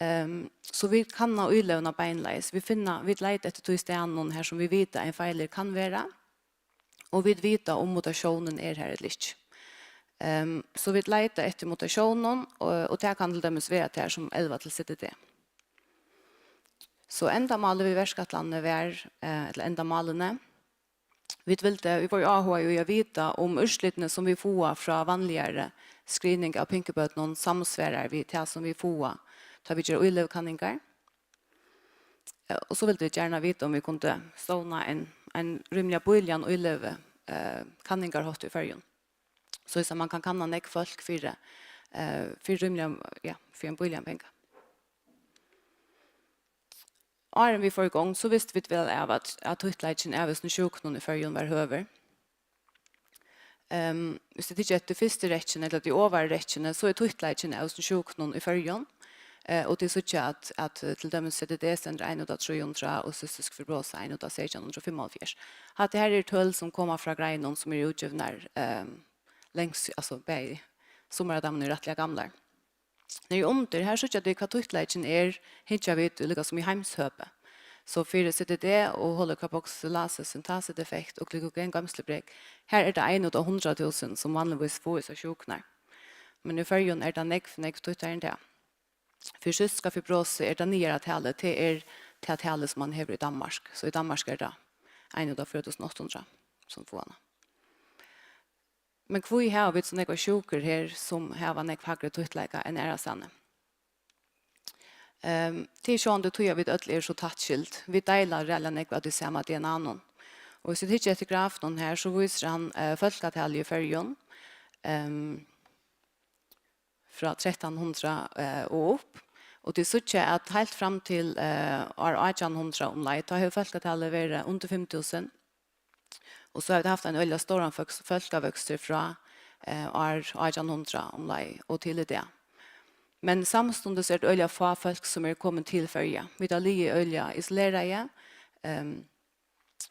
Ehm, so vit kanna íleguna beinleiðis. Vit finna, vit leita eftir tí staðnum har sum vit vita ein feilur kann vera, og vit vita, um mutasjónin er har ella ikki. Ehm, so vit leita eftir mutasjónum, og, og tað kann til dømis vera tað sum elva til C D D. So endamálið við verkætlanini var, eh, ella endamálini, vit vildu, vit vóru áhugaði í at vita, um úrslitini, sum vit fáa frá vanligari skrining av pinkubørnum, samsvarar við tað, sum vit fáa, tá vit gera ílegukanningar. Eh, og so vildu vit gjarna vita, um vit kundu stovna ein, ein rímiliga bíligan ílegu, eh, kanningarhátt í Føroyum. So, so man kann kanna nógv fólk fyri, eh, fyri rímiliga, ja, fyri ein bíligan penga. Áðrenn vit fóru í gongd, so vistu vit væl av, at, at títtleikin av hesum sjúkunum í Føroyum var høgur. Ehm, viss tit hyggja eftir fyrstu rekkjuni, ella tí ovaru rekkjuni, so er títtleikin av hesum sjúkunum í Føroyum. Eh, og tit síggja, at, at, eh, til dømis C D D stendur ein út av trý hundrað, og cystisk fibrosa ein út av seytjan hundrað og fimmoghálvfjerðs. Hatta her eru tøl, sum koma frá greinum, sum eru útgivnar, ehm, langt, altso, bæði, summar av teimum eru rættiliga gamlar. Niðri undir, har síggja tit, hvat títtleikin er, hyggja vit líka sum í heimshøpi. So fyri C D D og holocarboxylase syntasedefekt og glykogengoymslubrek, har er tað ein út av hundrað túsund, sum vanligvís fáa hesar sjúkurnar. Men í Føroyum er tað nógv, nógv títtari enn tað. Fyri cystisk fibrosa er tað niðara talið, tað er tað talið, sum man hevur í Danmark. So í Danmark er tað ein út av fýra túsund átta hundrað, sum fáa hana. Men hví hava vit so nógvar sjúkur her, sum hava nógv hægri títtleika enn aðrastaðni? Ehm, tað er sjálvandi tí, at vit øll eru so tætt skild. Vit deila ræðuliga nógv av tí sama D N A-num. Og viss vit hyggja eftir grafinum her, so vísir hann, eh, fólkatalið í Føroyum, ehm, frá trettan hundrað, eh, og upp. Og tit síggja, at heilt fram til, eh, ár átjan hundrað umleið, tá hevur fólkatalið verið undir fimm túsund. Og so hava vit havt ein øgiliga stóran fólks-, fólkavøkstur frá, eh, ár átjan hundrað umleið og til í dag. Men samstundis er tað øgiliga fá fólk, sum eru komin til Føroya. Vit hava ligið øgiliga isoleraði, ehm,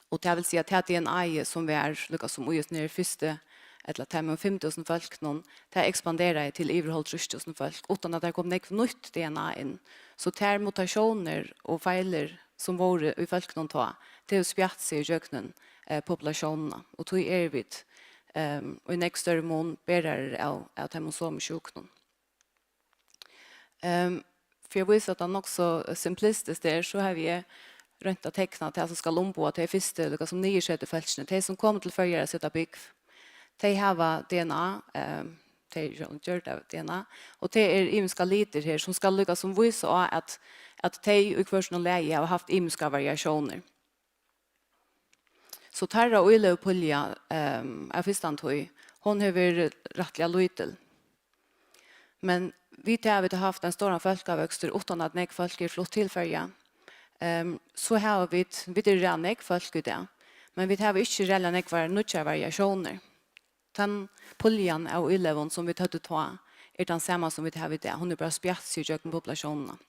og tað vil siga, at tað D N A-ið, sum var líka sum í hesum her fyrstu, ella teimum fimm túsund fólkunum, tað ekspanderaði til yvir hálvtrýss túsund fólk, uttan at tað kom nógv nýtt D N A inn. So tær mutasjónir og feilir, sum vóru í fólkunum tá, tað hevur spjatt seg ígjøgnum, eh, populasjónina, og tí eru vit, ehm, í nógv størri mun berarar av, av teimum somu sjúkunum. Ehm, fyri at vísa, at tað nokk so simplistiskt er, so havi eg roynt at tekna tað, sum skal umboða tey fyrstu, líka sum niðursetufólkini, tey, sum komu til Føroyar at seta búgv. Tey hava D N A, ehm, tey eru sjálvandi gjørd av D N A, og tað eru ymiskar litir her, sum skal líka sum vísa á, at, at tey í hvør sínum lagi hava havt ymiskar variatiónir. So teirra ílegupulja, ehm, av fyrstantíð, hon hevur verið rættiliga lítil. Men við tað, at vit hava havt ein stóran fólkavøkstur, uttan at nógv fólk er flutt til Føroya, ehm, so hava vit, vit eru ræðuliga nógv fólk í dag, men vit hava ikki ræðuliga nógvar nýggjar variatiónir. Tann puljan av ílegum, sum vit høvdu tá, er tann sama, sum vit hava í dag. Hon er bara spjatt seg ígjøgnum populatiónina.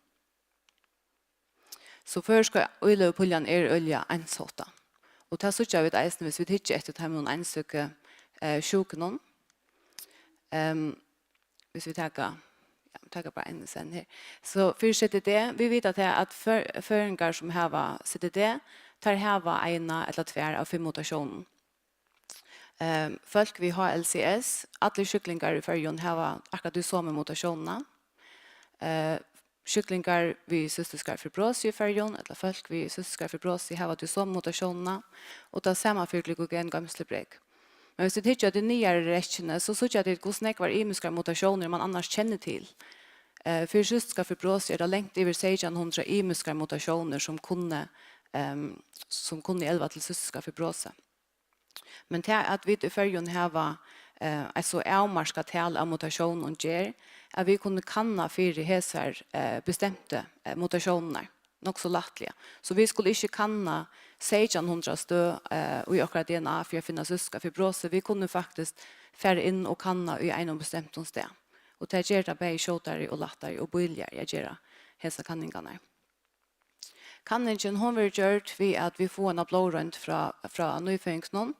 So føroyska ílegupuljan er øgiliga einsháttað. Og tað síggja vit eisini, viss vit hyggja eftir teimum einstøku, eh, sjúkunum. Ehm, viss vit taka, ja, taka bara ein í senn her. So fyri C D D, vit vita tað at før-, føroyingar sum hava C D D, teir hava eina ella tvær av fimm mutasjónum. Ehm, fólk við H L C S, allir sjúklingar í Føroyum hava akkurát tí somu mutasjónina. Eh, sjúklingar við cystiskari fibrosi í Føroyum, ella fólk við cystiskari fibrosi, hava tí somu mutasjónina, og tað sama fyri glykogengoymslubrek. Men viss tit hyggja til niðari rekkjuni, so síggja tit, hvussu nógvar ymiskar mutasjónir man annars kennir til. Eh, fyri cystiska fibrosi er tað langt yvir seytjan hundrað ymiskar mutasjónir, sum kunnu, ehm, sum kunnu elva til cystiska fibrosi. Men tað, at vit í Føroyum hava, eh, eitt so avmarkað tal av mutasjónum, ger, at vit kunnu kanna fyri hesar, eh, bestemtu, eh, mutasjónirnar nokk so lættliga. So vit skulu ikki kanna seytjan hundrað støð, eh, í okkara D N A fyri at finna cystiska fibrosi. Vit kunnu faktiskt fara inn og kanna í einum bestemtum stað. Og tað ger tað bæði skjótari og lættari og bíligari at gera hesar kanningarnar. Kanningin, hon verður gjørd við, at vit fáa eina blóðroynd frá, frá nýføðingunum,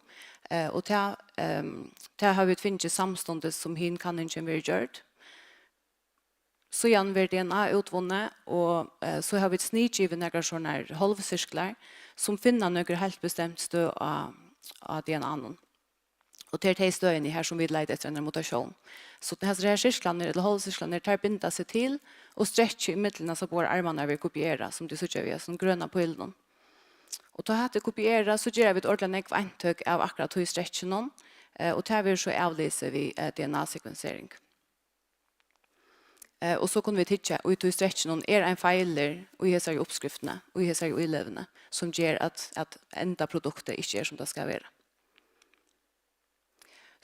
eh, og tað, ehm, tað hava vit fingið samstundis, sum hin kanningin verður gjørd. Síðan verður D N A útvunnið, og, eh, so hava vit sniðgivið nakrar sovorðnar hálvsirklar, sum finna nøkur heilt bestemt støð á, á D N A-num. Og tað eru tey støðini her, sum vit leita eftir einari mutasjón. So hasir her sirklarnir, ella hálvsirklarnir, teir binda seg til og strekkið ímillum hasar báðar armarnar verður kopierað, sum tit síggja við hasum grøna pílunum. Og tá hatta er kopierað, so gera vit ordiliga nógv eintøk av akkurát tí strekkinum, eh, og tað verður so avlisið við, eh, D N A-sekvensering. Eh, og so kunnu vit hyggja, í tí strekkinum er ein feilur í hesari uppskriftini, í hesari íleguni, sum ger, at, at endaproduktið ikki er, sum tað skal vera.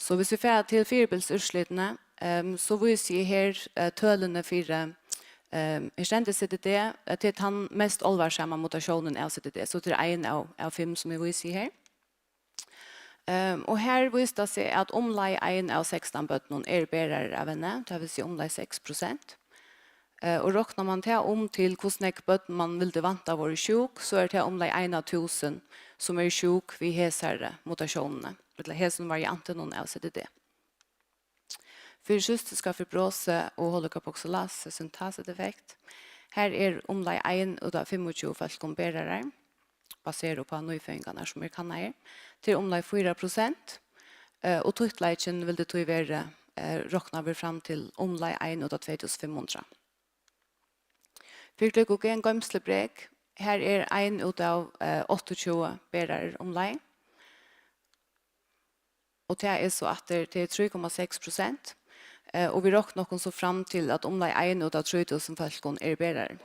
So, viss vit fara til fyribils úrslitini, ehm, so vísi eg her, eh, tølini fyri, ehm, her stendur C D D, eh, tað er tann mest álvarsama mutasjónin av C D D, so tað er ein av, av fimm, sum eg vísi her. Ehm, og her vísir tað seg, at umleið ein av sekstan børnum eru berarar av henni, tað vil siga umleið seks prosent. Eh, og roknar man tað um til, hvussu nógv børn man vildi vænta vóru sjúk, so er tað umleið ein av túsund, sum eru sjúk við hesari mutasjónini, ella hesum variantinum av C D D. Fyri cystiska fibrosi og holukarboksylasi syntase-defekt, har er umleið ein út av fimmogtjúgu fólkum berarar, baserað upp á nýføðingarnar, sum eru kannaðir. Tað er umleið fýra prosent, eh, og títtleikin vildi tí verið, eh, roknaður fram til umleið ein út av tvey túsund fimm hundrað. Fyri glykogengoymslubrek, har er ein út av, eh, áttaogtjúgu berarar umleið. Og tað er so aftur, tað er trý komma seks prosent, eh, og vit rokna okkum so fram til, at umleið ein út av trý túsund fólkum eru berarar.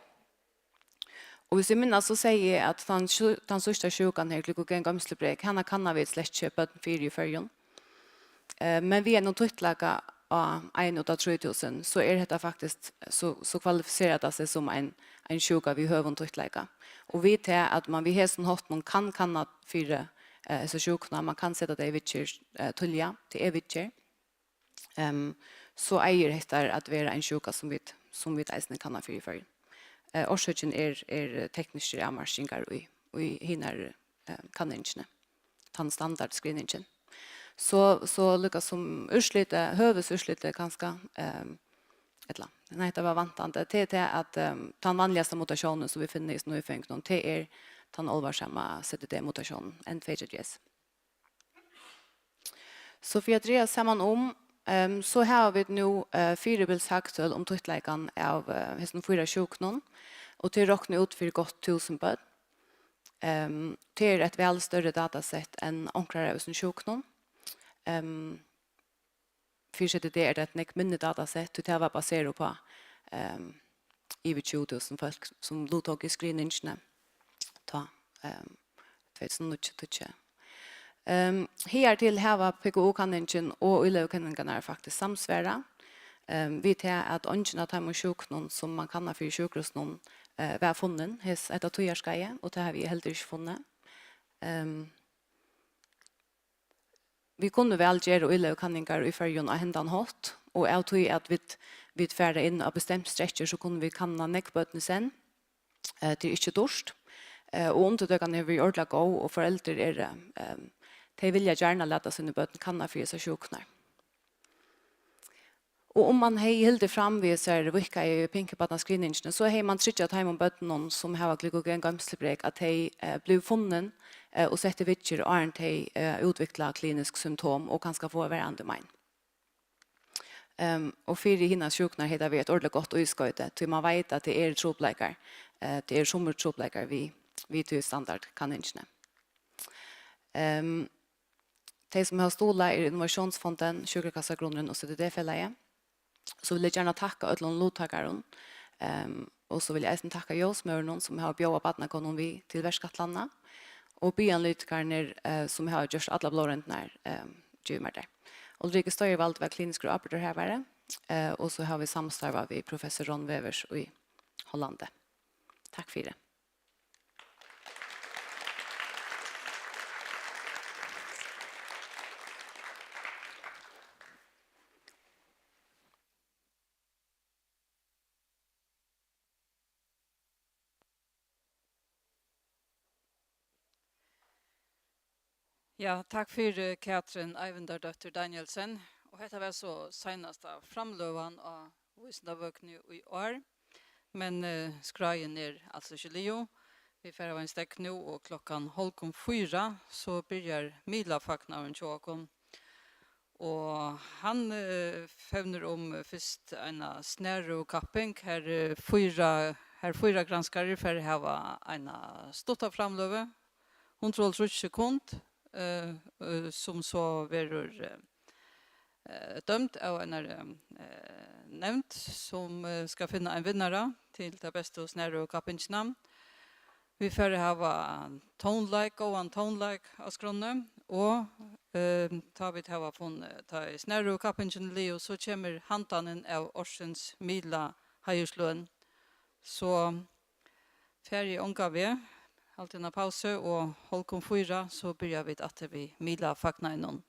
Og viss eg minnist, so segði eg, at tann sjú-, tann síðsta sjúkan her, glykogengoymslubrek, hana kanna vit slett ikki børn fyri í Føroyum. Eh, men við einum títtleika á ein út av trý túsund, so er hetta faktiskt, so, so kvalifiserar tað seg sum ein, ein sjúka við høgum títtleika. Og við tað, at man við hesum háttum kann kanna fyri, eh, hesa sjúkuna, man kann seta tey í viðgerð, eh, tíðliga, tað er viðgerð, ehm, so eigur hetta at vera ein sjúka, sum vit, sum vit eisini kanna fyri í Føroyum. Eh, orsøkin er, er tekniskir avmarkingar í, í hinari, eh, kanningini, tann standardscreeningin. So, so líka sum úrslitið, høvuðsúrslitið kanska, ehm, ella, nei, tað var vantandi, tað er tað at, ehm, tann vanligasta mutasjónin, sum vit finna í nýføðingunum, tað er tann álvarsama C D D-mutasjónin, N tvey G G S. So fyri at draga saman um, ehm, so hava vit nú, eh, fyribils hagtøl um títtleikan av, eh, hesum fýra sjúkunum, og tað er roknað út fyri gott túsund børn. Ehm, tað er eitt væl størri datasett enn onkrar av hesum sjúkunum. Ehm, fyri C D D er tað eitt nógv minni datasett, tí tað var baserað upp á, ehm, yvir tjúgu túsund fólk, sum luttóku í screeningini tá, ehm, tvey túsund og níggju tíggju. Ehm, higartil hava P K U-kanningin og ílegukanningarnar faktiskt samsvarað, ehm, við tað, at eingin av teimum sjúkunum, sum man kannar fyri sjúkrahúsinum, eh, var funnin hes-, hetta tíðarskeiðið, og tað havi eg heldur ikki funnið. Ehm, vit kunnu væl gera ílegukanningar í Føroyum á hendan hátt, og av tí at vit, vit fara inn á bestemt strekkir, so kunnu vit kanna nógv børn í senn. Eh, tað er ikki dýrt, eh, og undirtøkan hevur verið ordiliga góð, og foreldur eru, eh, tey vilja gjarna lata síni børn kanna fyri hesar sjúkurnar. Og um mann hevði hildið fram við hesari víðkaðu pinkubarnascreeningini, so hevði mann tryggjað teimum børnunum, sum hava glykogengoymslubrek, at tey, eh, blivu funnin, eh, og sett í viðgerð, áðrenn tey, eh, útvikla klinisk symptom og kanska fáa varandi mein. Ehm, og fyri hinar sjúkurnar hevði tað verið eitt ordiliga gott ískoyti, tí mann veit, at tað eru trupulleikar, eh, tað eru summir trupulleikar við, við tí standardkanningini. Ehm, tey, sum hava stuðlað, eru Innovationsfonden, Sjúkrakassagrunnurin og C D D-felagið. So vil eg gjarna takka øllum luttakarum, ehm, og so vil eg eisini takka Ljósmóðrunum, sum hava bjóðað barnakonum við til verkætlanina, og Bianalytikararnir, eh, sum hava gjørt allar blóðroyndirnar, ehm, givið mær tær. Ulrike Steuerwald var kliniskur ábyrgdarhavari, eh, og so hava vit samstarvað við professor Ron Wevers í Hollandi. Takk fyri. Ja, takk fyri, Katrin Eyvindardóttir Danielsen. Og hetta var so seinasta framløgan á Vísindavøkuni í ár. Men, eh, skráin er altso ikki liðug. Vit fara av ein steðg nú, og klokkan hálvgum fýra, so byrjar miðlafagnaðurin hjá okkum. Og hann, eh, fevnir um, eh, fyrst eina snarøðukapping, har, eh, fýra, har fýra granskarar fara hava eina stutta framløgu, hundrað og hálvtrýss sekund, eh, eh, sum so verður, eh, eh, dømd av einari, eh, nevnd, sum, eh, skal finna ein vinnara til ta bestu snarøðukappingina. Vit fara at hava tónleik, góðan tónleik á skránni, og, eh, tá vit hava funnið, tá er snarøðukappingin liðug, so kemur handanin av ársins miðla heiðursløn. So fari eg ongan veg, haldi eina pausu, og hálvgum fýra, so byrja vit aftur við miðlafagnaðinum.